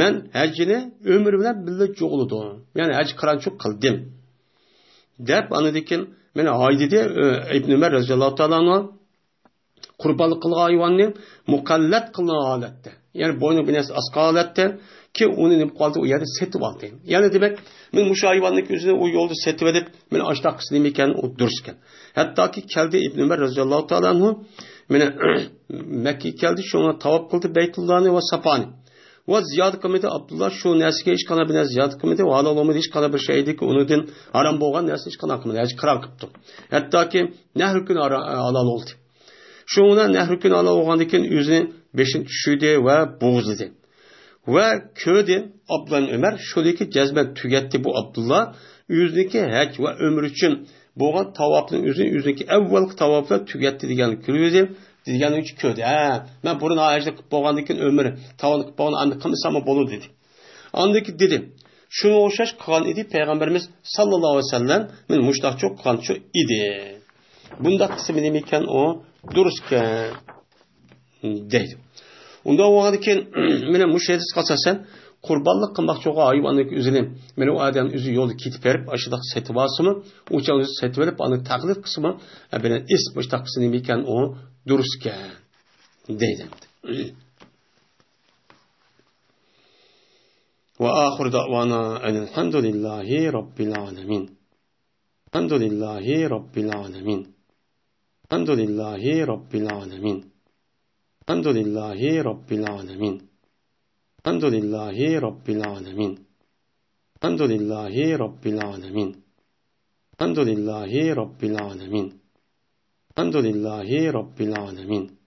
مەن ھەجنى ئۆمرى بىلەن بىللە جۇغلىدىم. يەنى ھەج قىرانچۇق قىلدىم.» دەپ، ئاندىن كېيىن مانا ھاي دېدى، ئى، ئىبن ئۆمەر رەزىياللاھۇ تائالا ئەنھۇ قۇربانلىق قىلغان ھايۋاننى مۇقەللەت قىلغان ھالەتتە، يەنى بوينىغا بىر نەرسە ئاسقان ھالەتتە، كېيىن ئۇنى نېمە قىلدى، ئۇ يەردە سېتىۋالدى. يەنى دېمەك، مەن مۇشۇ ھايۋاننىڭ ئۆزىنى ئۇ يولدا سېتىۋېلىپ، مانا ئاشتاققىسى نېمە ئىكەن، ئۇ دۇرۇس ئىكەن. ھەتتاكى كەلدى ئىبن ئۆمەر رەزىياللاھۇ تائالا ئەنھۇ، مانا مەككىگە كەلدى، شۇڭا تاۋاپ قىلدى بەيتۇللانى ۋە ساپانى. ۋە زىيادە قىلمىدى ئابدۇللا، شۇ نەرسىگە ھېچقانداق بىر نەرسە زىيادە قىلمىدى، ھالال بولمىدى، ھېچقانداق بىر شەيدىكى ئۇنىڭدىن ھارام بولغان نەرسە ھېچقانداق قىلمىدى، ھەج قىران قىپتۇ. ھەتتاكى نەھر كۈنى ھارا-، ھالال بولدى. شۇڭا نەھر كۈنى ھالال بولغاندىن كېيىن ئۆزىنى بېشىنى چۈشۈردى ۋە بوغۇزلىدى. ۋە كۆردى، ئابدۇللا ئۆمەر شۇنىكى جەزمەن تۈگەتتى بۇ ئابدۇللا. ئۆزىنىڭكى ھەج ۋە ئۆمرە ئۈچۈن بولغان تاۋاپنى ئۆزى، ئۆزىنىڭكى ئەۋۋەلقى تاۋاپلا تۈگەتتى دېگەننى كۆردى، دېگەننى كۆردى. ھە، مەن بۇرۇن ھەجنى قىلىپ بولغاندىن كېيىن ئۆمرە تاۋاپنى قىلىپ بولغان ئەمدى قىلمىساممۇ بولىدۇ دېدى. ئاندىن كېيىن دېدى، شۇنىڭغا ئوخشاش قىلغان ئىدى پەيغەمبىرىمىز ساللاللاھۇ ئەلەيھى ۋەسەللەم، مانا مۇشتاقچۇ قىلغانچۇ ئىدى. بۇنداق قىلسا نېمە ئىكەن ئۇ؟ دۇرۇس ئىكەن. دەيدۇ. ئۇنداق بولغاندىن كېيىن، مانا مۇشۇ ھەدىسكە ئاساسەن، قۇربانلىق قىلماقچى بولغان ھايۋاننىڭ ئۆزىنى، مانا ئۇ ئادەم ئۆزى يولدا كېتىپ بېرىپ، ئاشۇنداق سېتىۋالسىمۇ، ئۇ چاغ ئۆزى سېتىۋېلىپ، ئانى تەقلىد قىلسىمۇ، ئە، بىلەن ئىس مۇشتاق قىلسا نېمە ئىكەن، ئۇ دۇرۇس ئىكەن، دەيدۇ. وآخر دعوانا أن الحمد لله رب العالمين. الحمد لله رب العالمين. الحمد لله رب العالمين. الحمد لله رب العالمين. الحمد لله رب العالمين. الحمد لله رب العالمين. الحمد لله رب العالمين. الحمد لله رب العالمين.